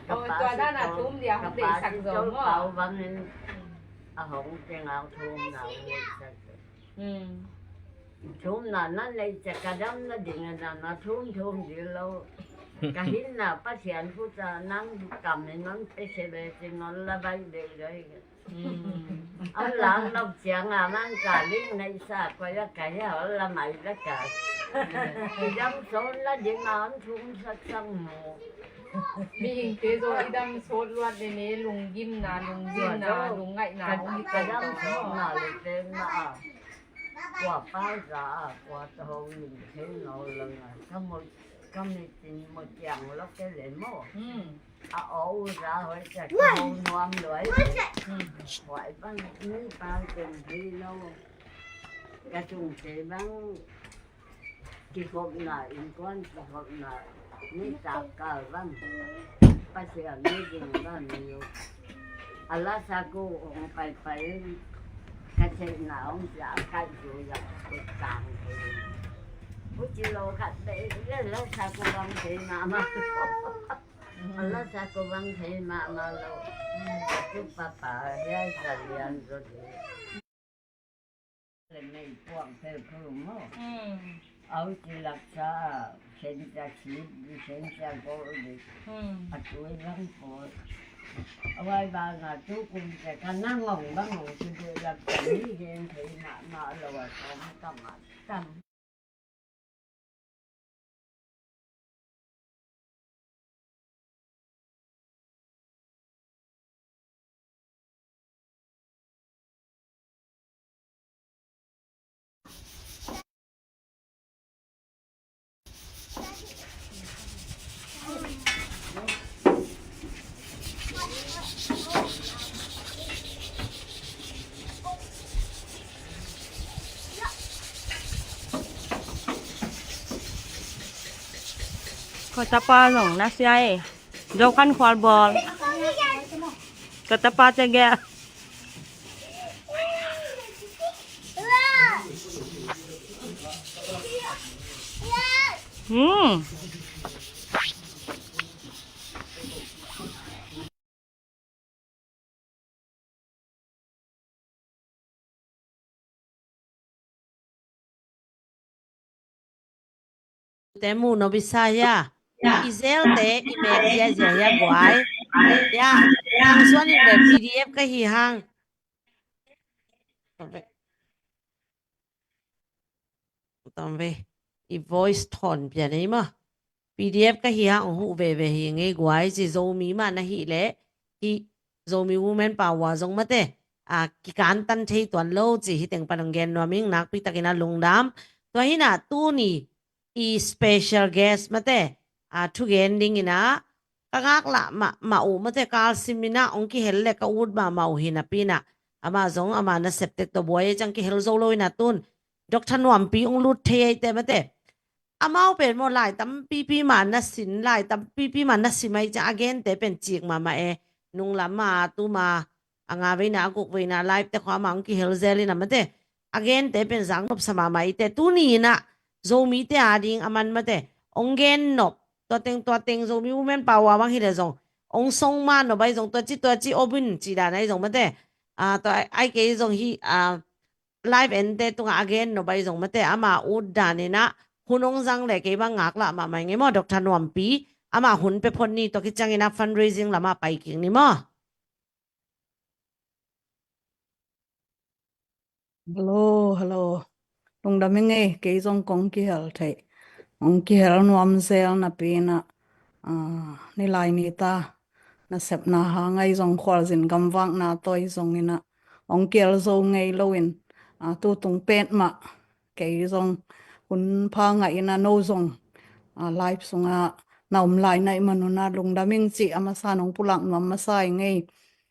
Ka pa si to, ka pa si to pau bang hen. A hong teng a thum na hong sak. Thumna na neih ciang ka damna ding a, na thum thum ding lo. Ka hinna Pasian khut ah nang kam in non pe se le cin non la bai dei dei. A lang nop ciang a man ka ling neih sa koi a ka hia la mai la ka. Ki dam sawn la ding a an thum sak sang mu. Mihingte zong i dam sawt luat le ne, lunggimna, lunggimna, lungngaihna hong hi ka dam sawtna le te ma a. Kua pa za a, kua taho in thei no lo na. Ka mu, ka mit in mu ciang lo ke le maw. A aw za hoi ca ka ho nuam luai. Huai bang ni pa ken thei lo. Ka sungte bang. Kikhopna, innkuan kikhopna, ni takkal bang. Pasian ni ding bang ni uh. A la sak uh hong paipai, ka theihna hong sia, a kaih zui a, kut kang thei. Huci lo khat bei, la sak uh bang thei mahmah. A la sak uh bang thei mahmah lo. Tu papa, hia sa lian zo de. Le mei puang pel phu maw. Au ci laksa, sen cia sip di, sen cia go di. A tui bang put. A vai bang a tu kum cia ka nang ong bang ong ci di laksa ni gen thei mahmah lo a sawm tam a tam. Ka tapa zong na sia e. Zo kan khual bawl. Ka tapa te gel. Hmm. Te mu no bisa ya. I zel te i mek zia zia ya guai. Ya. Ang suan in be P D F ka hi hang. Tam ve. I voice tone pian ei ma. P D F ka hi hang ong huh veve hi ngei guai ci Zomi ma na hi le. Hi Zomi Women Power zong mate. A kikan tan thei tuan lo ci hi teng pan ong gen nuam ing nakpi takin a lungdam. Tua hi na tuni i special guest mate. A thugen ding ina ka ngaklah mah mah uh mate kal sim ina ong kihel le ka ut mah mah uh hi napi na. Ama zong ama nasep tek tua buai ciang kihel zo lo ina tun. Doctor Nuampi ong lut thei ei te mate. Amau pen maw lai tampipi ma na sin lai tampipi ma na sim ai ciang a gente pen cik mahmah e. Nunglam a tuma a nga veina a guk veina live te khua ma ong kihel zel ina mate. A gente pen zang nopsa mahmah i te tuni ina Zomite a ding a man mate. Ong gen nop tua teng tua teng Zomi Women Power bang hi le zong ong song ma nop ai zong tua ci tua ci obin ci dan ai zong mate. A tua ai kei zong hi a live ente tunga a gen no bai zong mate ama ut dan ina hun ong zang le kei bang ngaklah mahmah ing e maw Doctor Nuampi ama hun pe phot ni tua kiciang ina fundraising lama pai kik ni maw. Hello, hello. Lungdam ing e kei zong kong kihel thei. Ong kihel nuam zel napi ina. Ah, ni lai ni ta nasepna hang ai zong khualzin gamvakna toi zong ina ong kiel zo ngei lo in, ah, tutung pet mah kei zong hun pha ngah ina no zong, ah, live sunga na om lai na i manuna lungdam ing ci a masa nong pulak nuam masa i ngei,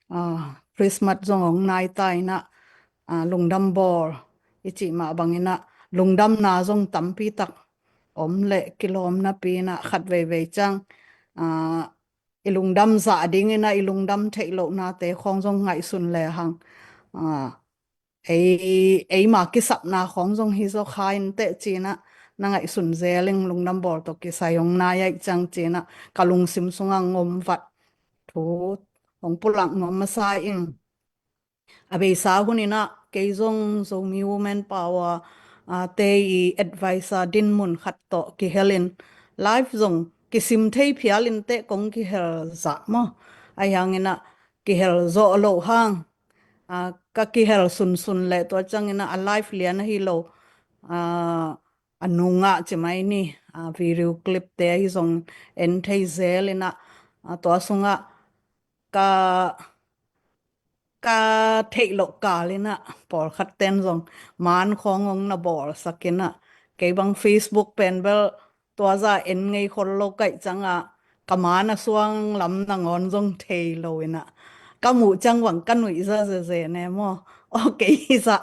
ah, Christmas zong ong nai ta ina, ah, lungdam bawl i cih mah bang ina lungdamna zong tampi tak om le kilawm napi ina khat veivei ciang, ah, i lungdam zah ding ina i lungdam theih lohnate khawng zong ngaihsun le hang. Ah, ei, eima kisapna khawng zong hi zaw kha in teh ci ina na ngaihsun zel ing lungdam bawl tawh kisai ong nai ai ciang ci ina ka lungsim sunga ngom vat thu ong pulak nuam masa ing. A beisa hun ina kei zong Zomi Women Power, ah, te i advisor dinmun khat tawh kihel in live zong kisim thei phial in teh kong kihel zah maw. Ai hang ina kihel zawh loh hang, ah, ka kihel sunsun le tua ciang ina a live lian ahi lo, ah, a nungah ci mai ni, ah, video clip te ahi zong en thei zel ina, ah, tua sunga ka ka theih loh kal ina pawlkhat ten zong man khawng ong na bawlsak ina kei bang Facebook pen bel tua za en ngei khol lo kaih cianga ka man a suang lam nangawn zong thei lo ina ka muh ciang bang ka nuih za zeze ne maw. Aw kei hi za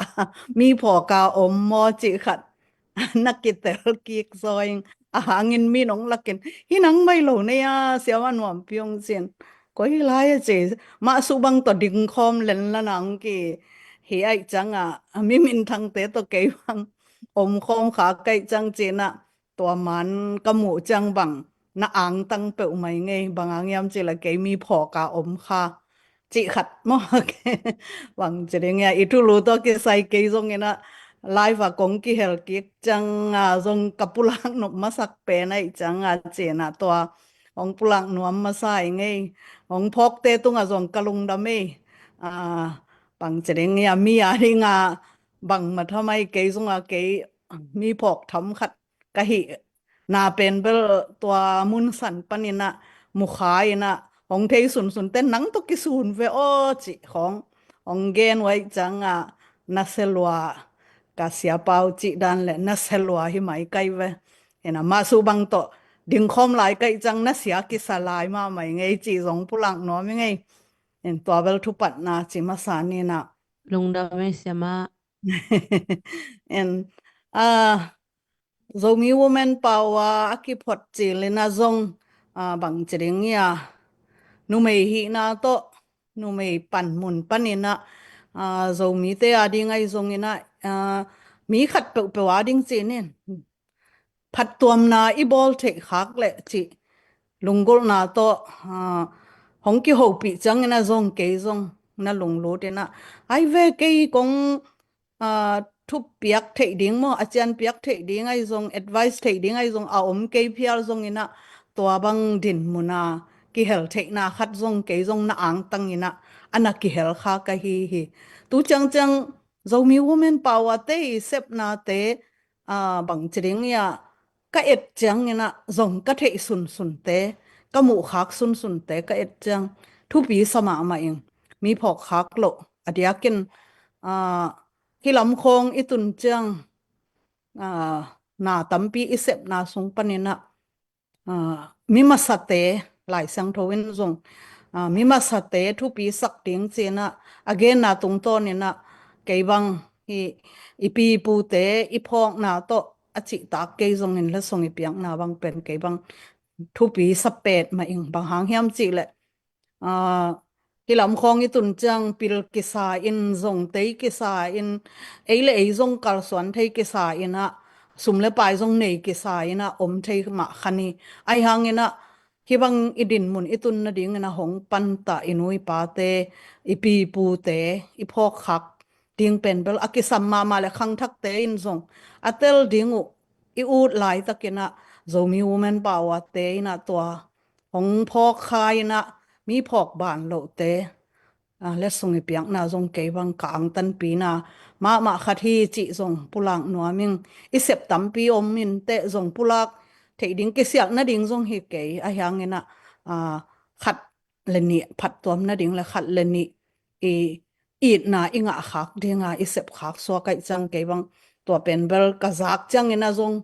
mi phawka om maw cih khat na kitel kik zaw ing a hangin mi nong lakin hi nang mai lo nei a siama nuampi ong cin koi lai a ci mah suh bang tawh ding khawm len la nang ki hi aih cianga mi minthangte tawh kei bang om khawm kha kaih ciang cina tua man ka muh ciang bang na angtang peuh mai ngei bang ang hiam cila kei mi phawka om kha cih khat maw. Bang ci ding ia i thulu tawh kisai kei zong ina live a kong kihel kik cianga zong ka pulak nop masak pen aih cianga cina tua hong pulak nuam masa i ngei hong phawkte tunga zong ka lungdam ei. Bang ci ding ia mi a dinga bang mathamai kei zonga kei mi phawk tham khat ka hih na pen bel tua mun san paninah mukha inah hong thei sunsun ten nang tawh kisun ve aw cih khawng hong gen uaih cianga na selua ka siapau cih dan le na selua hi mai kai ve. Inah mah suh bang tawh dingkhawm lai kaih ciang na sia kisa lai mahmai ngei cih zong pulak nuam i ngei. In tua bel thupatna ci masa ninah lungdam ei siamah. In ah Zomi Women Power a kiphot cilin ah zong, ah, bang ci ding ia, numei hihna tawh, numei panmun panin ah, ah, Zomite a ding ahi zongin ah, ah, mi khat peuhpeuh a ding cinin phattuamna i bawl theih khak leh cih lunggulhna tawh, ah, hong kihopih ciangin ah zong kei zong na lunglut in ah, ai ve kei kong, ah, thupiak theih ding maw, a cianpiak theih ding ahi zong, advice theih ding ahi zong a om kei phial zongin ah tua bang dinmun a kihel theihna khat zong kei zong na angtangin ah a na kihel kha ka hi hi. Tu ciangciang Zomi Women Power te i sepnate, ah, bang ci ding ia, ka et ciangin ah zong ka theih sunsunte, ka muhkhak sunsunte ka et ciang thupi sa mahmah ing. Mi phawkkhak loh a diakin, ah, hih lam khawng i tun ciang, ah, na tampi i sepna sung panin ah, ah, mi masate, Lai Siangtho in zong, ah, mi masate thupi sak ding ci-in ah a genna tungtawnin ah kei bang hih i pi i pute i phawkna tawh a cihtak kei zongin letsong i piakna bang pen kei bang thupi sa petmah ing. Bang hang hiam cih leh, ah, hih lam khawng i tun ciang pil kisa in, zong tei kisa in, ei le ei zong kalsuan thei kisa in ah, sum le pai zong nei kisa in ah om thei mah kha ni. Ahi hangin ah hih bang i dinmun i tun nadingin ah hong panta i nu i pate, i pi i pute, i phawkkhak ding pen bel a kisam mahmah le khangthakte in zong a tel ding uh i ut laitakin ah Zomi Women Power te in ah tua hong phawk kha in ah mi phawk ban lohte, ah, letsong i piakna zong kei bang ka angtanpihna mahmah khat hi cih zong pulak nuam ing. I sep tampi om in teh zong pulak theih ding kisialh nading zong hi kei. Ahi hangin ah, ah, khat le nih phattuam nading le khat le nih i itna i ngah khak dinga i sep khak suak ahih ciang kei bang tua pen bel ka zak ciangin ah zong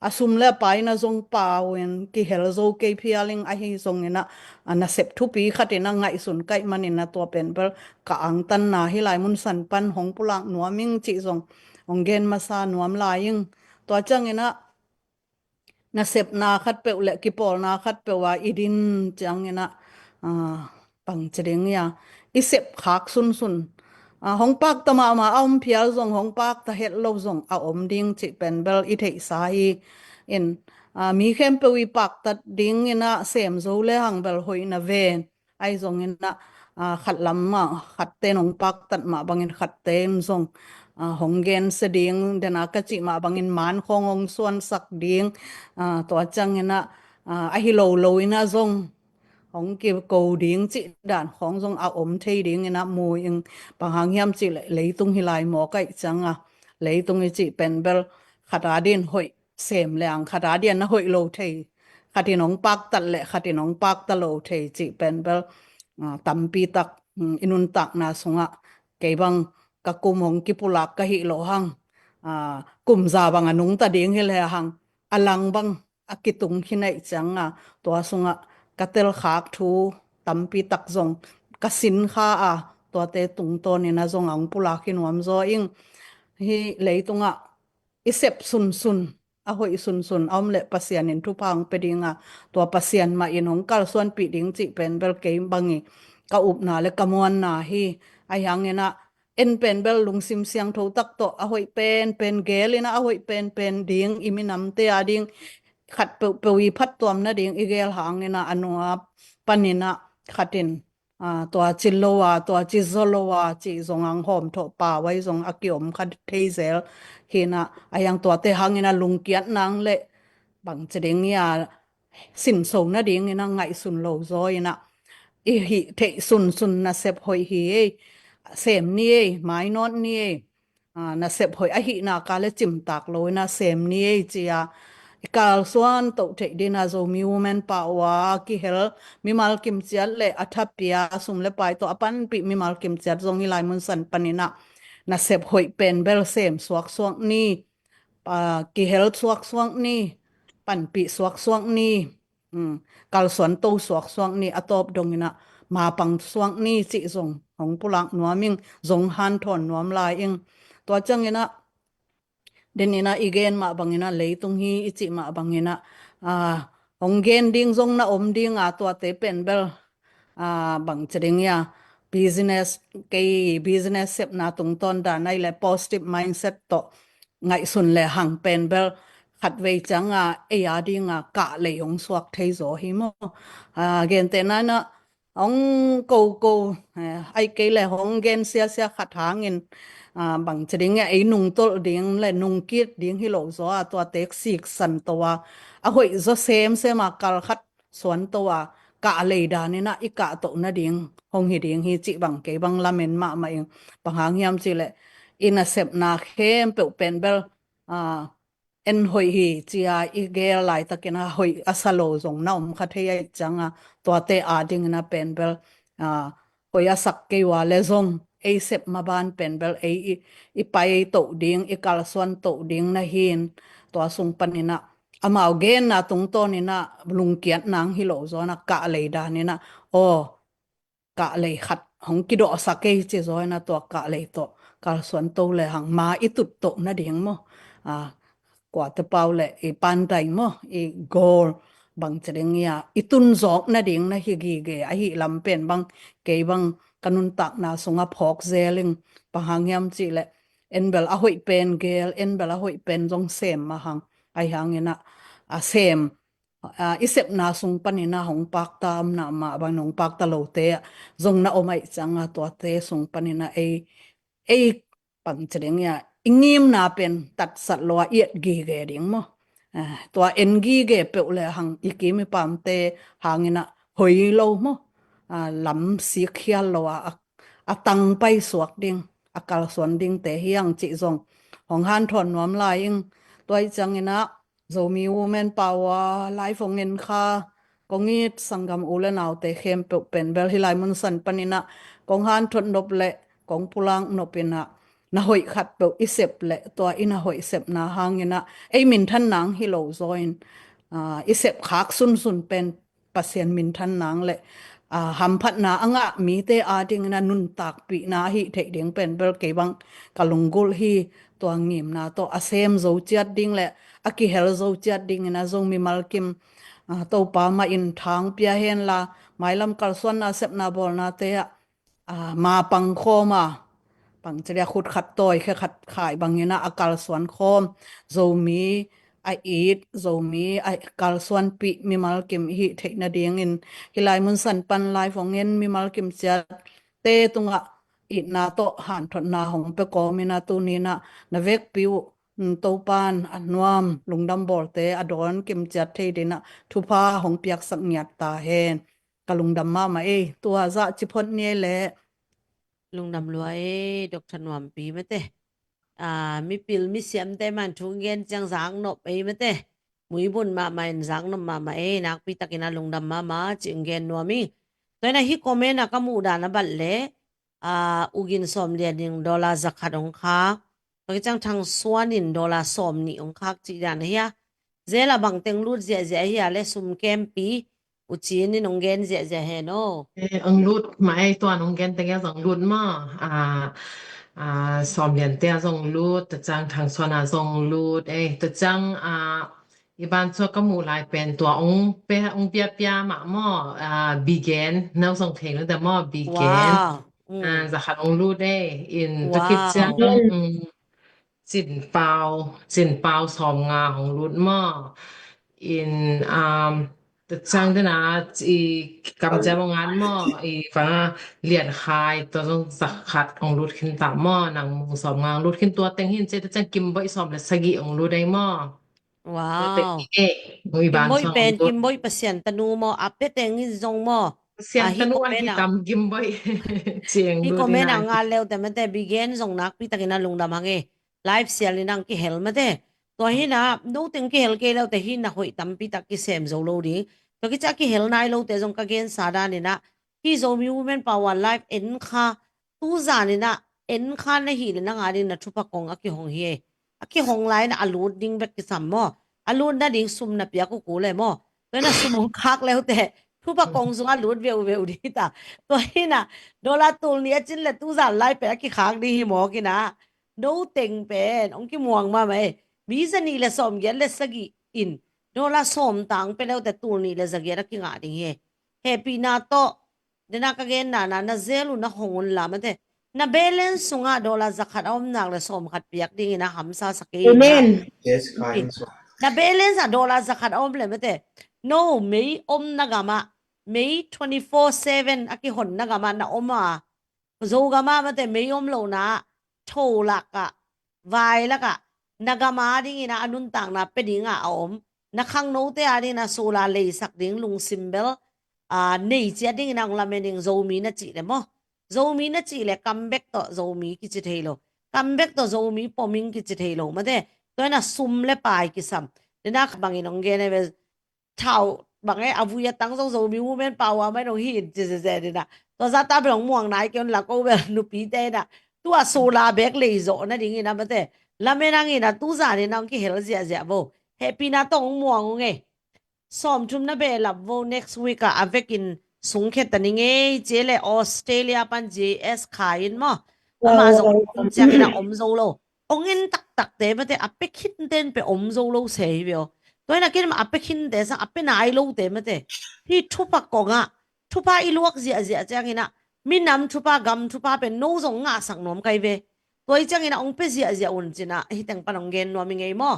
a sum le a pai in ah zong pau in kihel zo kei phial ing. Ahi zongin ah, ah, nasep thupi khat in ah ngaihsun ka hih manin ah tua pen bel ka angtanna hih lai mun san pan hong pulak nuam ing cih zong hong gen masa nuam lai ing. Tua ciangin ah nasepna khat peuh le kipawlna khat peuh a i din ciangin ah, ah, bang ci ding ia, i sep khak sunsun, ah, hong pakta mahmah a om phial zong, hong pakta het lo zong a om ding cih pen bel i theihsa hi. In, ah, mi khempeuh i paktat dingin ah sem zo le hang bel hoih na ven. Ahi zongin ah, ah, khat lam mah khatte in hong paktat mah bangin khatte in zong, ah, hong gensia ding, den a ka cih mah bangin man khawng hong suansak ding, ah, tua ciangin ah, ah, ahi lo lo in ah zong hong kiko ding cih dan khawng zong a om thei dingin ah mu ing. Bang hang hiam cih leh leitung hi lai mawk ahih ciang a, leitung i cih pen bel khat a din hoih sem le ang khat a dian na hoih lo thei, khat in hong paktat le khat in hong pakta lo thei cih pen bel, ah, tampi tak, mm, i nuntakna sungah kei bang ka kum hong kipulak ka hih loh hang, ah, kum za bang a nungta ding hi le hang a lang bang a kitung hi naih ciang a, tua sungah ka telkhak thu tampi tak zong ka sin kha a, tuate tungtawnin ah zong a hong pulak hi nuam zaw ing. Hih leitungah i sep sunsun, a hoih sunsun a om leh Pasian in thupha hong pia ding a, tua Pasian mah in hong kalsuanpih ding cih pen bel kei bang i ka upna le ka muanna hi. Ahi hangin ah en pen bel lungsim siangtho tak tawh a hoih penpen gel in ah a hoih penpen ding i minamte a ding khat peuhpeuh i phattuam nading i gel hangin ah a nua panin ah khat in, ah, tua ci lo a, tua ci zaw lo a cih zong ang hawmthawh pau ahi zong a kiom kha thei zel hi in ah, ahi hang tuate hangin ah lungkiat nang le bang ci ding ia, sinso nadingin ah ngaihsun lo zaw in ah i hih theih sunsun nasep hoih hi ei, sem ni ei, mainawt ni ei, ah, nasep hoih ahihna ka le cimtak lo in ah sem ni ei ci a, i kalsuan toh theih ding a Zomi Women Power a kihel mimal kimciat le a thapia a sum le pai tawh a panpih mimal kimciat zong hih lai mun san panin ah nasep hoih pen bel sem suaksuak ni, ah, kihel suaksuak ni, panpih suaksuak ni, um, kalsuan to suaksuak ni, a tawp dongin ah mapang suak ni cih zong hong pulak nuam ing, zong hanthawn nuam lai ing. Tua ciangin ah Deninah i gen mah banginah leitung hi i cih mah banginah, ah, hong gen ding zong na om dinga tuate pen bel, ah, bang ci ding ia, business, kei business sepna tungtawn dan ai le positive mindset tawh ngaihsun le hang pen bel khatvei cianga ei a dinga kah lei hong suak thei zaw hi maw. Ah, gentehna inah hong koko, eh, ai kei le hong gen siasia khat hangin, ah, bang ci ding ia ei nungtolh ding le nungkit ding hi lo zaw a tuate siksan to a, a hoih zaw semsem a kal khat suan to a, kah lei daninah i kah toh nading hong hi ding hi cih bang kei bang lamen mahmah ing. Bang hang hiam cih leh i nasepna khempeuh pen bel, ah, en hoih hi cia i gel laitakin a hoih a sa lo zong na om kha thei aih cianga tuate a dingin a pen bel, ah, hoih a sak kei ua le zong ei sep maban pen bel ei i, i pai toh ding, i kalsuan toh ding na hin, tua sung paninah amau genna tungtawninah lungkiat nang hi lo zawnah kah lei daninah, aw, kah lei khat hong kidawhsak ei ci zaw inah tua kah lei tawh kalsuan to le hang ma i tut toh nading maw. Ah, kuate pau le i pandai maw, i goal bang ci ding ia i tun zawk nading na hi gige ahi lam pen bang kei bang ka nuntakna sungah phawk zel ing. Bang hang hiam cih leh en bel a hoih pen gel, en bel a hoih pen zong sem mah hang. Ahi hanginah a sem, ah, i sepna sung paninah hong pakta omna mah bangin hong pakta lote ah zong na om aih cianga tuate sung paninah ei, ei bang ci ding ia i ngimna pen tatsat lo a i et gige ding maw. Ah, tua en gige peuh le hang i kim i pamte hanginah hoi lo maw. Ah, lam sik khial lo a, a, a tang pai suak ding, a kalsuan dingte hi ang cih zong hong hanthawn nuam lai ing. Tua i cianginah Zomi Women Power live hong en kha kong it sanggam u le naute khempeuh pen bel hih lai munsan paninah kong hanthawn nop le kong pulak nopinah na hoih khat peuh i sep le tua i na hoih sepna hanginah ei minthan nang hi lo zaw in, ah, i sep khak sunsun pen Pasian minthan nang le, ah, hamphatna a ngah mite a dingin a nuntakpihna ahi theih ding pen bel kei bang ka lunggulh hi. Tua ngimna tawh a sem zo ciat ding le a kihel zo ciat dingin a Zomi mimal kim, ah, Topa mah in thang pia henla mailam kalsuanna sepna bawlnate ah, ah, ma pang khawm a, pang cilia khut khat tawi khe khat khai bangin a, a kalsuan khawm Zomi a it, Zomi a kalsuanpih mimal kim i hih theih nadingin hih lai munsan pan live hong en mimal kim ciatte tungah itna tawh hanthotna hong pia kawmin a tuninah na vekpi uh, mm, Topan a nuam lungdam bawlte a dawn kim ciat thei dinah thupha hong piaksak ngiat ta hen. Ka lungdam mahmah ei. Tua zah ci phot ni ei leh. Lungdam lua ei, Doctor Nuampi mate. Ah, mipil misiamte man thu gen ciang zak nop ei mate. Muibun mahmah in zak nop mahmah ei, nakpi takin a lungdam mahmah ci-in gen nuam ing. Tua inah hih comment ah ka muh dan a bat leh, ah, Ugin Sawm Lian in dollar za khat hong khak. Tua kiciang Thang Suan in dollar sawm nih hong khak cih dan ahi a. Zel ah bangteng lut ziahziah ahi a le sum kempi U Cin in hong gen ziahziah hen aw. Eh, hong lut mah ei, tuan hong gen teng ia zong lut maw. Ah, ah, Sawm Lian te a zong lut, tua ciang Thang Suan a zong lut ei, tua ciang, ah, i ban sua ka muh lai pen tua hong pia, hong piapia mah maw, ah, Bigen, nau zong thei lo de maw, Bigen. Wow. Mm. Ah, za khat hong lut ei, in tua kiciang, wow, mm, Cin Pau, Cin Pau sawm nga hong lut maw. In, um, tua ciang dena, i kam ciam hong ngat maw, i fanga Lian Khai, tua zong za khat hong lut khin ta maw, Nang Mung sawm nga hong lut khin tua teng hin, cia tua ciang Kim Boih sawm le sagih hong lut ei maw. Wow. Kim Boih pen, Kim Boih Pasian tanu maw, a pia teng in zong maw. Pasian tanu a hi tam Kim Boih. Ciang lut comment a ngal leu te mate, Bigen zong nakpi takin a lungdam hang e. Live sial in ang kihel mate. Tua hi na, no teng kihel kei leu te hi na hoih tampi tak kisem zo lo ding. Tua kicia kihel nai lo te zong ka gensa dan in a, hi Zomi Women Power live en kha, tu zan in a, en kha na hi le na nga ding na thupha kong a kihong hi e. A kihong lai na a lut ding bek kisam maw. A lut na ding sum na piak uh kul e maw. Tua na sum hong khak leu te, thupha kong zong a lut veu veu ding ta. Tua hi na, dollar tul ni a cin le tu zan lai pe a kikhak ding hi maw kina. No teng pen, ong kimuang ma mai. mi za nih le sawmgiat le sagih in dollar sawm tang pe leute tul nih le zagiat a kingah ding hi. Hehpihna tawh, dena ka genna na, na zel uh na hong un la mate. Na balance sungah dollar zakhat a om nak le sawmkhat piak dingin a hamsa sa kei. Amen. Yes, kind. Na balance ah dollar zakhat a om le mate. No, mei om na gamah, mei twenty-four seven a kihon na gamah na om a, Zogam ah mate mei om lo na, tho lakah, vai lakah, na gam a dingin a nuntakna pe dingah a om, na khangnote a dingin a solar leisak ding lungsim bel, a, nei ciat dingin a hong lamen ding. Zomi na cih le maw? Zomi na cih le comeback tawh Zomi kici thei lo. Comeback tawh Zomi poming kici thei lo mate. Tua ina sum le pai kisam. Dena bangin hong gen e ve, thau bang e, a vui a tang zong Zomi Women Power mai dong hi in ci zeze dina. Tua zata bel hong muang nai kei un la ko bel nupite ina. Tua solar bek lei zawh na dingin a mate. Lamen angin a tu zan in a hong kihel ziahziah vo. Hehpihna tawh hong muang ung e. Sawmthum na behlap vo next week ah a vekin sungkhe ta ni ngei ci le Australia pan J S Kha in maw. Ama zong kum ciangin a om zo lo. Ong en taktakte mate, a pe khinten pe om zo lo se hi ve aw. Tua ina ken ma a pe khinte sang a pe nai lote mate. Hi thupha kongah, thupha i luak ziahziah ciangin a, minam thupha, gam thupha pen no zong ngahsak nuam kai ve. Tua i ciangin a ong pe ziahziah un cin a, hi teng pan ong gen nuam i ngei maw?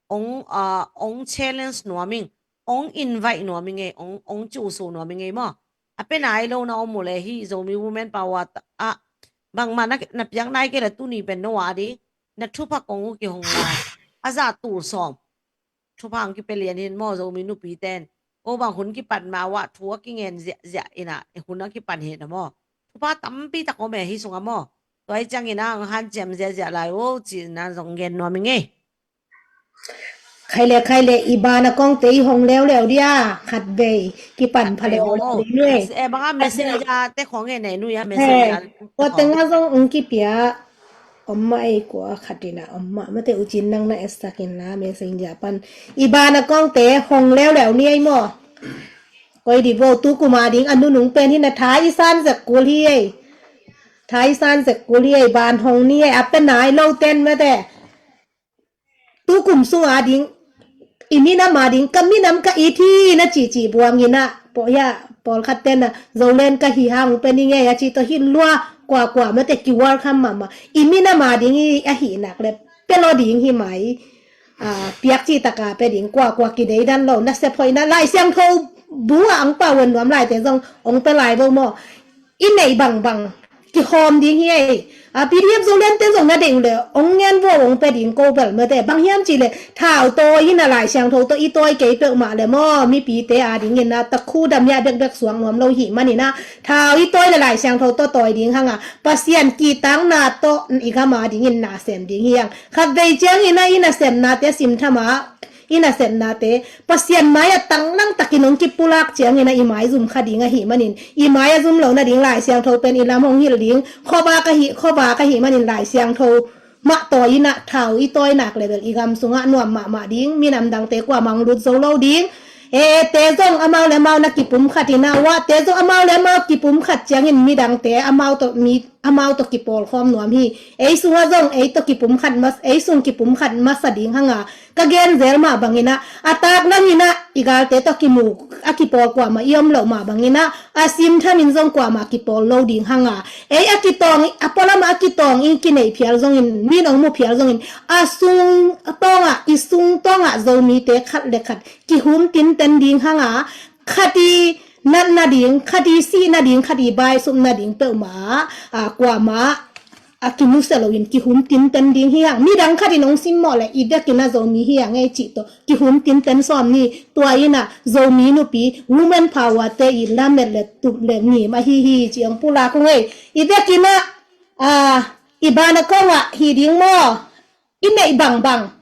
Ong, a, ong challenge nuam ing, ong invite nuam i ngei, ong, ong cusu nuam i ngei maw? A pe nai lo na om uh le hi Zomi Women Power ah, bangmah na, na piak nai kei le tuni pen no a ding, na thupha kong uh kihong lai. A zah tul sawm. Thupha ang kipe lian hin maw Zomi nupiten. Ko bang hun kipat ma wah thu a kingen ziahziah ina, hun a kipan hi na maw. Thupha tampi tak om e hi sungah maw. Tua i ciangin a ang hanciam ziahziah lai o, ci na zong gen nuam i ngei. Khai le, khai le, i bana kongte i hong leuleu dia, khat vei, kipan pha leuleu ding e. Eh, banga messenger te khong e nei nuia messenger. Ko tenga zong ung kipia, om ma ei kua khatina, om ma mate ucin nang na esak in la messenger pan. I bana kongte hong leuleu ni ei maw. Koi di vo tu kuma ding a nunung pen hi na thai i san zek kul hi ei. Thai i san zek kul hi ei, ban hong ni ei, a pe nai lo ten mate. Tu kum sunga ding, i minam a ding, ka minam ka it hi na cici buang ina, po ya, pawlkhat ten a, Zolen ka hi hang pe ni ngei a ci to hi lua, kua kua mate ki welcome mama. I minam a ding i a hi nak le, pe lo ding hi mai, a, piak ci taka pe ding, kua kua ki dei dan lo, na sep hoih na, Lai Siangtho bu a ang pau wen nuam lai te zong, ong pe lai bo maw. I neih bangbang kihawm ding hi ei. A, P D F Zoland te zong na deih uh le, ong ngen vo ong pe ding ko bel mate. Bang hiam ci le, thau tawi in a Lai Siangtho tawh i tawi kei peuhmah le maw, mipite a dingin a, takhu dam ya bekbek suak nuam lo hi manin a, thau i tawi le Lai Siangtho tawh tawi ding hanga, Pasian kitakna tawh i gam a dingin na sem ding hi ang. Khat vei ciangin a i na semnate simtham a, i na semnate, Pasian mai a tanglang takin ong kipulak ciangin a i mai zum kha ding ahi manin, i mai a zum lo nading Lai Siangtho pen i lam hong hilh ding, khuava ka hi, khuava ka hi manin Lai Siangtho mah tawi in a thau i tawi nak le bel i gam sungah nuam mahmah ding, minam dangte kuamah hong lut zo lo ding. E, te zong amau le amau na kipum khat in a, uah te zong amau le amau kipum khat ciangin midangte amau tawh mi amau tawh kipawlkhawm nuam hi. Ei sungah zong ei tawh kipumkhat mas, ei sung kipumkhat masa ding hanga, ka gen zel mah bangin a, a tak langin a, i galte tawh kimu a kipawl kuamah i om loh mah bangin a, a simthamin zong kuamah kipawl lo ding hanga. Ei a kitawng, a pualamah a kitawng i kineih phial zongin, min ong mu phial zongin, a sung tawngah, i sung tawngah Zomite khat le khat kihum tinten ding hanga, khat i nat nading, khat i sih nading, khat i baisup nading peuhmah, a, kuamah a kimusia loin kihum tinten ding hi hang. Midang khat in ong simmawh le, i dekin a Zomi hi hang ei cih tawh kihum tinten sawm ni. Tua in a Zomi nupi, women power te i lamet le tup le ngim ahi hi cih ong pulak ung ei. I dekin a, a, i bana kongah hi ding maw? I neih bangbang.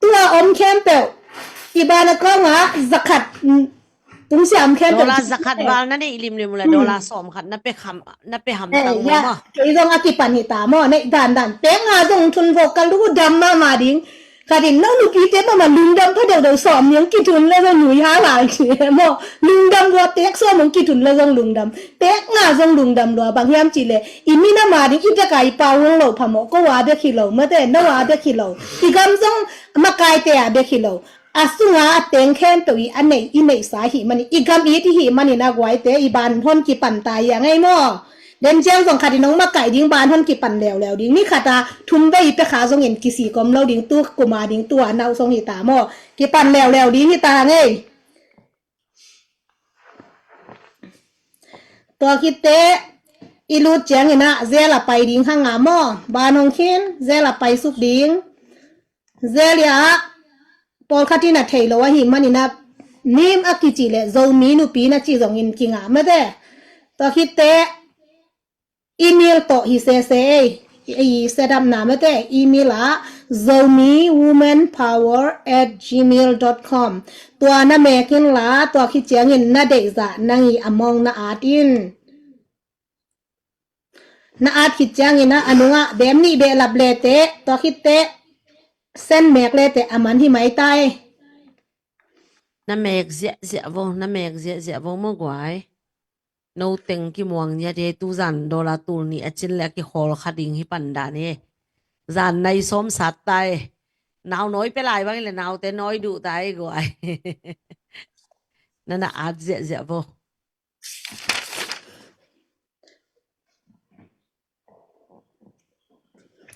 Tua om khempeuh, i bana kongah zakhat, mm, tungsia om khempeuh. Dollar zakhat val na neih limlim uh le, mm, dollar sawmkhat na pe ham, na pe hamtang uh maw? Kei zong a kipan hi ta maw, neih dandan. Pek nga zong thun vo ka lu dam mahmah ding. Khat in no nupite mahmah lungdam pha deuhdeuh, sawm nih hong kithun le zong nui ha lai ci e maw. Lungdam lua, pek sawm hong kithun le zong lungdam, pek nga zong lungdam lua. Bang hiam cih leh i minam a ding i bek a i pau hong loh phamawh, ko a bek hi lo, mate, no a bek hi lo, i gam zong makaite a bek hi lo. A sunga a teng khempeuh i a neih, i neihsa ahih manin, i gam it i hih manin a guaite, i ban hon kipan ta hi a ngei maw. Den ciang zong khat in hong makaih ding, ban hon kipan leuleu ding. Ni khat a thum vei i pia kha zongin kisik om lo ding, tu kum a ding, tu a nau zong hi ta maw. Kipan leuleu ding hi ta ngei. Tua khit teh i lut ciangin ah jail a pai ding hang a maw. Ban hong khin, jail a pai suk ding. Jail ah pawlkhat in a thei lo ahih manin ah, nim a kici leh Zomi nupi na ci zongin kinga mate. Tua khit teh email tawh hi sese ei. I set up na mate, email ah zomi woman power at gmail dot com. Tua na mek inla, tua khit ciangin na deihzah nang i amount na at in. Na at khit ciangin ah, a nungah bem nih behlap leteh, tua khit teh send mek leteh a man hi mai ta ei. Na mek ziahziah vo, na mek ziahziah vo maw guai. No teng kimuang ngiat hi, tu zan dollar tul nih a cin leh a kikhawl kha ding hi pan dan hi. Zan nai sawm sat ta ei. Nau nawi pia lai bang hi leh naute nawi duh ta ei guai. Na na at ziahziah vo.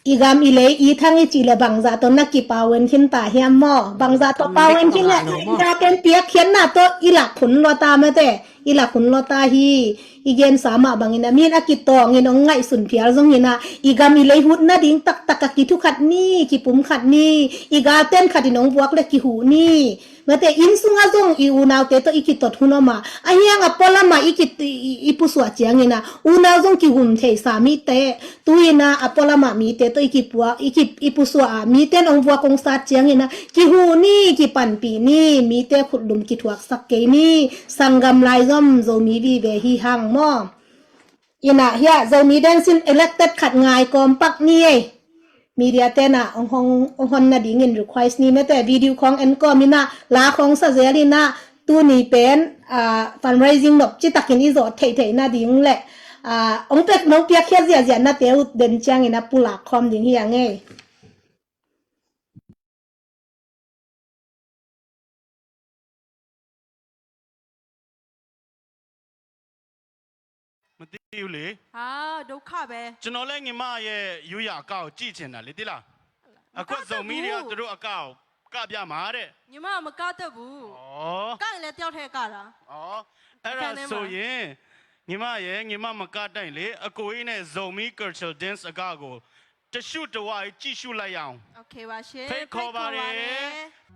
I gam i lei i thang i cih leh bangzah tawh na kipau en khin ta hiam maw? Bangzah tawh pau en khin leh, i gam ten piakkhiatna tawh i lak khun lua ta mate. I lak khun lua ta hi. I gensa mah bangin ah, min a kitawngin hong ngaihsun phial zongin ah, i gam i lei hut nading taktak a kithukhat ni, kipumkhat ni. I galten khat in hong vuak leh kihuh ni. Mate, inn sungah zong i unaute tawh i kitot hun om a, a hiang a pualam ah i ki, i, i, i pusuah ciangin ah, unau zong kihum theisa mite, tu-in ah a pualam ah mite tawh i kipuak, i ki, i pusuah a, mite in hong vuak hong sat ciangin ah, kihuh ni, kipanpih ni, mite khutlum kithuaksak kei ni, sanggam lai zom Zomi vive hi hang maw. Ina hiah Zomi Dance in elected khat ngai kawm pak ni ei. Media ten ah hong, hong, hong hon nadingin request ni mate, video khawng en kawm in ah, la khawng sa zel in ah, tuni pen, ah, fundraising nop citakin i zawh theihtheih nading leh, ah, hong pek, hong piakkhiat ziahziah nate uh den ciangin ah pulak khawm ding hi a ngei. Mati uli. ဟာ၊ ဒုက္ခပဲ။ ကျွန်တော်လည်းညီမရဲ့ရိုးရာအကကိုကြည့်ချင်တာလေ၊ သိလား။ အကွက်စုံမီဒီယာ၊ သူတို့အကကိုကပြမှာတဲ့။ ညီမကမကတတ်ဘူး။ ဩ။ ကရင်လည်းတယောက်တည်းကတာ။ ဩ။ အဲ့ဒါဆိုရင်၊ ညီမရဲ့၊ ညီမမကတတ်ရင်လေ၊ အကိုကြီးနဲ့စုံမီ cultural dance အကကို တစ်ရှူတစ်ဝါကြီး ကြည့်ရှုလိုက်ရအောင်။ โอเคပါရှင်။ ဖိတ်ခေါ်ပါတယ်။ ဖိတ်ခေါ်ပါတယ်။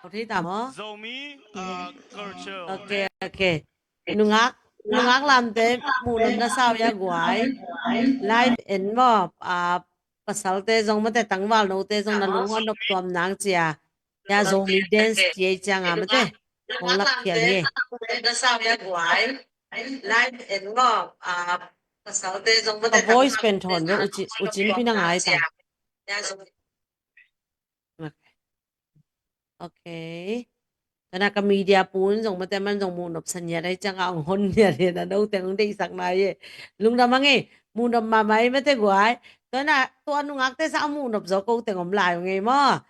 Aw thei ta maw? Zomi, ah, culture. Ok, ok. Nungak, nungak lamte muh nop na sa uh hia guai. Live en maw, ah, pasalte zong mate tangval note zong na lung hong nop tuam nang cia. Ya Zomi dance ci ei cianga mate hong lak khial hi. Ka voice pen thawn ve, ucin pi na ngai ta. Ok. Tana ka media pun zong mate man zong muh nop sa niat ai cianga hong hon niat hi na, no teng hong deihsak nai hi. Lungdam ang e, muh nop mahmah ei mate guai. Tua ina, tua nungakte sa a muh nop zaw ko teng om lai uh ngei maw?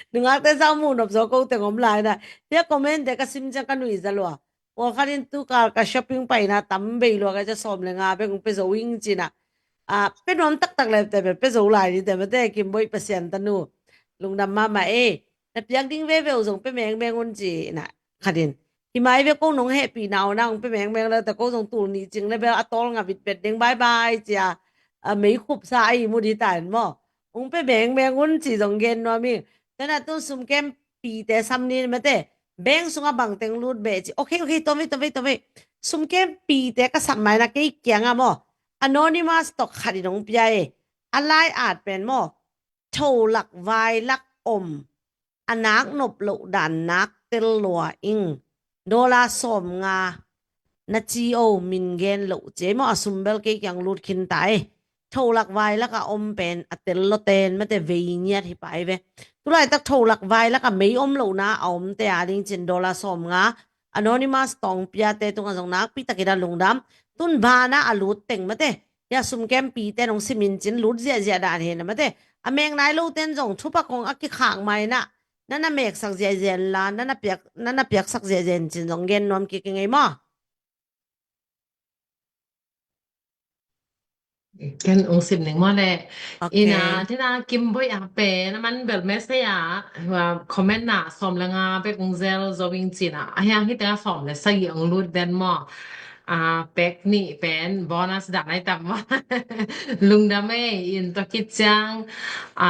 Nungakte sa a muh nop zaw ko teng om lai na. Hia comment te ka sim ciang ka nuih za lua. Pawlkhat in tukal ka shopping paina tam bei lua ka cia sawm le nga bek hong pia zo ing cina. A, pia nuam taktak le te bel pia zo lai ni te mate, Kimboih Pasian tanu. Lungdam mahmah e. Na piak ding veve uh zong pia mengmeng un cina. Khat in. Hi mai ve ko nong hehpihna uh na hong pia mengmeng le te ko zong tul nih cing le bel a tawl nga vitvet ding bye bye cia. A, mei khup sa a i mu di ta in maw. Hong pia mengmeng un ci zong gen nuam ing. Tena tun sum kem pite sam ni mate. Bank sungah bangteng lut beh ci. Ok, ok, tua vei, tua vei, tua vei. Sum kem pite ka sam mai na kei kiangah maw. Anonymous tawh khat in hong pia e. A lai at pen maw. Tho lak vai lak om. A nak nop loh dan nak tel lua ing. Dollar sawm nga na ci o min gen loh ci e maw, a sum bel kei kiang lut khin ta e. Tho lak vai lak a om pen a tel lo ten mate vei ngiat hi pai ve. Tulaitak tho lak vai lak a mei om lohna a om te a ding cin dollar sawm nga. Anonymous tawng piate tungah zong nakpi takin a lungdam. Tun bana a lut teng mate. Hia sum kem pite nong simin cin lut ziahziah dan hena mate. A mek nai lo ten zong thupak kong a kikhak mai na. Nana meksak ziahziah la, nana piak, nana piaksak ziahziah cin zong gen nuam kik i ngei maw? Ken ung sim ning maw le. Ok. Ina, tina Kimboih a pen, a man bel message a, comment na sawm le nga bek ung zel zo ing cina. A hiang hi tena sawm le sagih ung lut den maw. A, pek nih pen, bonus dan ai tam maw. Lungdam e, in tua kit ciang, a,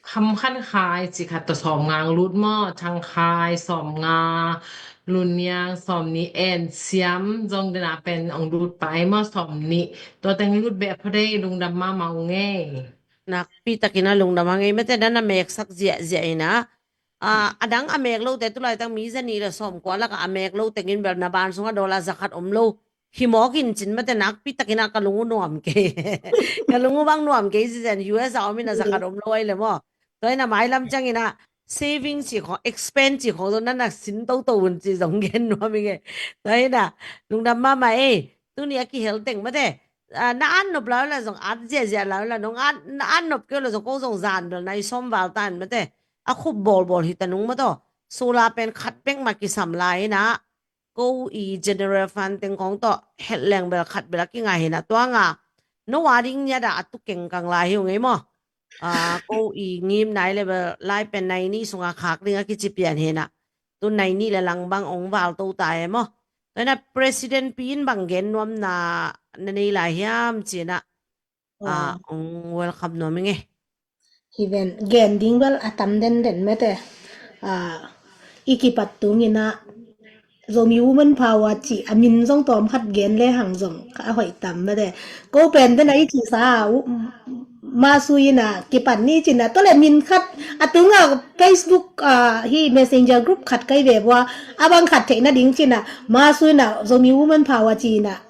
Ham Khan Khai ci khat tawh sawm nga ang lut maw, Thang Khai sawm nga, Lun Niang sawm nih, En Siam zong dena pen ang lut pai maw sawm nih. Tua teng lut beh pha dei lungdam mahmah ung ei. Nakpi takin a lungdam hang ei mate, dan a meksak ziahziah ina. A, a dang a mek lote tulaitak mi za nih le sawm kua lakah a mek lo tengin bel na ban sungah dollar za khat om lo. Hi mawk in cin mate nakpi takin a ka lung uh nuam kei. Ka lung uh bang nuam kei zizen U S a om in a za khat om lo ai le maw. Tua in a mailam ciangin a saving ci khong, expend ci khong zong nana sin toto un ci zong gen nuam i nge. Tua in a lungdam mahmah ei. Tuni a kihel teng mate. A, na an nop lau la zong at ziahziah lau la nong at, na an nop keu la zong ko zong zan bel na i sawm val tan mate. A khup bawlbawl hi ta nung maw taw. Sula pen khat bek mah kisam lai ina. Ko i general fund teng kong tawh het leng bel khat bel a kinga hi na tua nga. No a ding nia da a tu kengkang lai hi uh ngei maw. A, ko i ngim nai le bel lai pen nai ni sunga khak ding a kici pian hi na. Tu nai ni le lang bang ong val to ta e maw. Tua ina president pi in bang gen nuam na na nei lai hiam ci na. A, ong welcome nuam i nge. Hi ven, gen ding bel a tam denden mate. A, i kipat tung ina Zomi Women Power ci a min zong tawm khat gen le hang zong ka a hoih tam mate. Ko pen dena i ci sa, u, ma sui ina kipat ni cina. Tole min khat a tunga Facebook, a, hi messenger group khat kai ve bua. A bang khat theihna ding cina. Ma sui ina Zomi Women Power cina.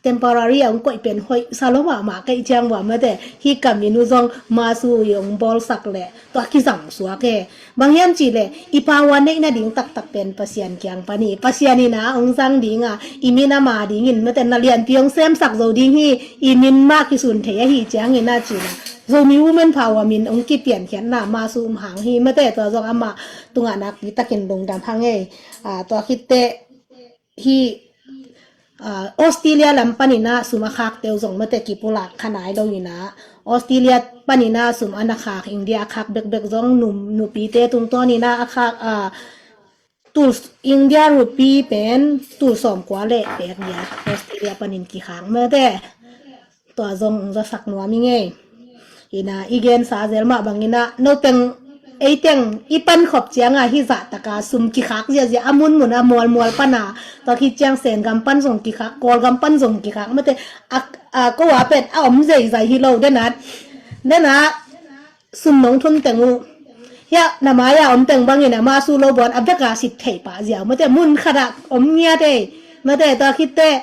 Temporary a ong koih pen hoih sa lo mahmah kei ciang bua mate. Hi ka min uh zong ma sui ong bawlsak le tua kizang suak e. Bang hiam ci le i power neihna ding taktak pen Pasian kiang pani. Pasian ina ong zang ding a i min ama dingin mate na lianpi ong semsak zo ding hi. I min mah kisun thei ahi ciangin a ci na. Zomi Women Power min ong kipian khiat na ma sui um hang hi mate tua zong ama tungah nakpi takin lungdam hang ei. A, tua khitte hi, a, Australia lam panina sum a khak teu zong mate kipulak kha nai lo ina. Australia panina sum a na khak India a khak bekbek zong num, nupite tungtawn ina a khak, a, tul India rupee pen tul sawm kua le pek dia Australia panin kikhak mate. Tua zong zasak nuam i ngei. Ina i gensa zel mah bangina no teng ei teng i pan khop cianga hi zah taka sum kikhak ziahziah a munmun a mualmual pana. Tua khi ciang Sen gam pan zong kikhak, Kawl gam pan zong kikhak mate a, a, ko a pet a om zeizai hi lo denat. Dena sum nong thun teng uh. Hia na mai a om teng bangin a ma su lo buan a beka sit thei pa ziau mate mun khat a om ngiat ei. Mate tua khitte,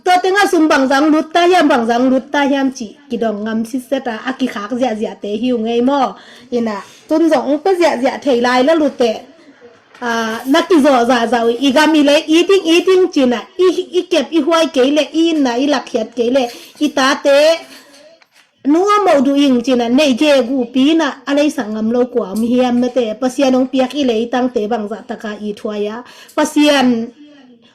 tua tenga sum bangzang lut ta hiam, bangzang lut ta hiam ci kidong ngam sitset a, a kikhak ziahziah te hi uh ngei maw. Ina tun zong ong pe ziahziah thei lai lo lute. Ah, na kizawh zahzah uh i gam i lei i ting i ting cina i, i kep i huai kei le i inna i lakkhiat kei le i tate nunga moh duh ing cina nei ge gupi na a leisak ngam lo kua om hiam mate Pasian hong piak i leitangte bangzah taka i thuai a Pasian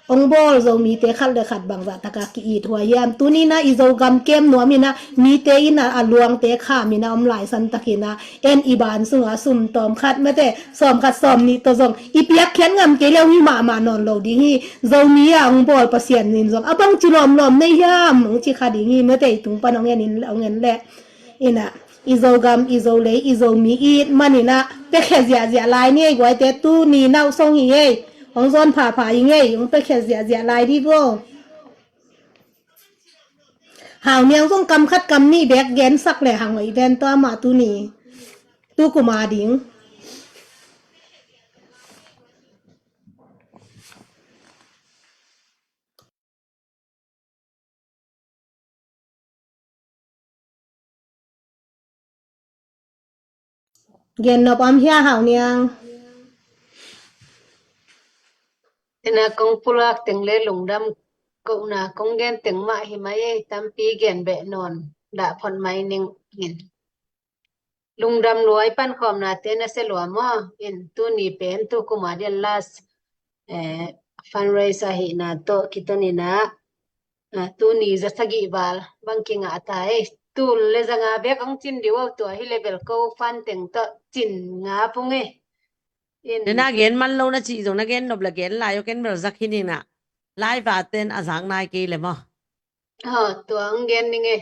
hong bawl Zomite khat le khat bangzah taka ki-it hua hiam? Tuni na i Zogam kem nuam ina mite ina a luangte kham ina om laisan takina en i ban sunga sum tawm khat mate sawm khat sawm nih tawh zong i piak khian ngam kei leu hi mahmah nawn lo ding hi. Zomi a hong bawl Pasian in zong a bang ci lawmlawm nei hiam hong ci kha ding hi mate i tung pan hong en in hong en leh ina i Zogam i Zolei i Zomi i it manina pekhe ziahziah lai ni ei guaite tuni nauh song hi ei. Hong zawn phapha i ngei hong pekhe ziahziah lai di bo. Hau niang zong kam khat kam nih bek gensak le hang oi ven tua mah tuni tu kuma ding. Gen nop om hia hau niang. Ina kong pulak teng le lungdam kohna kong gen teng mah hi mai ei tampi gen beh nawn dah phot mai ning in. Lungdam luai pankhawmnate na sia lua maw in tuni pen tu kuma dian last eh, fundraise ahihna tawh kitonina ah, tuni za sagih val bang kingah ta ei tul le zanga bek hong cin diu au tua hi level ko fan teng tawh cin nga pung ei. Nena gen man lo na cih zong na gen nop le gen lai aw ken bel zak hi nina lai vaten a zak nai kei le maw? Tua ang gen ning e.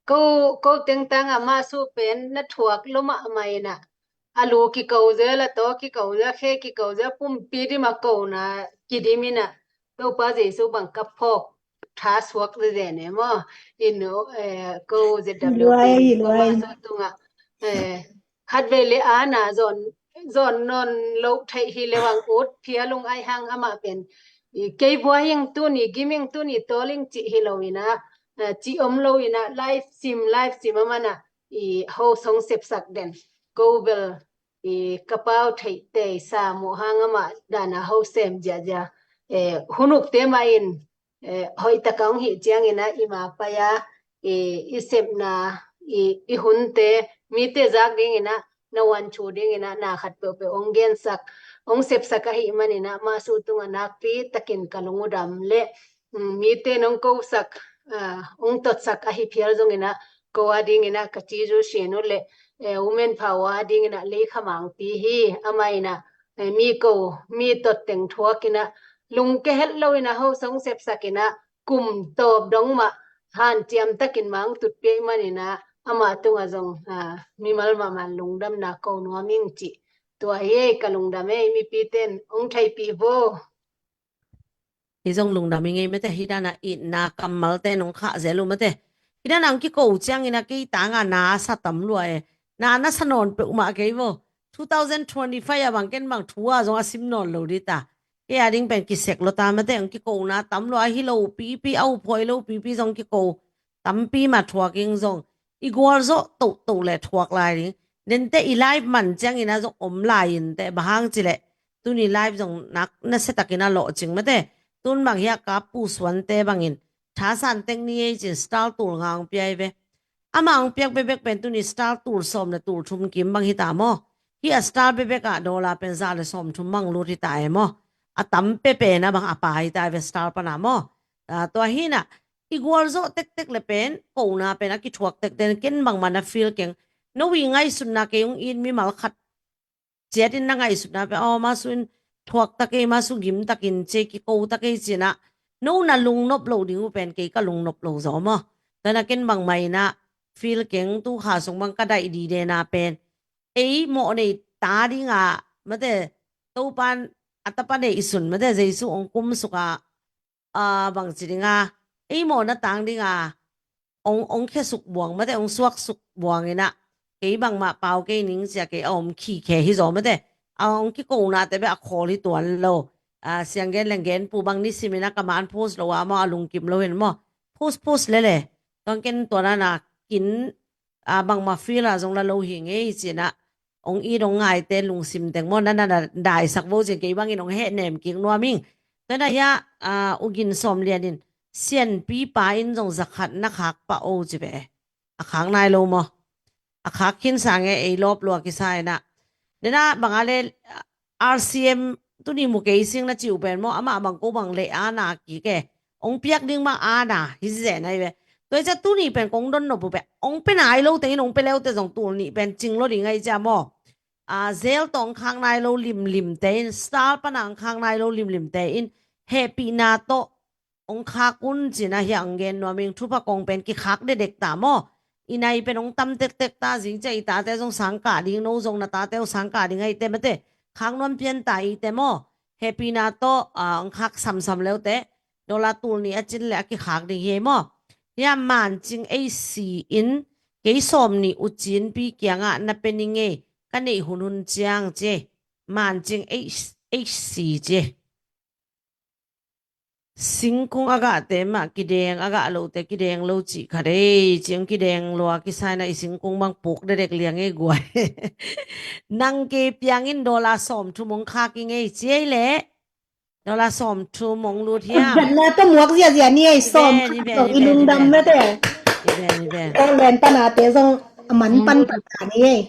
Ko ko tengtang a mah su pen na thuak lo mah mah ina a lu kiko zel a taw kiko zel khe kiko zel pumpi dim a ko na kidim ina Topa Jesu bang ka phawk tha suak zezen e maw? In ko Z W P ko mah su tunga khat vei le ana zon zon non lo thei hi le wang ut phia lung ai hang amah pen kei bua hing tuni giming tuni toling ci hi lo ina ci om lo ina live sim live sim amana i ho song sepsak den ko bel i kapau thei tei sa mo hang amah dana ho sem zia zia hunuk te ma in hoih taka hong hih ciangina i ma pai a i sepna i hunte mite zak dingina na wan chu dingina na khat peuhpeuh hong gensak hong sepsak ahih manina mah su tunga nakpi takin ka lungudam le mite nong kosak hong totsak ahi phial zongina ko a dingina ka ci zu sin uh le women power a dingina lei khamangpi hi amah ina mi ko mi tot teng thuakina lungke het lo ina ho song sepsak ina kum tawp dong mah hanciam takin mang tutpia i manina amah tunga zong mimal mahmah lungdamna ko nuam ing cih tua hi ei ka lungdam ei mipi ten hong theipi vo. Hi zong lungdam i ngei mate hi dana itna kammalte nong khah zel uh mate hi dana ang kiko ciangina kei tanga na sa tam lua e na na sa nawn peuhmah kei vo two thousand twenty-five a bang ken bang thu a zong a sim nawn lo dita kei a ding pen kisek lo ta mate ang kikona tam lo ahi lo pipi au phuai lo pipi zong kiko tampi ma thuak ing zong i gualzawh tohtoh le thuak lai ding dente i live man ciangina zong om lai in te bahang cileh tuni live zong nak na setakin a lawhcing mate tun bang hiah kap pusuante bangin thasan tek ni ei cin star tul nga ang piai ve ama ang piak bebek pen tuni star tul sawm le tul thum kim bang hita maw hi a star bebek ah dola pen za le sawm thum mang lut hita e maw a tam pepe na bang a pa hita ve star pana maw tua hina i gualzawh tektek le pen kona pen a kithuak tektek ken bangmah na feel keng no i ngaihsutna kei ung in mimal khat ciatin na ngaihsutna pen aw masu in thuak ta kei masu gim takin cie kiko ta kei cinah no na lungnop lo ding uh pen kei ka lungnop lo zaw maw tana ken bangmah inah feel keng tu kha sung bang ka daih didena pen ei mawh nei ta dinga mate topan a tapa nei i sun mate Jesu ong kum suka a bangci dinga ei mawhna tang dinga ong ong khesuk buang mate ong suaksuk buang inah kei bangmah pau kei ning cia kei a om khikhe hi zaw mate a ong kikona tebe a khawl hi tuan lo a sianggen lenggen pu bang nisim inah ka man post lo a maw a lungkim lo hin maw post post lele tuang ken tuana na kin a bangmah feel a zong la lo hi ngei cinah hong it hong ngaite lungsim teng maw, na na na daisak vo cin kei bangin hong hehnem kik nuam ing. Tua na hia, a, U Gin Sawm Lian in sianpipa in zong zakhat na khak pah o ci ve. A khak nai lo maw? A khak khin sang e, ei lawp lua kisa inah. Dena banga le R C M tuni mu kei sing na ci uh pen maw, amah bang ko bang le ana kik e. Hong piak ding bang ana hi zeh nai ve. Tua i cia tuni pen kong don nop uh pen hong pe nai lo tengin hong pe leute zong tul nih pen cing lo ding ai cia maw? A, zel tawh hong khak nai lo limlimte in, star pana hong khak nai lo limlimte in hehpihna tawh hong khak un cina hi ang gen nuam ing. Thupha kong pen kikhak dedek ta maw? I nai pen hong tam tektek ta, zing cia i tate zong sangkah ding, no zong na tate uh sangkah ding ai te mate. Khak nuam pian ta i te maw? Hehpihna tawh, a, hong khak samsam leute dollar tul nih a cin le a kikhak ding hi ei maw? Hia Mancing ei si in kei sawm nih uh cinpi kiangah na pe ning ei ka neih hunhun ciang ci ei. Mancing ei, ei si ci ei. Singkung a gahte mah kideng, a gah lote kideng lo cih khat ei, ciang kideng lua kisaina i singkung bang puk dedek liang ei guai. Nang ke piangin dollar sawm thum hong khak ing ei ci ei leh. Dollar sawm thum hong lut hiam? Gatna tawh muak ziazia ni ei, sawm khat tawh i lungdam mete. Len panate zong a man pan pan ni ei.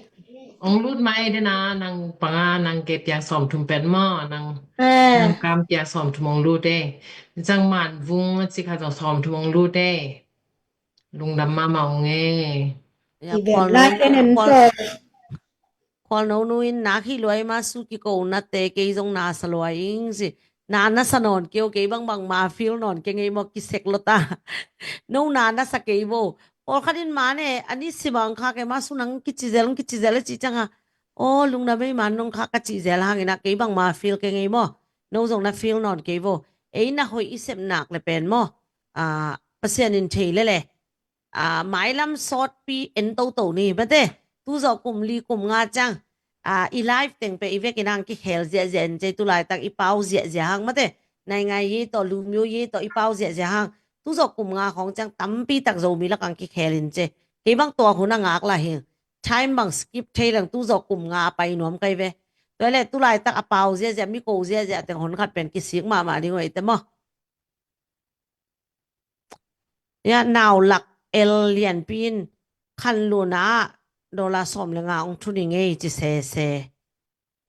Hong lut mai dena nang panga nang ke piang sawm thum pen maw, nang, nang kam piang sawm thum hong lut ei. Zang man vung a ci kha zong sawm thum hong lut ei. Lungdam mahmah ung ei. Khual no nu in nak hi luai ma su kiko nate kei zong na sa luai ing si. Na na sa nawn kei o, kei bangbang ma feel nawn kei ngei maw, kisek lo ta. No na na sa kei vo. Pawlkhat in ma ne a ni si bang kha kei ma su nang kici zel, kici zel a ci cianga. O, lungdam ei man nong kha ka ci zel hangina kei bang ma feel kei ngei maw. No zong na feel nawn kei vo. Ei na hoih i sep nak le pen maw. A, Pasian in thei lele. A, mailam sawtpi en toto ni mate. Tuzawh kum li kum nga ciang, a, i live teng pe i vekin hang kikhel ziahziah in cei, tulaitak i pau ziahziah hang mate. Naingai yi tawh, lumyo yi tawh i pau ziahziah hang. Tuzawh kum nga khawng ciang tampi tak Zomi lakang kikhel in cei. Kei bang tua hun a ngak la hing. Time bang skip thei leng tuzawh kum nga a pai nuam kai ve. Tua le tulaitak a pau ziahziah, mi ko ziahziah teng hon khat pen kisik mahmah ding uh ei te maw. Ia Naulak El Lianpi in Khanlun ah dollar sawm le nga hong thun i ngei ci sese.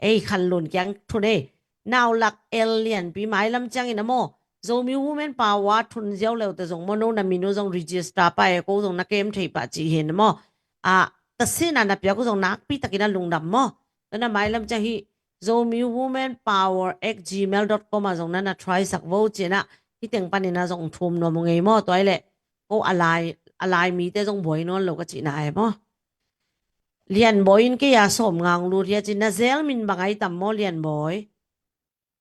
Ei Khanlun kiang thun ei. Naulak El Lianpi mailam ciangin a maw, Zomi Women Power thun ziau leute zong maw, no na min uh zong register pah e, ko zong na kem thei pah ci hi na maw. A, tasina na piak uh zong nakpi takin a lungdam maw. Tuna mailam ciang hi Zomi Women Power at gmail dot com ah zong na na try sak vo cina, hi teng panin a zong thum nuam uh ngei maw. Tua i leh ko a lai, a lai mite zong buai nawn lo ka cihna e maw. Lianbawi in kei a sawm nga hong lut hia ci, na zel min bang ai tam maw Lianbawi?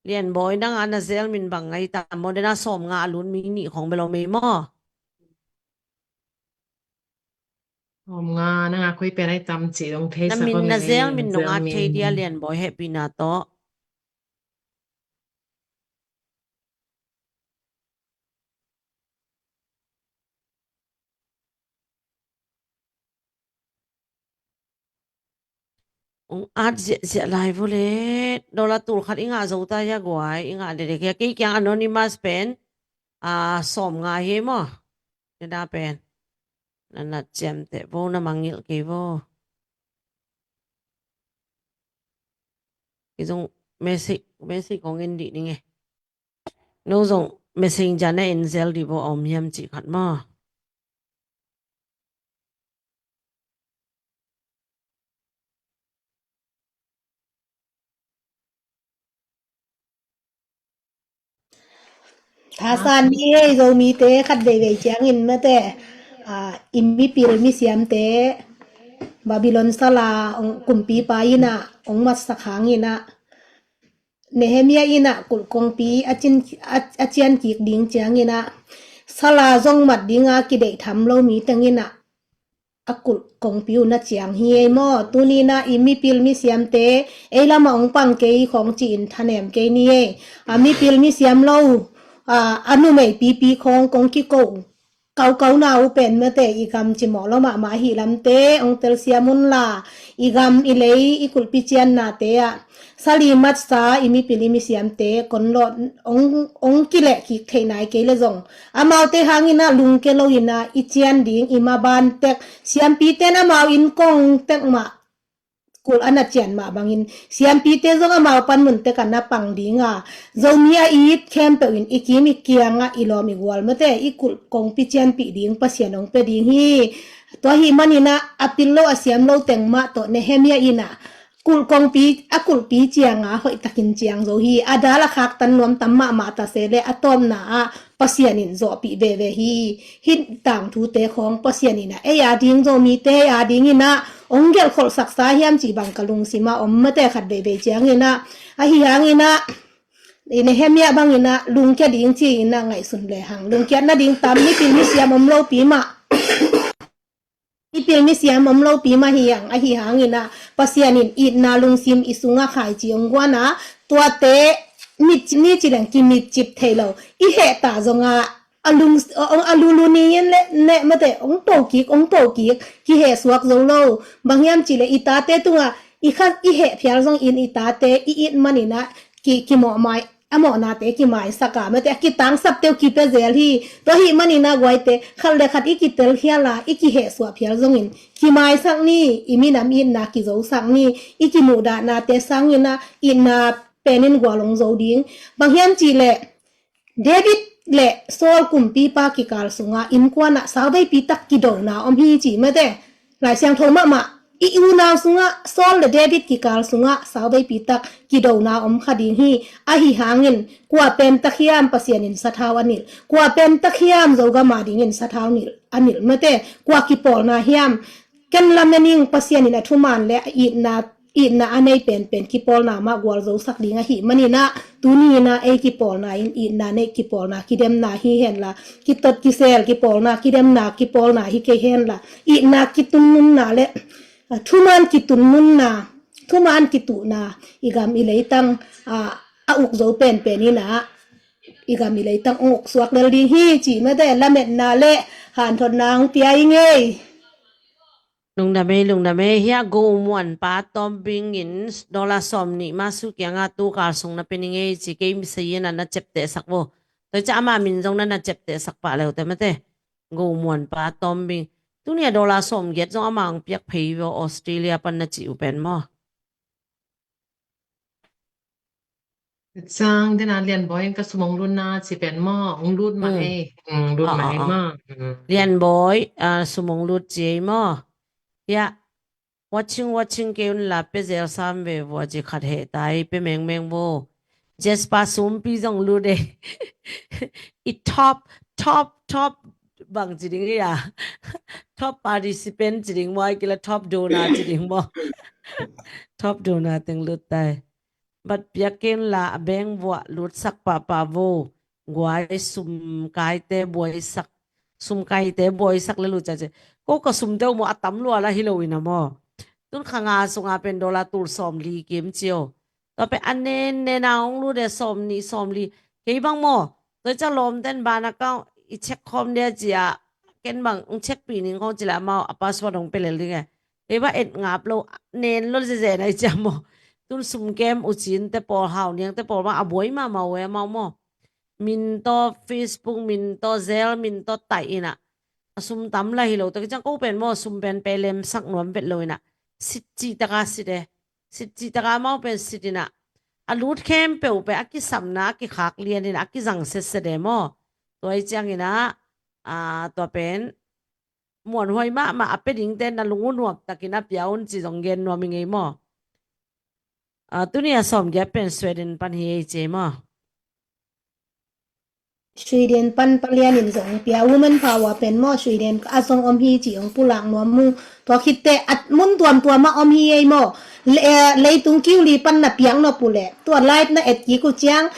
Lianbawi nang a na zel min bang ai tam maw? Dena sawm nga a lut mi nih khong bel om ei maw? Sawm nga nang a koi pen ai tam ci dong thei sa. Na min na zel min nong at thei dia Lianbawi, hehpihna tawh. Ong at ziahziah lai vo le. Dollar tul khat i ngah zo ta hia guai, i ngah dedek hia? Kei kiang anonymous pen, a, sawm nga hi maw. Keda pen na nat ciamteh vo, na mangngilh kei vo. Kei zong message, message kong en dih ning e. No zong messenger na en zel dih vo, a om hiam cih khat maw. Thasan ni ei, Zomite khat veivei ciangin mate, a, i mipil misiamte Babylon sala ong kumpipa ina ong matsak hangina Nehemia ina kulh kongpi a cin, a, a cian kik ding ciangina sala zong mat dinga kideih tham lo mi tengina a kulh kongpi uh na ciang hi ei maw. Tunina i mipil misiamte ei lama ong pang kei khong ci-in thanem kei ni ei. A mipil misiam lo, a, a numei pipi khong kong kiko uh kaukau na uh pen mate i gam cimawh lo mahmah ahi lamte ong telsiam unla, i gam i lei i kulhpi ciannate ah sali matsa i mipil i misiamte konlawh ong, ong kileh kik theih nai kei le zong, amaute hangin ah lungke lo in ah i cian ding i maban tek, siampite in amau inn kong tek mah kulh a na cian mah bangin siampite zong amau panmun tek a na pang ding a, Zomi a it khempeuh in i kim i kiang ah i lawm i gual mate i kulh kongpi cianpih ding Pasian ong pia ding hi. Tua ahih manin ah a pil lo a siam lo teng mah tawh Nehemiah in ah kulh kongpi a kulhpi ciang a hoihtakin ciang zo hi. A dal a khaktan nuam tam mahmah ta se le a tawpna ah Pasian in zawhpih veve hi. Hih tangthute khawng Pasian in ah ei a ding Zomite ei a ding in ah ong gelhkholhsaksa hiam cih bang ka lungsim ah om mate khat veivei ciangin ah, ahi hangin ah i Nehemiah bangin ah lungkia ding ci-in ah ngaihsun lehang, lungkiat nading tam, mipil misiam om lopi mah, mipil misiam om lopi mah hi hang, ahi hangin ah Pasian in itna lungsim i sungah khaici ong guan a, tuate mit ni ci leng kimitcip thei lo, i heh ta zong ah a lung, a, a lulu ni in le ne mate ong po kik, ong po kik, kiheh suak zo lo. Bang hiam cih le i tate tungah i kha i heh phial zongin i tate i it manin ah ki, kimawh mai, a mawhnate kimaisak a mate a kitangsapte uh kipia zel hi. Tua ahih manin ah guaite khat le khat i kitel khial a i kiheh suah phial zongin kimaisak ni, i minam itna kizosak ni, i kimuhdahnate sangin ah itna pen in gual ong zo ding. Bang hiam cih le David le Saul kumpipa kikal sungah innkuan ah sauveipi tak kidona om hi ci mate. Lai Siangtho mahmah i unau sungah Saul le David kikal sungah sauveipi tak kidona om kha ding hi. Ahi hangin kua pen tak hiam Pasian in sathau a nilh, kua pen tak hiam Zogam a dingin sathau nilh, a nilh mate, kua kipawlna hiam. Ken lamen ing, Pasian in a thuman le a itna, itna a nei penpen kipawlna mah gualzosak ding ahih manin ah tuni in ah ei kipawlna in itna neih kipawlna kidemna hi henla, kitot kisel kipawlna kidemna kipawlna hi kei henla, itna kitunnunna le, a, thuman kitunnunna, thuman kituhna i gam i leitang, a, a uk zo penpen in ah i gam i leitang ong uk suak lel ding hi ci mate. Lametna le hanthotna ong pia ing ei. Lungdam ei, lungdam ei. Hia Go Muan pa Tom Bing in dollar sawm nih ma su kianga tu kal sung na pe ning ei ci, kei mi sayin a na cepteh sak vo. Toi ca ama min zong na na cepteh sak pah leute mate. Go Muan pa Tom Bing. Tunia dollar sawm giat zong ama ang piak phei vo, Australia pan na ci u pen maw. Sang dena Lian Bawi in ka sum ong lutna ci pen maw, ong lut mah ei. Mm, lut mah ei maw. Mm. Lian Bawi, ah, sum ong lut ci ei maw. Ya, watching, watching kei un la pe zel sam ve vua ci khat heh tai, pe mengmeng vo. Jasper sumpi zong lut ei. I top, top, top bang ci ding ia. Top participant ci ding maw, ai kila top donor ci ding maw. Top donor teng lut tai. Bat piak kei un la a beng vuah lutsak pahpah vo. Guai sum kaite buaisak, sum kaite buaisak le lut ca ci. Ko ka sumte uh maw a tam lua la hi lo ina maw. Tun kha nga sunga pen dollar tul sawm li kim cio. Tua pen a nen nen a hong lut e sawm nih sawm li. Kei bang maw. Toi ca lawmten ban a kau i check khawm dia cia. Ken bang hong check pi ning khawng ci la amau a password hong pe lel ding e. Kei bang et ngap lo, nen lo zeze na i cia maw. Tun sum kem u cin te pawl hau niang te pawl bang a buai mahmah uh e amau maw. Min tawh Facebook, min tawh Zelle, min tawh taih ina. A sum tam la hi lo. Tua ki ciang ko pen maw sum pen pe lemsak nuam vet lo ina. Sit cih taka sit e. Sit cih taka amau pen sit ina. A lut khempeuh pen a kisamna, a kikhak lian ina, a kizang setset e maw. Tua i ciang ina, a, tua pen muanhuai mahmah a pe dingte na lung uh nuam takin a pia un ci zong gen nuam i ngei maw. A, tuni a sawm giat pen Sweden pan hi ei ci ei maw. Sweden pan palian in zong pia, woman power pen maw, Sweden a zong om hi ci ong pulak nuam mu. Tua khitte a mun tuamtuam a om hi ei maw. Le, eh, leitung kiu li pan na piak nop uh le. Tua live na et kik uh ciang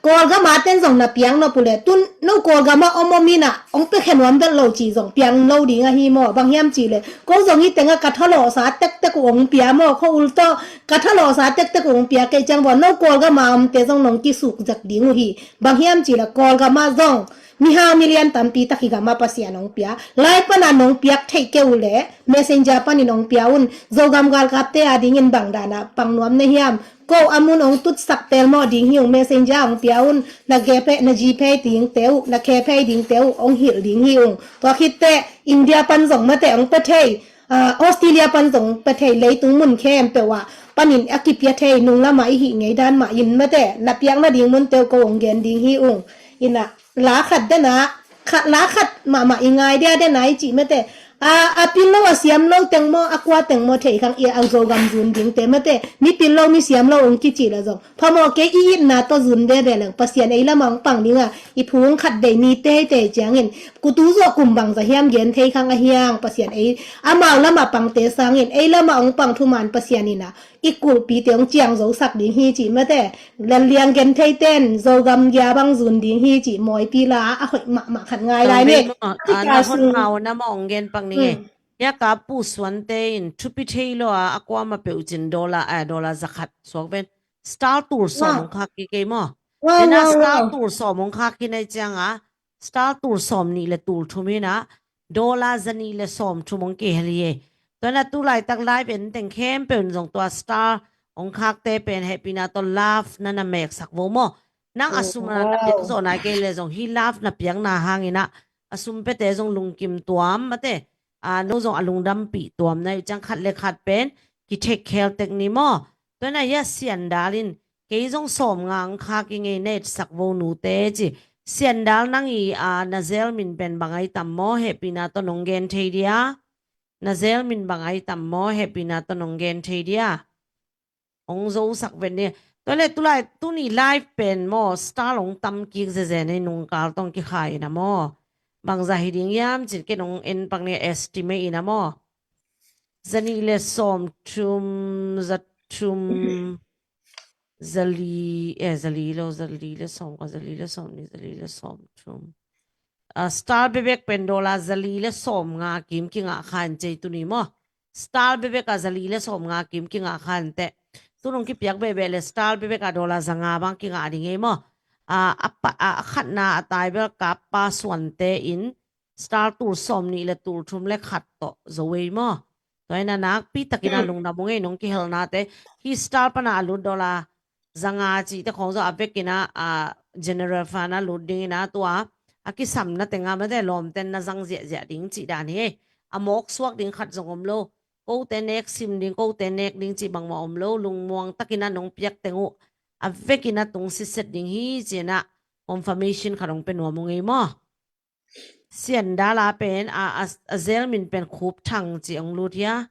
Kawlgam a ten zong na piak nop uh leh, tun no Kawlgam ah om om in ah hong piakhia nuam vet lo cih zong piak lo ding ahi maw? Bang hiam cih leh ko zong hih teng ah ka thalawhsa tektek uh hong pia maw? Khuaul tawh ka thalawhsa tektek uh hong pia kei ciang vua, no Kawlgam a omte zong nong kisuk zek ding uh hi. Bang hiam cih leh Kawlgam ah zong mihau milian tampi tak hih gam ah Pasian hong pia. Lai pan a nong piak theih kei uh leh Messenger panin hong pia un. Zogam galkapte a dingin bang dan a pang nuam na hiam? Ko a mun hong tutsak telmawh ding hi ung, Messenger hong pia un. Na GPay, na GPay dingte uh, na KPay dingte uh hong hilh ding hi ung. Tua khit teh India pan zong mate hong pia thei, ah, Australia pan zong pia thei, leitung mun khempeuh ah panin a kipia thei, nung lam ah i hih ngei dan mah in mate, na piak nading munte uh ko hong gen ding hi ung. In ah la khat den ah, khat, la khat mahmah i ngai dia den ah i cih mate. A, a pil lo, a siam lo teng maw, a kua teng maw thei khang, i a Zogam zun dingte mate. Mi pil lo, mi siam lo hong kicih leh zong phamawh kei, i itna tawh zun veve leng Pasian ei lam ah hong pang ding a, i phung khat vei ni teitei ciangin, kutu zawh kum bangzah hiam gen thei khang ahi hang, Pasian ei amau lam ah pangte sangin ei lam ah hong pang thuman Pasian in ah i kulhpite hong ciang zosak ding hi cih mate. Lalliang gentheite in Zogam gia bang zun ding hi cih mawipi la a hoih mahmah khat ngai lai ni. Tawm vei maw? Ah, na hon mau na maw hong gen pak ning e. Hmm. Hia ka Pu Suante in thupi thei lo a, a kuamah peuh cin dollar, ah, dollar za khat suak ven. Star tul sawm hong khak kik ei maw? Wow, wow, wow. Star tul sawm hong khak hi nai ciang a, star tul sawm nih le tul thum hi na, dollar za nih le sawm thum hong kihel hi e. Tua na tu laitak live en teng khempeuh in zong tua star hong khakte pen hehpihna tawh love na na meksak vo maw? Nang a sum a na piak zawh nai kei le zong hih love na piakna hangin ah a sum piate zong lungkim tuam mate. Ah, no zong a lungdampih tuam na hi uh ciang khat le khat pen kithek khel tek ni maw? Tua na hia Sian Dal in kei zong sawm nga hong khak ing ei, na etsak vo nute ci. Sian Dal nang i, ah, na zel min pen bang ai tam maw, hehpihna tawh nong gen thei dia? Na zel min bang ai tam maw, hehpihna tawh nong gen thei dia? Hong zosak ven ni. Tua le tulai tuni live pen maw, star hong tam kik zeze nei nungkal tawh hong kikhai in a maw? Bangzah hi ding hiam cin ken hong en pak ni, estimate in a maw? Za nih le sawm thum, za thum, za li, eh, za li lo, za li le sawm kua, za li le sawm nih, za li le sawm thum. Ah, star bebek pen dollar za li le sawm nga kim kingah kha in cei tuni maw? Star bebek a za li le sawm nga kim kingah kha in teh. Tunung kipiak bebek le star bebek a dollar za nga bang kingah ding ei maw? Ah, a pa, ah, a khatna a tai bel kap pa Suante in star tul sawm nih le tul thum le khat tawh zo ei maw? Tua in a nakpi takin a lungdam ung ei, nong kihelnate. Hih star pana a lut dollar za nga cihte khong zong a vekin a, ah, general fund a lut dingin a tua a kisamna teng a mate lawmten na zang ziahziah ding cih dan hi ei. A mawk suak ding khat zong om lo. Kote nek sim ding, kote nek ding cih bangmah om lo. Lungmuang takin a nong piak teng uh a vekin a tung sitset ding hi ci-in a confirmation khat hong pia nuam ung ei maw? Sian Dal a pen a, a, a zel min pen Khup Thang ci hong lut hia?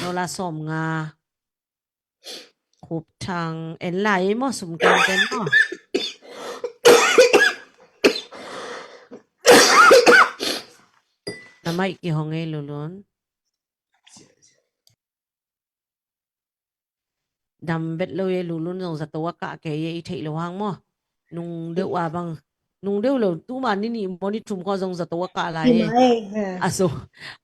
Dollar sawm nga. Khup Thang, en lai ei maw, sum keng ten maw? Na maih kihong ei Lulun. Dam vet lo ei, Lulun zong zato a kah kei ei, i theih lo hang maw? Nung deuh a bang, nung deuh lo, tuma ni nih maw ni thum khua zong zato a kah lai ei. A zo,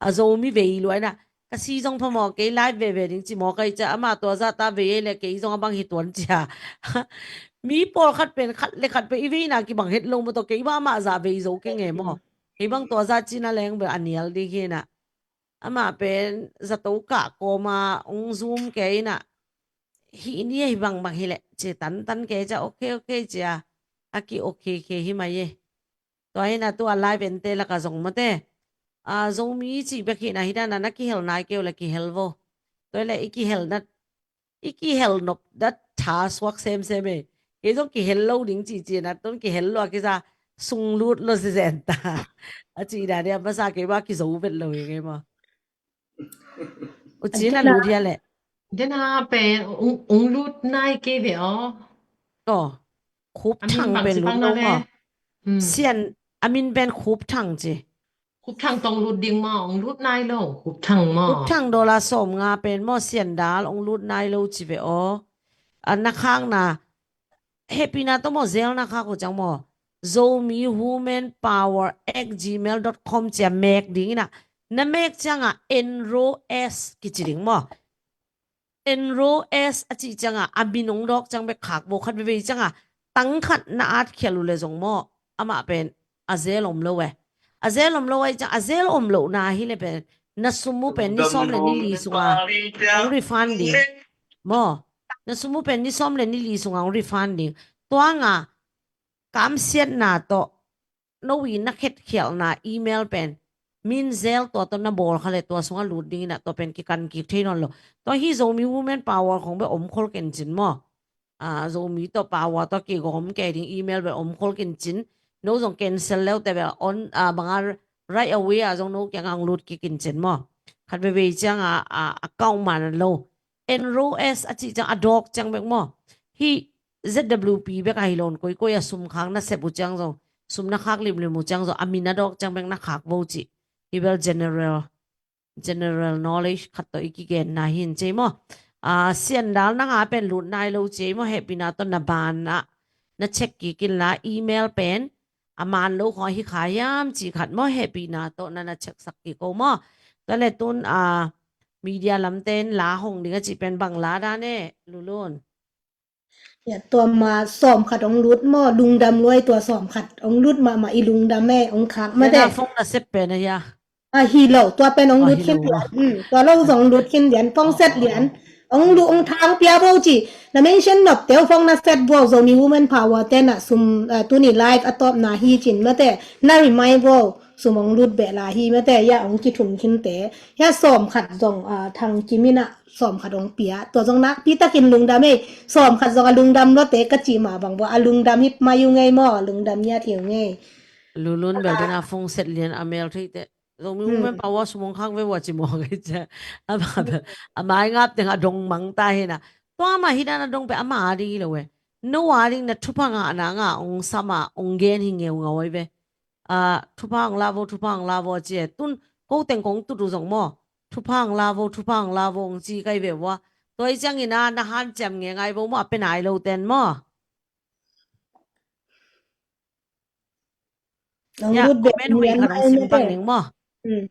a zo mi vei luai na. Ka si zong phamawh kei, live veve ding ci mawk ai cia, amah tua zahta vei ei le kei zong a bang hi tuan cia. Mi pawlkhat pen khat le khat pen i veina kibang het lo maw tawh, kei bang amah zah vei zo keng e maw? Kei bang tua zah cina leng bel a nial ding hi na. Amah pen zato kah kawma hong zum kei na. Hih ni a hi bangbang hi leh ci tantan kei cia, ok ok cia. A ki ok kei hi mai e. Tua hi na tua live ente laka zong mate. A, Zomi cih bek hi na hi dana na kihel nai kei uh le kihel vo. Tua le i kihel na, i kihel nop dat tha suak semsem e. Kei zong kihel lo ding ci ci na tun kihel lo a kisa sunglut lo si zen ta. A ci dan dia masa kei ba kizo vet lo hi kei ma. U ci na lut hia le. Dena pen ung, ung lut nai kei ve aw. Ko. Khup Thang pen lut lo ma. Sian, a min pen Khup Thang ci. Khup Thang tong lut ding maw, ong lut nai lo, Khup Thang maw. Khup Thang dollar sawm nga pen maw, Sian Dal ong lut nai lo ci ve aw. A na khak na, hehpihna tawh maw, zel na khak uh ciang maw, Zomi Women Power at gmail dot com ci-a mek ding in ah, na mek ciangah Enro S kici ding maw. Enro S a cih ciangah a min hong dawk ciang bek khak bo, khat veivei ciangah tang khat na at khial uh leh zong maw, amah pen a zel om lo e. A zel om lo ahih ciang, a zel om lohna hi leh pen na sum uh pen ni sawm le ni li sungah hong refund ding maw. Na sum uh pen ni sawm le ni li sungah hong refund ding. Tua ngah kamsiatna tawh no i na khetkhialhna email pen min zel tua tawh na bawl kha leh tua sungah lut ding in ah, tua pen kikan kik thei nawn lo. Tua hi Zomi Women Power khong beh om khol kencin maw. Ah, Zomi tawh power tawh kigawm kei ding email beh om khol kencin. No zong cancel leute beh on, ah, bangah right away ah zong no kiangah hong lut kik kencin maw. Khat veivei ciangah, ah, account man lo. Enro S a cih ciang a dawk ciang bek maw. Hih Z W P bek ahi lo in, koikoi a sum khak na sep uh ciang zong, sum na khak limlim uh ciang zong, a min a dawk ciang bek na khak vo cih. Hih bel general, general knowledge khat tawh i kigenna hi in cei maw. Ah, Siandal, nang a pen lut nai lo cei maw, hehpihna tawh na banah na check kik inla, email pen a man lo khawng hi kha hiam cih khat maw, hehpihna tawh na na check sak kik o maw. Tua leh tun, ah, media lamte in la hong ding a cih pen bang la dan e, Lulun? Ya, tua mah sawm khat hong lut maw, lungdam lua ei, tua sawm khat hong lut mahmah i lungdam e, hong khak mah de. Phone na sep pen a hia? A hi lo, tua pen hong lut khin lian. Tua lo zong hong lut khin lian, phone set lian. Hong lut, hong thang pia vo ci. Na mention nop teu phone na set vo, Zomi Women Power te na sum, ah, tuni live a tawpna hi cin mah te. Na remind vo, sum hong lut beh la hi mah te, ya hong kithum khin te. Ya sawm khat zong, ah, thang kimin ah sawm khat hong pia. Tua zong nakpi takin lungdam ei. Sawm khat zong a lungdam lo te ka cih mah bang vo, a lungdam hip mai uh ngei maw, a lungdam ngiat hi uh ngei. Lulun bel dena phone set lian a mel thei te. Zomi Women Power sum hong khak ve ua ci mawk ei cia. Ama bel, ama i ngap teng a dong mang ta hi na. Tua ama hi dan a dong pen ama a ding hi lo e. No a ding na thupha ngahna ngah hong sam a hong gen hi ngeungau ei ve. Ah, thupha hong la vo, thupha hong la vo a ci e. Tun ko teng kong tut uh zong maw, thupha hong la vo, thupha hong la vo hong ci kai ve ua. Tua i ciangin a na hanciam ngeingai vo maw, a pe nai lo ten maw. Ya, comment hoih khat hong sim bang ning maw.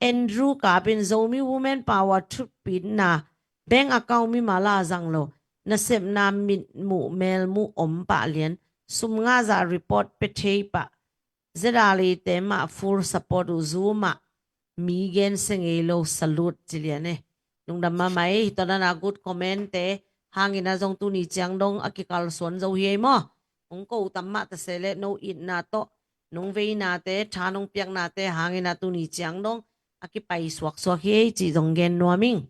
Andrew Kap in, Zomi Women Power thupitna, bank account mimal a zang lo, nasepna mitmuh melmuh om pah lian, sum ngah zah report pe thei pah, Z R A te mah full support uh, Zoom ah mi gensia ngei lo, salute ci lian e. Lungdam mahmah ei, hi tawh na na good comment te hangin a zong tuni ciang dong a kikalsuan zo hi ei maw. Hong ko tam mah ta se leh no itna tawh nong veinate, tha nong piaknate hangin a tuni ciang dong a kipai suaksuak hi ei cih zong gen nuam ing.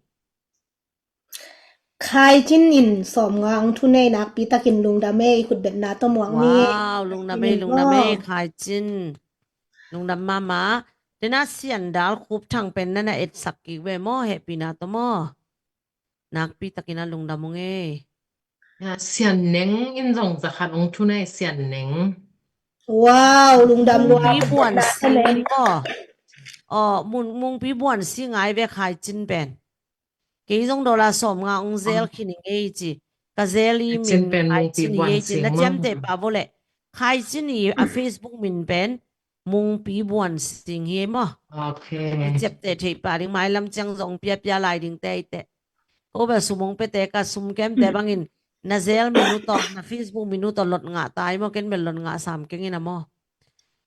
Khai Cin in sawm nga hong thun ei, nakpi takin lungdam ei, khutbetna tawh muak ni. Wow, lungdam ei, lungdam ei, Khai Cin. Lungdam mahmah. Tena Sian Dal Khup Thang pen na na etsak kik ve maw, hehpihna tawh maw. Nakpi takin a lungdam ung ei. Ya, Sian Neng in zong zakhat hong thun ei, Sian Neng. Wow, lungdam lua. Mungpi Buan Sing maw. Aw, Mungpi Buan Sing ngai ve Khai Cin pen. Kei zong dollar sawm nga hong zel khin ing ei ci. Ka zel i min Khai Cin hi ei ci. Na ciamteh pah vo leh. Khai Cin i a Facebook min pen Mungpi Buan Sing hi ei maw. Ok. I ciamteh theih pah ding, mailam ciang zong piapia lai ding te ei teh. Ko bel sum hong pete ka sum kemte bangin na zel min uh tawh, na Facebook min uh tawh lot ngah ta ei maw, ken bel lot ngah sam keng in a maw.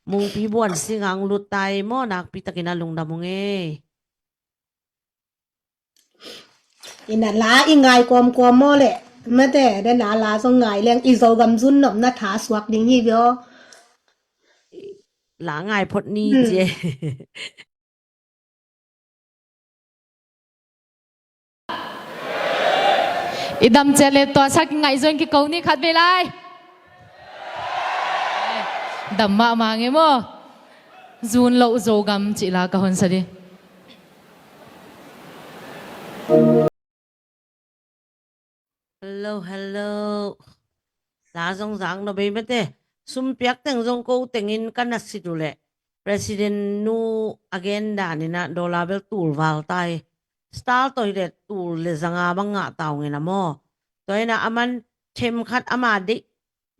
Mungpi Buan Sing hong lut ta ei maw, nakpi takin a lungdam ung ei. Ina la i ngai kawmkawm maw leh. Mate, den a la zong ngai leng i Zogam zun nopna tha suak ding hi vio. La ngai phot ni cie. I dam ciat le tua sak i ngaih zong kiko ni khat vei lai. Dam mahmah nge maw. Zun loh Zogam cih la ka honsa di. Hello, hello. La zong zang no bei mate. Sum piak teng zong ko tengin ka na sit uh leh President nu a gen dan in a dollar bel tul val ta ei. Star toilet tul le zanga bang ngah ta ung ei na maw. Tua in a aman themkhat ama deih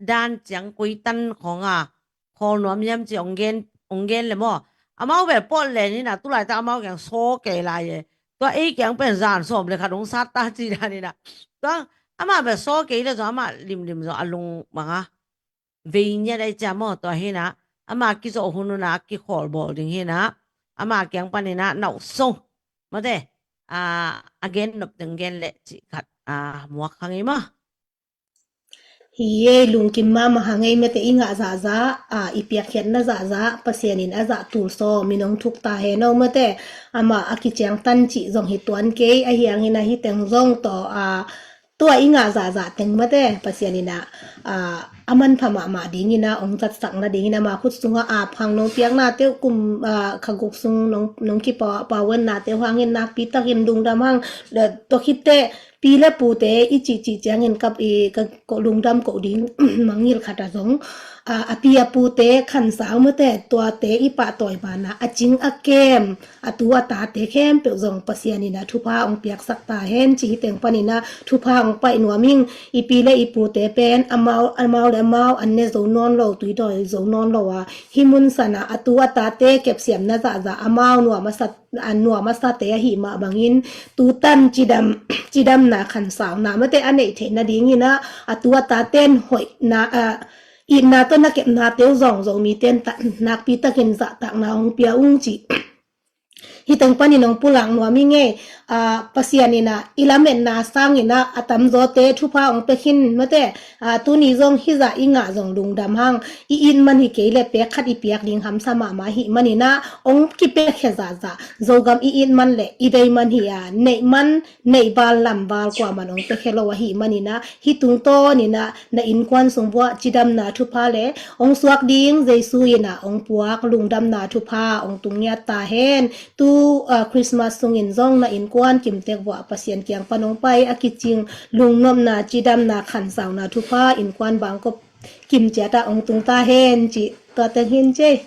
dan ciang koi tan khawng a khawl nuam hiam ci hong gen, hong gen le maw. Amau bel pawt len in a, tulaitak amau kiang saw kei lai e. Tua ei kiang pen zan sawm le khat hong sat ta ci dan in a. Tua amah bel saw kei le zong amah limlim zong a lung bang a vei ngiat ai cia maw, tua hi na, ama kizawh hun hun a kikhawl bawl ding hi na, ama kiang panin a nauh sung mate, a, a gen nop teng gen leh cih khat, a, muak kha ngei maw. Hi ei, lungkim mahmah hang ei mate, i ngah zahzah, a, i piakkhiatna zahzah Pasian in a zah tul sawm in hong thuk ta hen aw mate. Amah a kiciangtan cih zong hi tuan kei, ahi hangin a hi teng zong tawh, a, tua i ngah zahzah teng mate Pasian in a, a, a manpha mahmah dingin a hong zatsak nadingin ama khut sungah ap hang, nong piaknate uh kum, a, kha guk sung nong, nong kipau, pauannate uh hangin nakpi takin lungdam hang. Tua khit teh pi le pute i cihcih ciangin kap i ka ko lungdam ko ding mangngilh khat a zong, a, a pi a pute khansau mate, tuate i pahtawi banah a cing a kem a tu a tate khempeuh zong Pasian in a thupha hong piaksak ta hen ci hi teng panin a thupha hong paih nuam ing. I pi le i pute pen amau, amau le amau an ne zo nawn lo, tuidawi zo nawn lo a, hih mun sanah a tu a tate kepsiamna zahzah amau nuam a sat, a nuam a sate ahih mah bangin tutan cidam, cidamna khansauna mate a neih theih nadingin a, a tu a taten hoihna, a, itna tawh na kepnate uh zong Zomite in ta, nakpi takin zahtakna hong pia ung ci. Hi teng panin hong pulak nuam hi ngei, a, Pasian in a i lametna sangin a, a tamzawte thupha hong pia khin mate, a, tuni zong hizah i ngah zong lungdam hang, i it man hi kei le pek khat i piak ding hamsa mahmah ahih manin a, hong kipiakhia zahzah, Zogam i it man le i vei man hi a, neih man, neih val lam val kuaman hong piakhia lo ahih manin a, hih tungtawnin a na innkuan sung vuah cidamna thupha le hong suak ding Jesu in a hong puak lungdamna thupha hong tung ngiat ta hen. Tu, a, Christmas sungin zong na innkuan kimtek vuah Pasian kiang pan hong pai a kicing lungnopna, cidamna, khansauna thupha innkuan bangkop kimciat ah hong tung ta hen ci. Tua teng hin ci.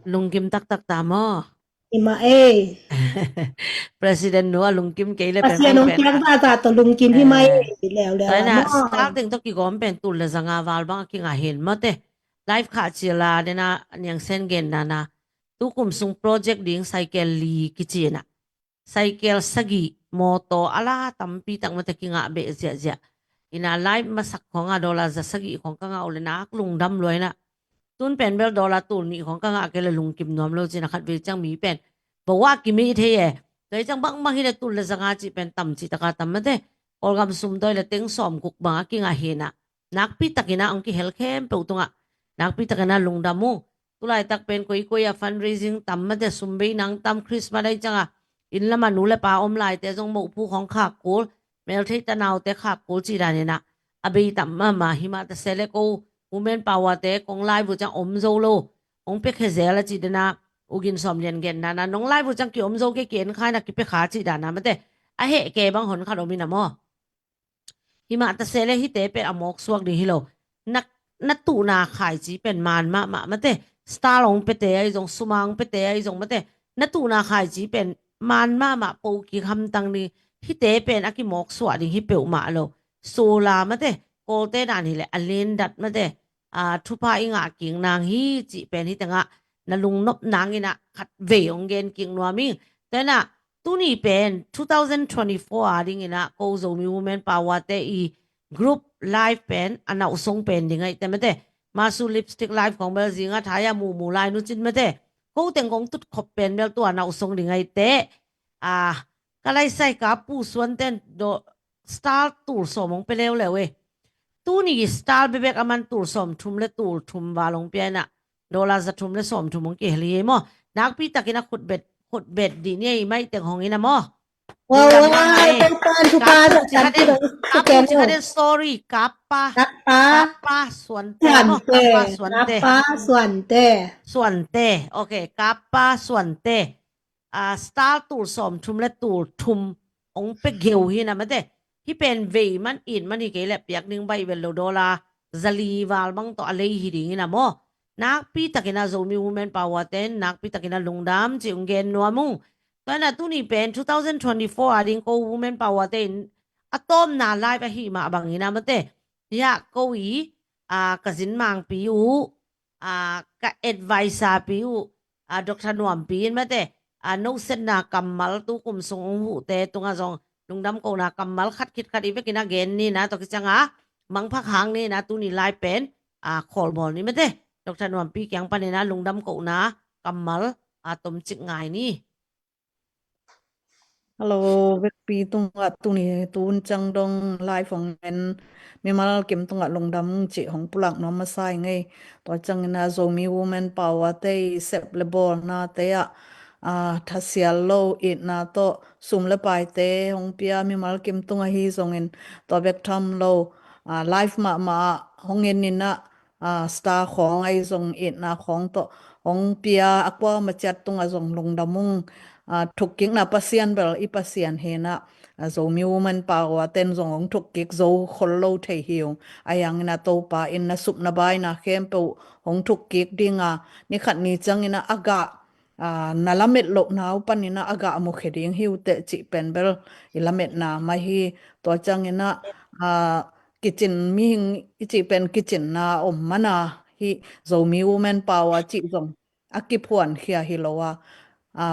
Lungkim taktak ta maw? Hi mah ei. President nu a lungkim kei le pen Pasian hong pen piak zahzah tawh lungkim hi mah ei. Eh, leuleu tua in a maw, star teng tawh kigawm pen tul le zanga val bang a kingah hin mate. Live khah cil a den a Niang Sen genna na, tu kum sung project ding cycle li kici in a, cycle sagih, mawtaw a la tampi tak mate kingah beh ziahziah. In a live masak khawng a dollar za sagih khawng ka ngah uh le nak lungdam lua in a, tun pen bel dollar tul nih khawng ka ngah kei le lungkim nuam lo ci in a, khatvei ciang mi pen vo a kimih thei e. Tua hi ciang bangbang hi le tul le zanga cih pen tam cih taka tam mate. Kawlgam sum tawi le teng sawmguk bang a kingah hi in a, nakpi takin a hong kihel khempeuh tungah nakpi takin a lungdam uh. Tulaitak pen koikoi a fundraising tam mate, sum bei nang tam, Christmas ahi ciang a inn lam a nu le pa om laite zong mohpu khawng khak kul, melthei tanaute khak kul cih dan in a, a bei tam mahmah. Hi mah ta se le ko women power te kong live uh ciang om zo lo, hong piakhia zel a cih dan a, U Gin Sawm Lian genna na, nong live uh ciang ki om zo kei, ki en kha in a, ki piakhia cih dan a mate. A heh kei bang hon khat om in a maw. Hi mah ta se le hihte pen a mawk suak ding hi lo. Na, na tuhna khaici pen man mahmah mate. Star hong piate ahi zong, sum a hong piate ahi zong mate, na tuhna khaici pen man mahmah, po kik hamtang ding. Hihte pen a kimawk suah ding hi peuhmah lo. Sula mate, Kawlte dan hi le a lendat mate, a, thupha i ngah kik nang hi cih pen hih tengah na lungnop nang in a khatvei hong gen kik nuam ing. Tua in a tuni pen two thousand twenty-four a ding in a ko Zomi Women Power te i group live pen a nauh sung pen ding ahi te mate. Masu lipstick live khawng bel zing a thai a mumu lai nu cin mate. Ko teng kong tut khop pen bel tua nauh sung ding ahi te. A, ka laisai ka pu suan ten do star tul sawm hong pia leuleu e. Tuni star bebek a man tul sawm thum le tul thum val hong pia in a, dollar za thum le sawm thum hong kihel hi e maw. Nakpi takin a khutbet, khutbet dih ni ei, mai teng hong in a maw. Wow, wow, wow, thank you, thank you, thank you, thank you. Sorry, Kappa. Kappa. Kappa Suante maw. Suante. Kappa Suante. Suante. Suante. Okay, Kappa Suante. A, star tul sawm thum le tul thum hong pia geu hi na mate. Hih pen vei man it man hi kei leh piak ding baih vel lo, dollar za li val bang tawh a lei hi ding hi na maw. Nakpi takin a Zomi Women Power ten nakpi takin a lungdam ci hong gen nuam ung. Tua hi na tuni pen two thousand twenty-four a ding ko Women Power te in a tawpna live ahih mah bangin a mate. Hiah ko i a, ka zinmangpi uh, a, ka advisor pi uh, a, Doctor Nuampi in mate, a, nosetna kammal tu kum sung hong huhte tungah zong lungdam kohna kammal khat khit khat i vekin a gen ni na, tua kicianga mangpha khak ni na, tuni lai pen, a, khawlbawl ni mate. Doctor Nuampi kiang panin a lungdam kohna kammal, a, tomcik ngai ni. Hello, vekpi tungah tuni tun ciang dong live hong en mimal kim tungah lungdam cih hong pulak nuam masa i ngei. Tua ciangin a Zomi Women Power te i sep le bawlnate ah, a, thasial lo itna tawh sum le paite hong pia mimal kim tungah hi zongin tua bek tham lo, a, live mahmah ah hong en in ah, a, star khawng ahi zong itna khawng tawh hong pia a kuama ciat tungah zong lungdam ung. A, thukkikna Pasian bel i Pasian hi in ah, a, Zomi Women Power ten zong hong thukkik zo khol lo thei hi ung. A, ahi hangin a Topa in na sup na baina khempeuh hong thukkik ding a, ni khat ni ciangin a, a gah, a, na lamet lohna uh panin a, a gah mukhia ding hi uh teh cih pen bel i lametna mah hi. Tua ciangin a, a, kicin mihing i cih pen kicinna om man a, hih Zomi Women Power cih zong a kiphuankhia hi lo a, a,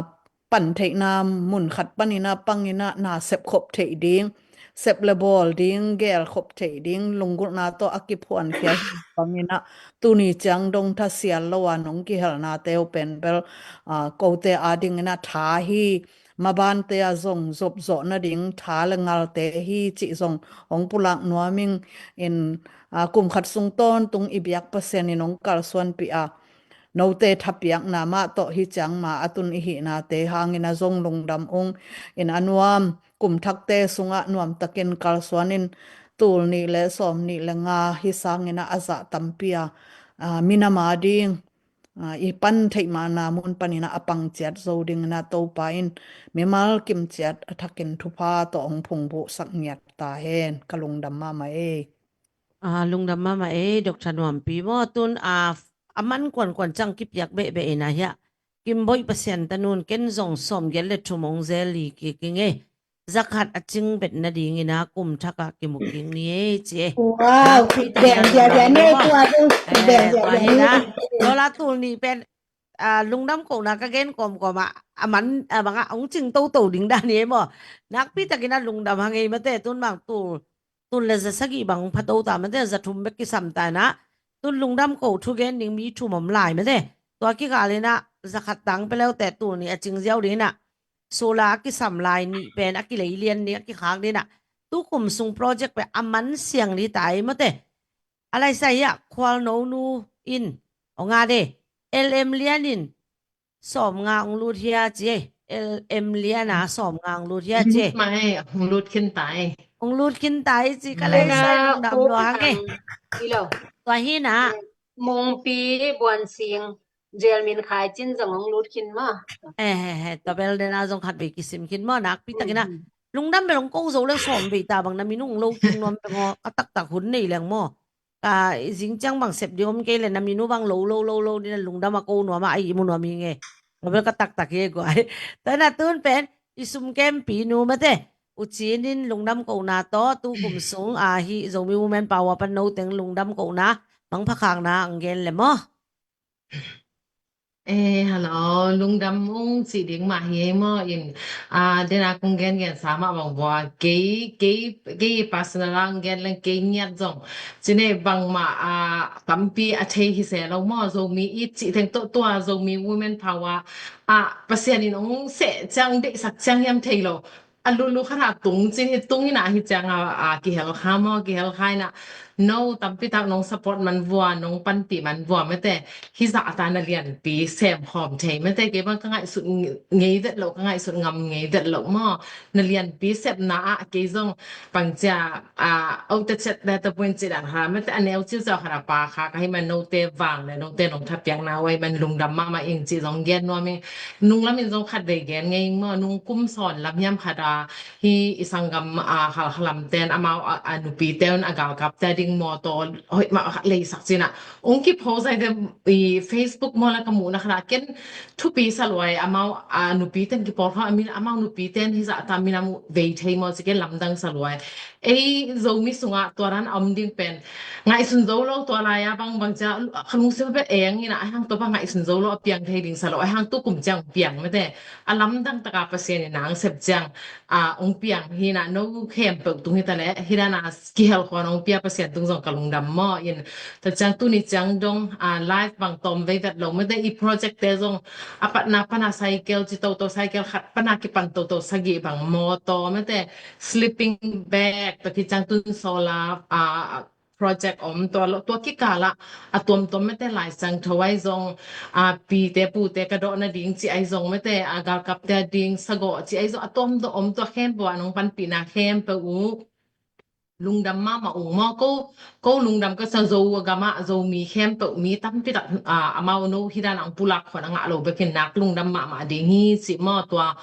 pan theihna mun khat panin a pangin a na sepkhop theih ding, sep le bawl ding, gelkhop theih ding, lunggulhna tawh a kiphuankhia hi bangin a tuni ciang dong thasial lo a nong kihelnate uh pen bel, a, kote adingin a tha hi. Mabante a zong zopzawh nading tha le ngalte hi cih zong hong pulak nuam ing. In, a, kum khat sung tawntung i biak Pasian in hong kalsuanpih a, note thapiakna mah tawh hi ciang ma a tun i hihnate hangin a zong lungdam ung. In a nuam kum thakte sungah nuamtakin kalsuan in tul nih le sawm nih le nga hi sangin a a zah tampi a, a, minam ading, a, i pan theih mahna mun panin a a pang ciat zo dingin a Topa in mimal kim ciat a thakin thupha tawh hong phungvuhsak ngiat ta hen. Ka lungdam mahmah ei. A, lungdam mahmah ei, Doctor Nuampi maw. Tun, a, a man kuankuan ciang kipiak behbeh in a hiah Kimboih Pasian tanun ken zong sawmgiat le thum hong zel li kik ing ei. Zakhat a cing bet nadingin a kum thakah kimu kik ni ei ci ei. Wow, beng ziahziah ni ei, tua ding. Beng ziahziah ni ei. Lola tul nih pen, a, lungdam kohna ka gen kawmkawm ah a man, a, bangah hong cing toto ding dan ni ei maw. Nakpi takin a lungdam hang ei mate, tun bang tul tul le za sagih bang pha to ta mate, za thum bek kisam ta in a, tun lungdam ko thu gen ding mi thum om lai mate. Tua kikal in a za khat tang pia leute tul nih a cing ziau ding in a, sula a kisam lai nih pen a kilei lian ding a kikhak ding in a, tu kum sung project pen a man siang ding ta ei mate. A laisa hi a Khualno nu in, o nga de, L M Lian in sawm nga hong lut hia ci ei. L M Lian a sawm nga hong lut hia ci ei. Mai, hong lut khin ta ei. Hong lut khin ta ei ci ka lei sai lungdam lua hang ei. Tua hi na. Mungpi Buan Sing, Zel Min Khai Cin zong hong lut khin maw. Eh, he, he, tua bel den a zong khat vei kisim khin maw, nakpi takin a. Lungdam bel hong ko zo leng sawm vei ta bang na min hong lo tung nuam peng aw, a taktak hun nei leng maw. Ka i zing ciang bang sep ding om kei le na min uh bang lo lo lo lo ding na lungdam a ko nuam a, a ihmu nuam hi nge. Ka bel ka taktak hi e guai. Tua na tun pen i sum kempi nu mate, U Cin in lungdam kohna tawh tu kum sung a hi Zomi Women Power pan no teng lungdam kohna mangpha khakna ang gen le maw. Eh, hello, lungdam ung cih ding mah hi ei maw in, ah, dena kong gen gen sa mah bang vua, kei, kei, kei personal ang gen leng kei ngiat zong. Cine bangmah, ah, tampi a thei hi se lo maw, Zomi it cih teng tawh tua, Zomi Women Power, ah, Pasian in ong seh ciang deihsak ciang hiam thei lo. A lulu khat a tung cin hi tung in a hi ciang a, a kihel kha maw, kihel kha in a no tampi tak nong support man vua, nong panpih man vua mete. Hi zah a ta na lianpi sem khawm thei mete. Kei bang ka ngaihsut ngei vet lo, ka ngaihsut ngam ngei vet lo maw. Na lianpi sepna ah kei zong bang cia, a, au te chet le ta buin ci dan kha mete. A neu ciu ciau khat a pa kha ka hi man note vang le note nong thapiakna uh a hi man lungdam mahmah ing ci zong gen nuam ing. Nung lam in zong khat vei gen ngei ing maw, nung kum sawn lam hiam khat a hi i sanggam, a, Halkha lam ten amau a, a nupi te un a galkap te a ding mawtaw hoih mah khat leisak cinah ong kipost ai te i Facebook maw la ka muhna khatah ken thupi sa luai amau a nupi ten kipawl kha a min amau nupi ten hi zah ta min a muh vei thei maw ci ken lamdang sa luai. Ei Zomi sungah tua dan a om ding pen ngaihsun zo lo tua lai-a bang bang cia ka lungsim a bel eng inah a hang tua bang ngaihsun zo lo a piang thei ding sa lo a hang tu kum ciang piang mete a lamdang taka Pasian inah ang sep ciang a ong piang hinah no khempeuh tung hita leh hidana kihel khawn ong pia Pasian tung zong ka lungdam maw in. Tua ciang tuni ciang dong a live bang tawm vei vet lo mete i project te zong a patna pana cycle ci toto cycle khat pana kipan toto sagih bang mawtaw mete sleeping bag tua ki ciang tun solar a project om tua lo tua kikala a tuamtuam mete Lai Siangtho ai zong a pite pute ka dawh nading ci ai zong mete a galkapte a ding sagawh ci ai zong a tuamtuam om tua khempeuh a nong panpihna khempeuh uh lungdam mahmah ung maw ko ko lungdam ka sa Zo a gamah Zomi khempeuh mi tampi tak a amau no hidana ang pulak khawn a ngah lo bekin nak lungdam mahmah ding hi ci maw tua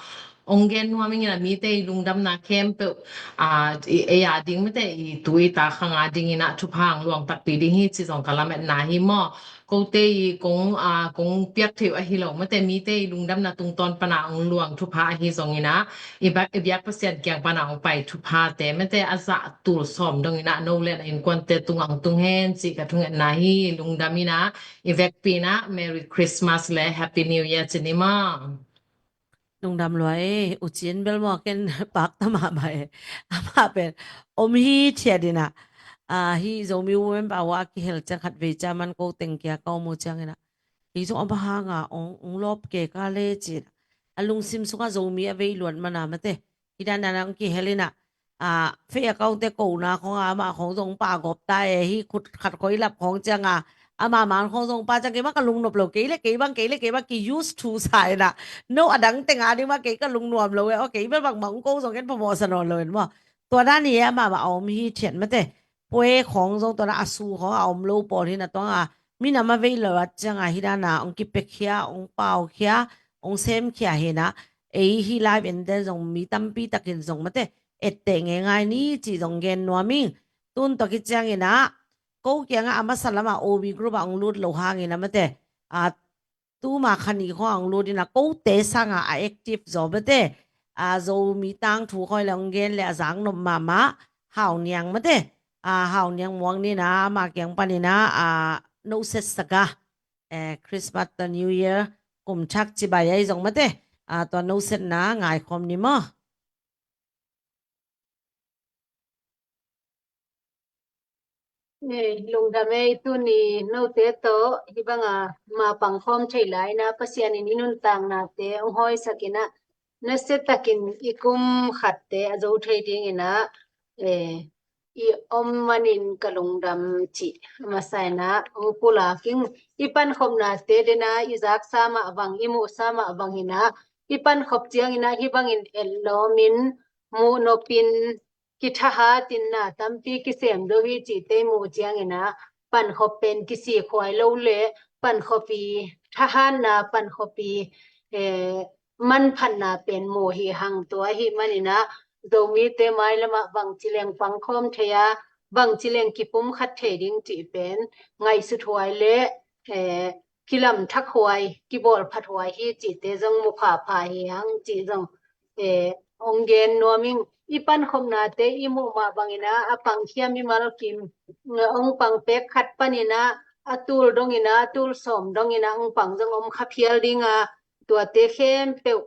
ong gen nuam ing inah mite i lungdamna khempeuh a ei a ding mete i tu i ta khanga ding inah thupha ang luang takpi ding hi ci zong ka lametna hi maw. Kote i kong a kong piak theih uh ahi lo mete mite i lungdamna tungtawn pana ong luang thupha ahi zong inah i bak i biak Pasian kiang pana ong pai thupha te mete a zah tul sawm dong inah no len a innkuante tung ang tung hen ci ka thungetna hi lungdam inah i vekpi inah Merry Christmas le Happy New Year ci ni maw. Lungdam lua e, u Cin bel maw ken pak ta mahmah e. Amah pen om hi thiat inah. A, hi Zomi Women Power a kihel ciang khat vei cia man ko teng kia ka om uh ciang inah. Kei zong a bang hanga ong, ong lawp ke ka le ci inah. A lungsim sungah Zomi a vei luat mana mate. Hi dan dan ang kihel inah. A, fake account te kona khong a, amah khong zong pa gop ta e, hi khut khat khoi lap khong ciang a, amah man khong zong pa ciang kei mah ka lungnop lo, kei le kei bang, kei le kei bang ki used to sa inah. No a dang teng a ding mah kei ka lungnuam lo e, o kei bel bang bang ko zong ken phamawh sa nawn lo in maw. Tua dan hi e amah mah a om hi thiat mate. Pue khong zong tua na a su khong a om lo pawl hi na tuang a, minam a vei lo at ciang a hi dan a ong kipek khia, ong pau khia, ong sem khia hi na. Ei hi live en den zong mi tampi takin zong mate. Etteh ngeingai ni ci zong gen nuam ing. Tun tua ki ciang inah ko kiangah a masa lamah O B group ah ong lut lo hang inah mate. A, tuma khan i khong ong lut inah kote sangah a active zaw mate. A, Zomi tangthu khoi le ong gen le a zang nop mahmah Hau Niang mate. A, Hau Niang muang ni na ama kiang pan inah a, noset saka. Eh, Christmas to New Year kum thak cibai ai zong mate. A, tua nosetna ngaikhawm ni maw. Lungdam ei tuni note tawh hi banga ma pangkhawm thei lai na Pasian in i nuntaknate hong hawisak inah nasia takin i kum khatte a zo thei ding inah i om manin ka lungdam cih a masa inah hong pulak ing. I pankhopnate dena i zaksa mah bang i muhsa mah bang inah i pankhop ciang inah hi bangin etlawmin muhnopin kithahatin na tampi kisem zo hi cihte i muh ciang inah pankhop pen kisikhuai lo le pankhop i thahatna pankhop i manphatna pen mu hi hang. Tua ahih man inah Zomite mailamah bangci leng pangkhawm thei a bangci leng kipumkhat thei ding cih pen ngaihsuthuai le kilamthak huai kibawlphat huai hi cihte zong mu phapha hi hang cih zong hong gen nuam ing. I pankhopnate i muh mah bang inah a pangkhiam i malkim hong pang pek khat pan inah a tul dong inah a tul sawm dong inah hong pang zong om kha phial ding a, tuate khempeuh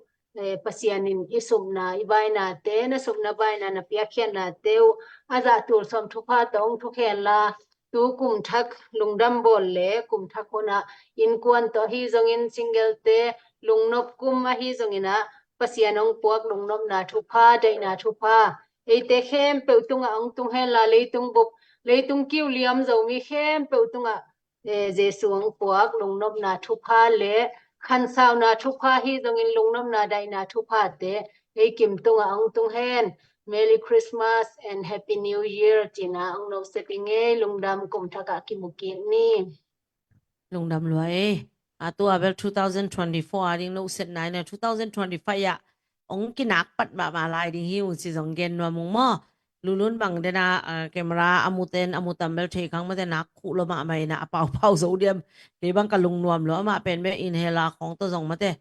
Pasian in i supna i bainate na supna baina na piakkhiatnate uh a zah tul sawm thupha tawh hong thukhen la tu kum thak lungdam bawl le kum thak hunah innkuan tawh ahi zongin single te lungnop kum ahi zong inah Pasian hong puak lungnopna thupha daihna thupha eite khempeuh tungah hong tung hen la leitung bup leitung kiu liam Zomi khempeuh tungah Jesu hong puak lungnopna thupha le khansauna thupha hi zongin lungnopna daihna thuphate ei kim tungah hong tung hen. Merry Christmas and Happy New Year cina hong noset i ngei lungdam kum thakah kimu kik ni. Lungdam lua ei. A tu a bel two thousand twenty-four a ding noset nai na two thousand twenty-five ah hong kinak pat mahmah lai ding hi ung ci zong gen nuam ung maw. Lulun bang dena, ah, camera a muten a mutam bel thei khang mate, nak khuh lo mahmah ina, a paupau zo diam. Kei bang ka lungnuam lo, amah pen bel inhaler khawng tawh zong mate,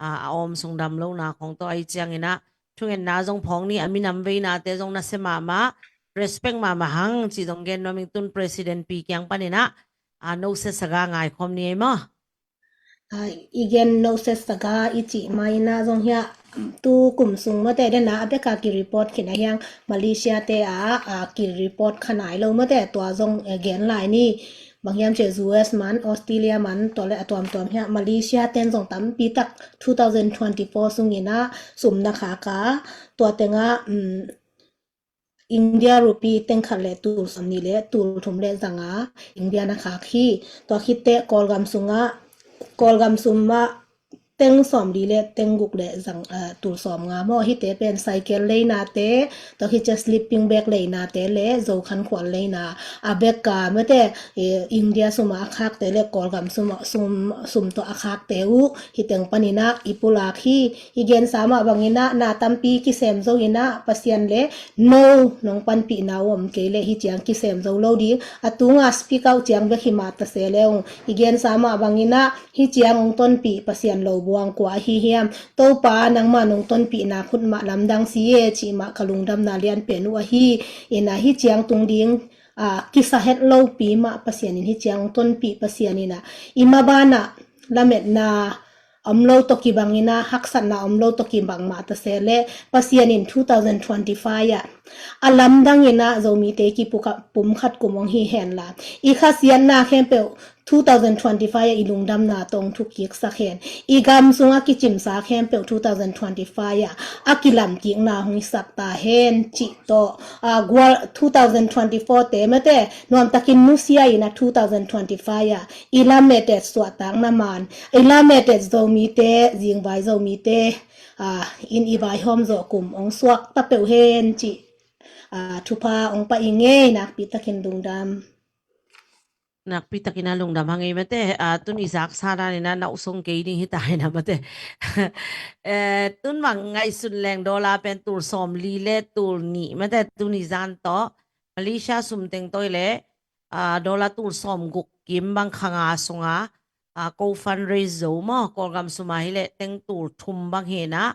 ah, a awm sung dam lona khawng tawh ahi ciang ina, thungetna zong phawng ni, a minam veinate zong nasia mahmah, respect mahmah hang ci zong gen nuam ing. Tun President pi kiang pan ina, ah, Nose Saga ngaikhawm ni ei maw? Ah, i gen Nose Saga i cih ma ina zong hiah, tu kum sung mate dena a beka ki report khin a hiang, Malaysia te a, ah, ki report kha nai lo mate, tua zong, eh, gen lai ni. Bang hiam cih U S man, Australia man, tua le a tuamtuam hiah Malaysia ten zong tampi tak two thousand twenty-four sung ina sum na khak a, tua tenga, um, India rupee teng khat le tul sawm ni le tul thum le zanga India na khak hi. Tua khit teh Kawlgam sunga, Kawlgam sum ah teng sawm li le teng guk le zang, ah, tul sawm nga maw, hite pen cycle leinate, tua khit ciang sleeping bag leinate le Zokhankhual leina, a beka mate, eh, India sum a khakte le Kawlgam sum, sum, sum tawh a khakte uh, hi teng pan ina i pulak hi. I gensa mah bang ina na tampi kisem zo ina Pasian le no nong panpihna uh om kei le hi ciang kisem zo lo ding. A tunga speak out ciang bek hi mah ta se le ung, i gensa mah bang ina hi ciang ong tonpih Pasian lo buang kua ahi hiam? Topa nangma nong tonpihna khut mah lamdang si e cih mah ka lungdamna lian pen uh ahi. Ina hi ciang tung ding, ah, kisa het lopi mah Pasian in hi ciang tonpih Pasian ina i mabanah lametna om lo tawh kibang ina, haksatna om lo tawh kibang mah ta se le Pasian in two thousand twenty-five ah a lamdang ina Zomite kipum khat kum ong hi hen la, i khasiatna khempeuh two thousand twenty-five ah i lungdamna tawh ong thuk kiksak hen. I gam sunga kicimsa khempeuh two thousand twenty-five ah a kilam kikna hong hisak ta hen cih tawh, ah, gual two thousand twenty-four te mate nuamtakin nusia ina two thousand twenty-five ah i lametet suahtakna man, i lametet Zomite, zingvai Zomite, ah, in i vaihawm zawh kum ong suak ta peuh hen cih, ah, thupha ong pah ing ei. Nakpi takin lungdam. Nakpi takin a lungdam hang ei mate, ah, tun i zaksa dan ina na usong kei ding hi ta ina mate. Eh, tun mang ngaihsun leng dollar pen tul sawm li le tul nih mate, tun i zan tawh Malaysia sum teng tawh i le, ah, dollar tul sawm guk kim bang kha nga sunga, ah, ko fundraise zo maw, Kawlgam suma hi le teng tul thum bang hi ina,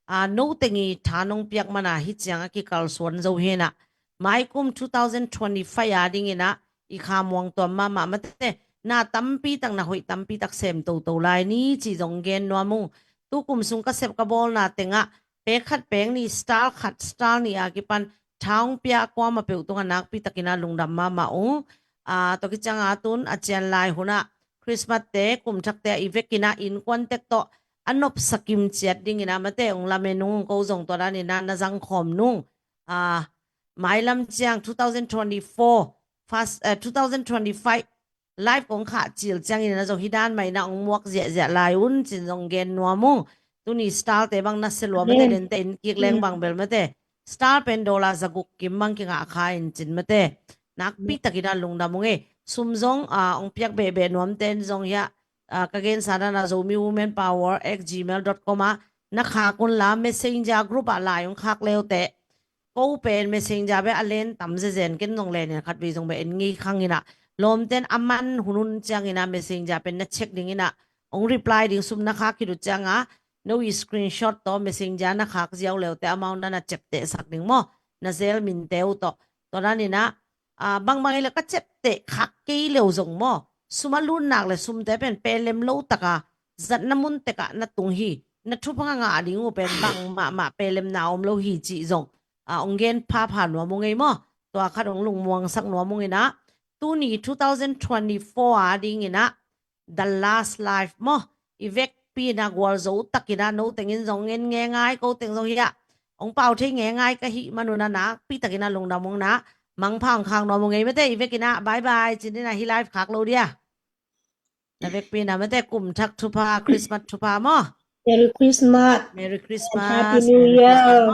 ah, no teng i tha nong piak mana hi ciang a kikalsuan zo hi ina, maikum two thousand twenty-five a ding ina i khamuang tuam mahmah mate, na tampi tak, na hoih tampi tak sem toto lai ni ci zong gen nuam ung. Tu kum sung ka sep ka bawlna tengah pek khat pek nih, style khat style nih a kipan tha ong pia kuama peuh tungah nakpi takin a lungdam mahmah ung. Ah, tua kicianga tun a cian lai hunah Christmas te, kum thakte ah i vekin ah innkuan tek tawh a nopsa kim ciat dingin ah mate ong lamen ung. Ko zong tua danin ah na zangkhawm nung. Ah, mailam ciang two thousand twenty-four, first, eh, two thousand twenty-five live kong khah cil ciangin ah zong hi dan mah in ah ong muak ziahziah lai un cin zong gen nuam ung. Tuni style te bang na sia lua mate, den te in kik leng bang bel mate, style pen dollar zaguk kim bang kingah kha in cin mate, nakpi takin ah lungdam ung e. Sum zong, ah, ong piak behbeh nuam ten zong hiah, ah, ka gensa dan ah Zomi Women Power at gmail dot com ah na khak un la, Messenger group ah lai ong khak leute. Ko pen Messenger beh a len tam zezen, ken zong len in khatvei zong beh en ngei khang in ah, lawmten a man hun un ciangin ah Messenger pen na check dingin ah ong reply ding. Sum na khak khit uh cianga no i screenshot tawh Messenger na khak ziau leute amau na na ciaptehsak ding maw, na zel minte uh tawh. Tua danin ah, ah, bangbang i le ka ciapteh khak kei leu zong maw, sum a lutnak le sumte pen pelem lo taka zatna mun tekah na tung hi, na thupha ngah ding uh pen bang mahmah pelemna om lo hi cih zong, ah, ong gen phapha nuam ung ei maw. Tua khat ong lungmuangsak nuam ung in ah, tuni two thousand twenty-four a dingin ah the last live maw, i vekpi in ah gualzo takin ah no tengin zong en nge ngai, ko teng zong hiah ong pau thei nge ngai ka hih man un ah nakpi takin ah lungdam ung in ah, mangpha ong khak nuam ung ei mate. I vekin ah bye bye cin in ah hi live khak lo dia. Na vekpi in ah mate kum thak thupha, Christmas thupha maw. Merry Christmas. Merry Christmas. Happy New Year.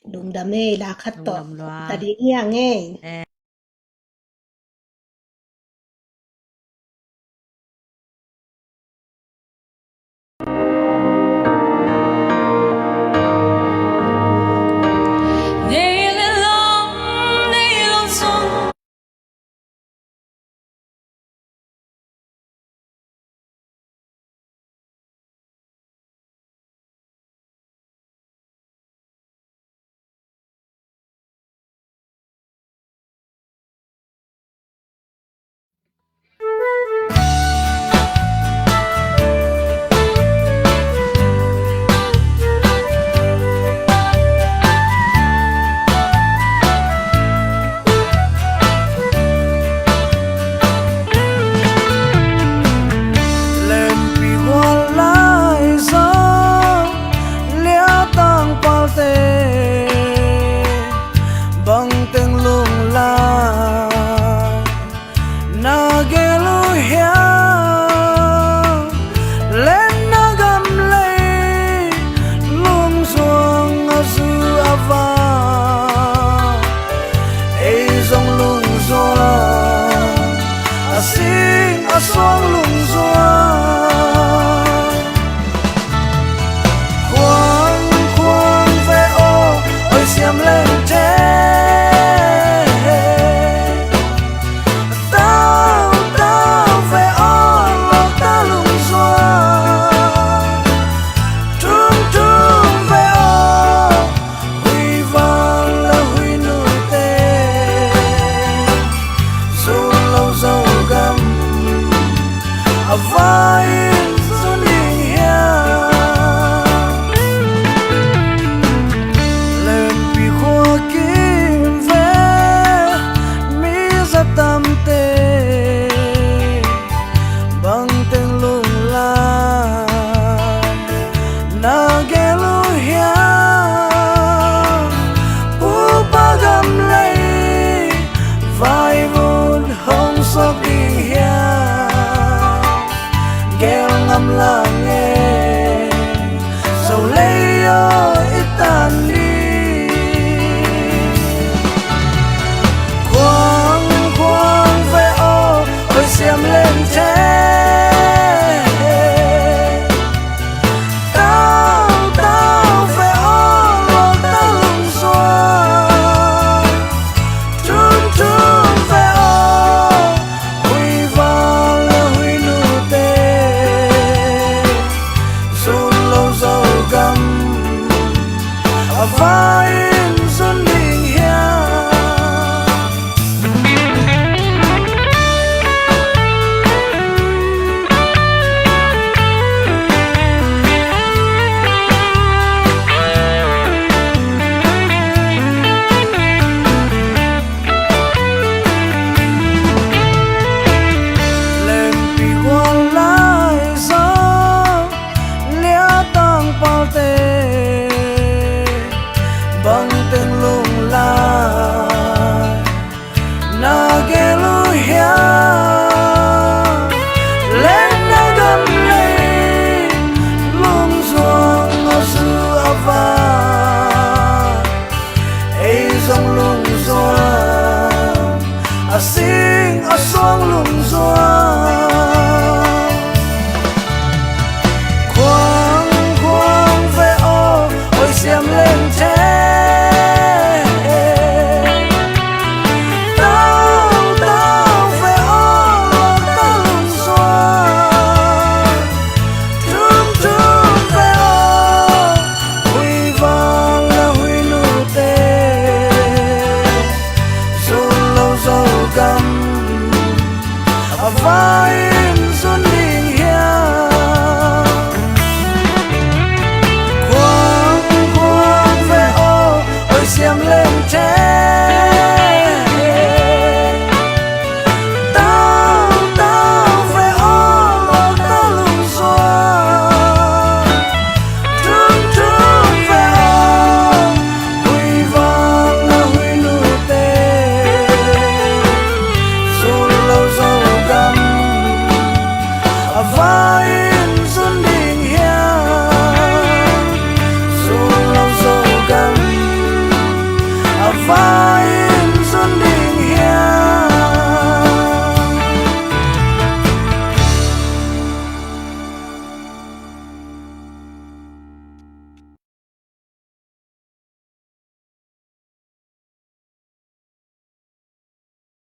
Lungdam ei, la khat tawh. Lungdam lua. Ta ding hiang ei. Eh. sing a suang lungzuang. Khuang khuang ve aw, oi siam leng thei. Tau tau ve aw, lawkta lungzuang. Thum thum ve aw, huih vang le huih nute, Zolo Zogam a vai-in zon ding hiam? Lempi khua kim ve, mi za tamte, bang teng lunglam na gel uh hiam? Pu pa gam lei vaivut hong suak ding hiam? Gel ngam lang e, Zo lei aw i tan ding. Khuang khuang ve aw, oi siam leng thei. Tau tau ve aw, lawkta lungzuang. Thum thum ve aw, huih vang le huih nute, Zolo Zogam a vai-in zon ding hiam? Lempi gual lai zong lia tang palte, bang teng lunglam na gel uh hiam? Leng na gam lei lungzuang a zu a va, ei zong lungzuang a sing a suang lungzuang. Khuang khuang ve aw, oi siam leng thei. Tau tau ve aw, lawkta lungzuang. Thum thum ve aw, huih vang le huih nute, Zolo Zogam a vai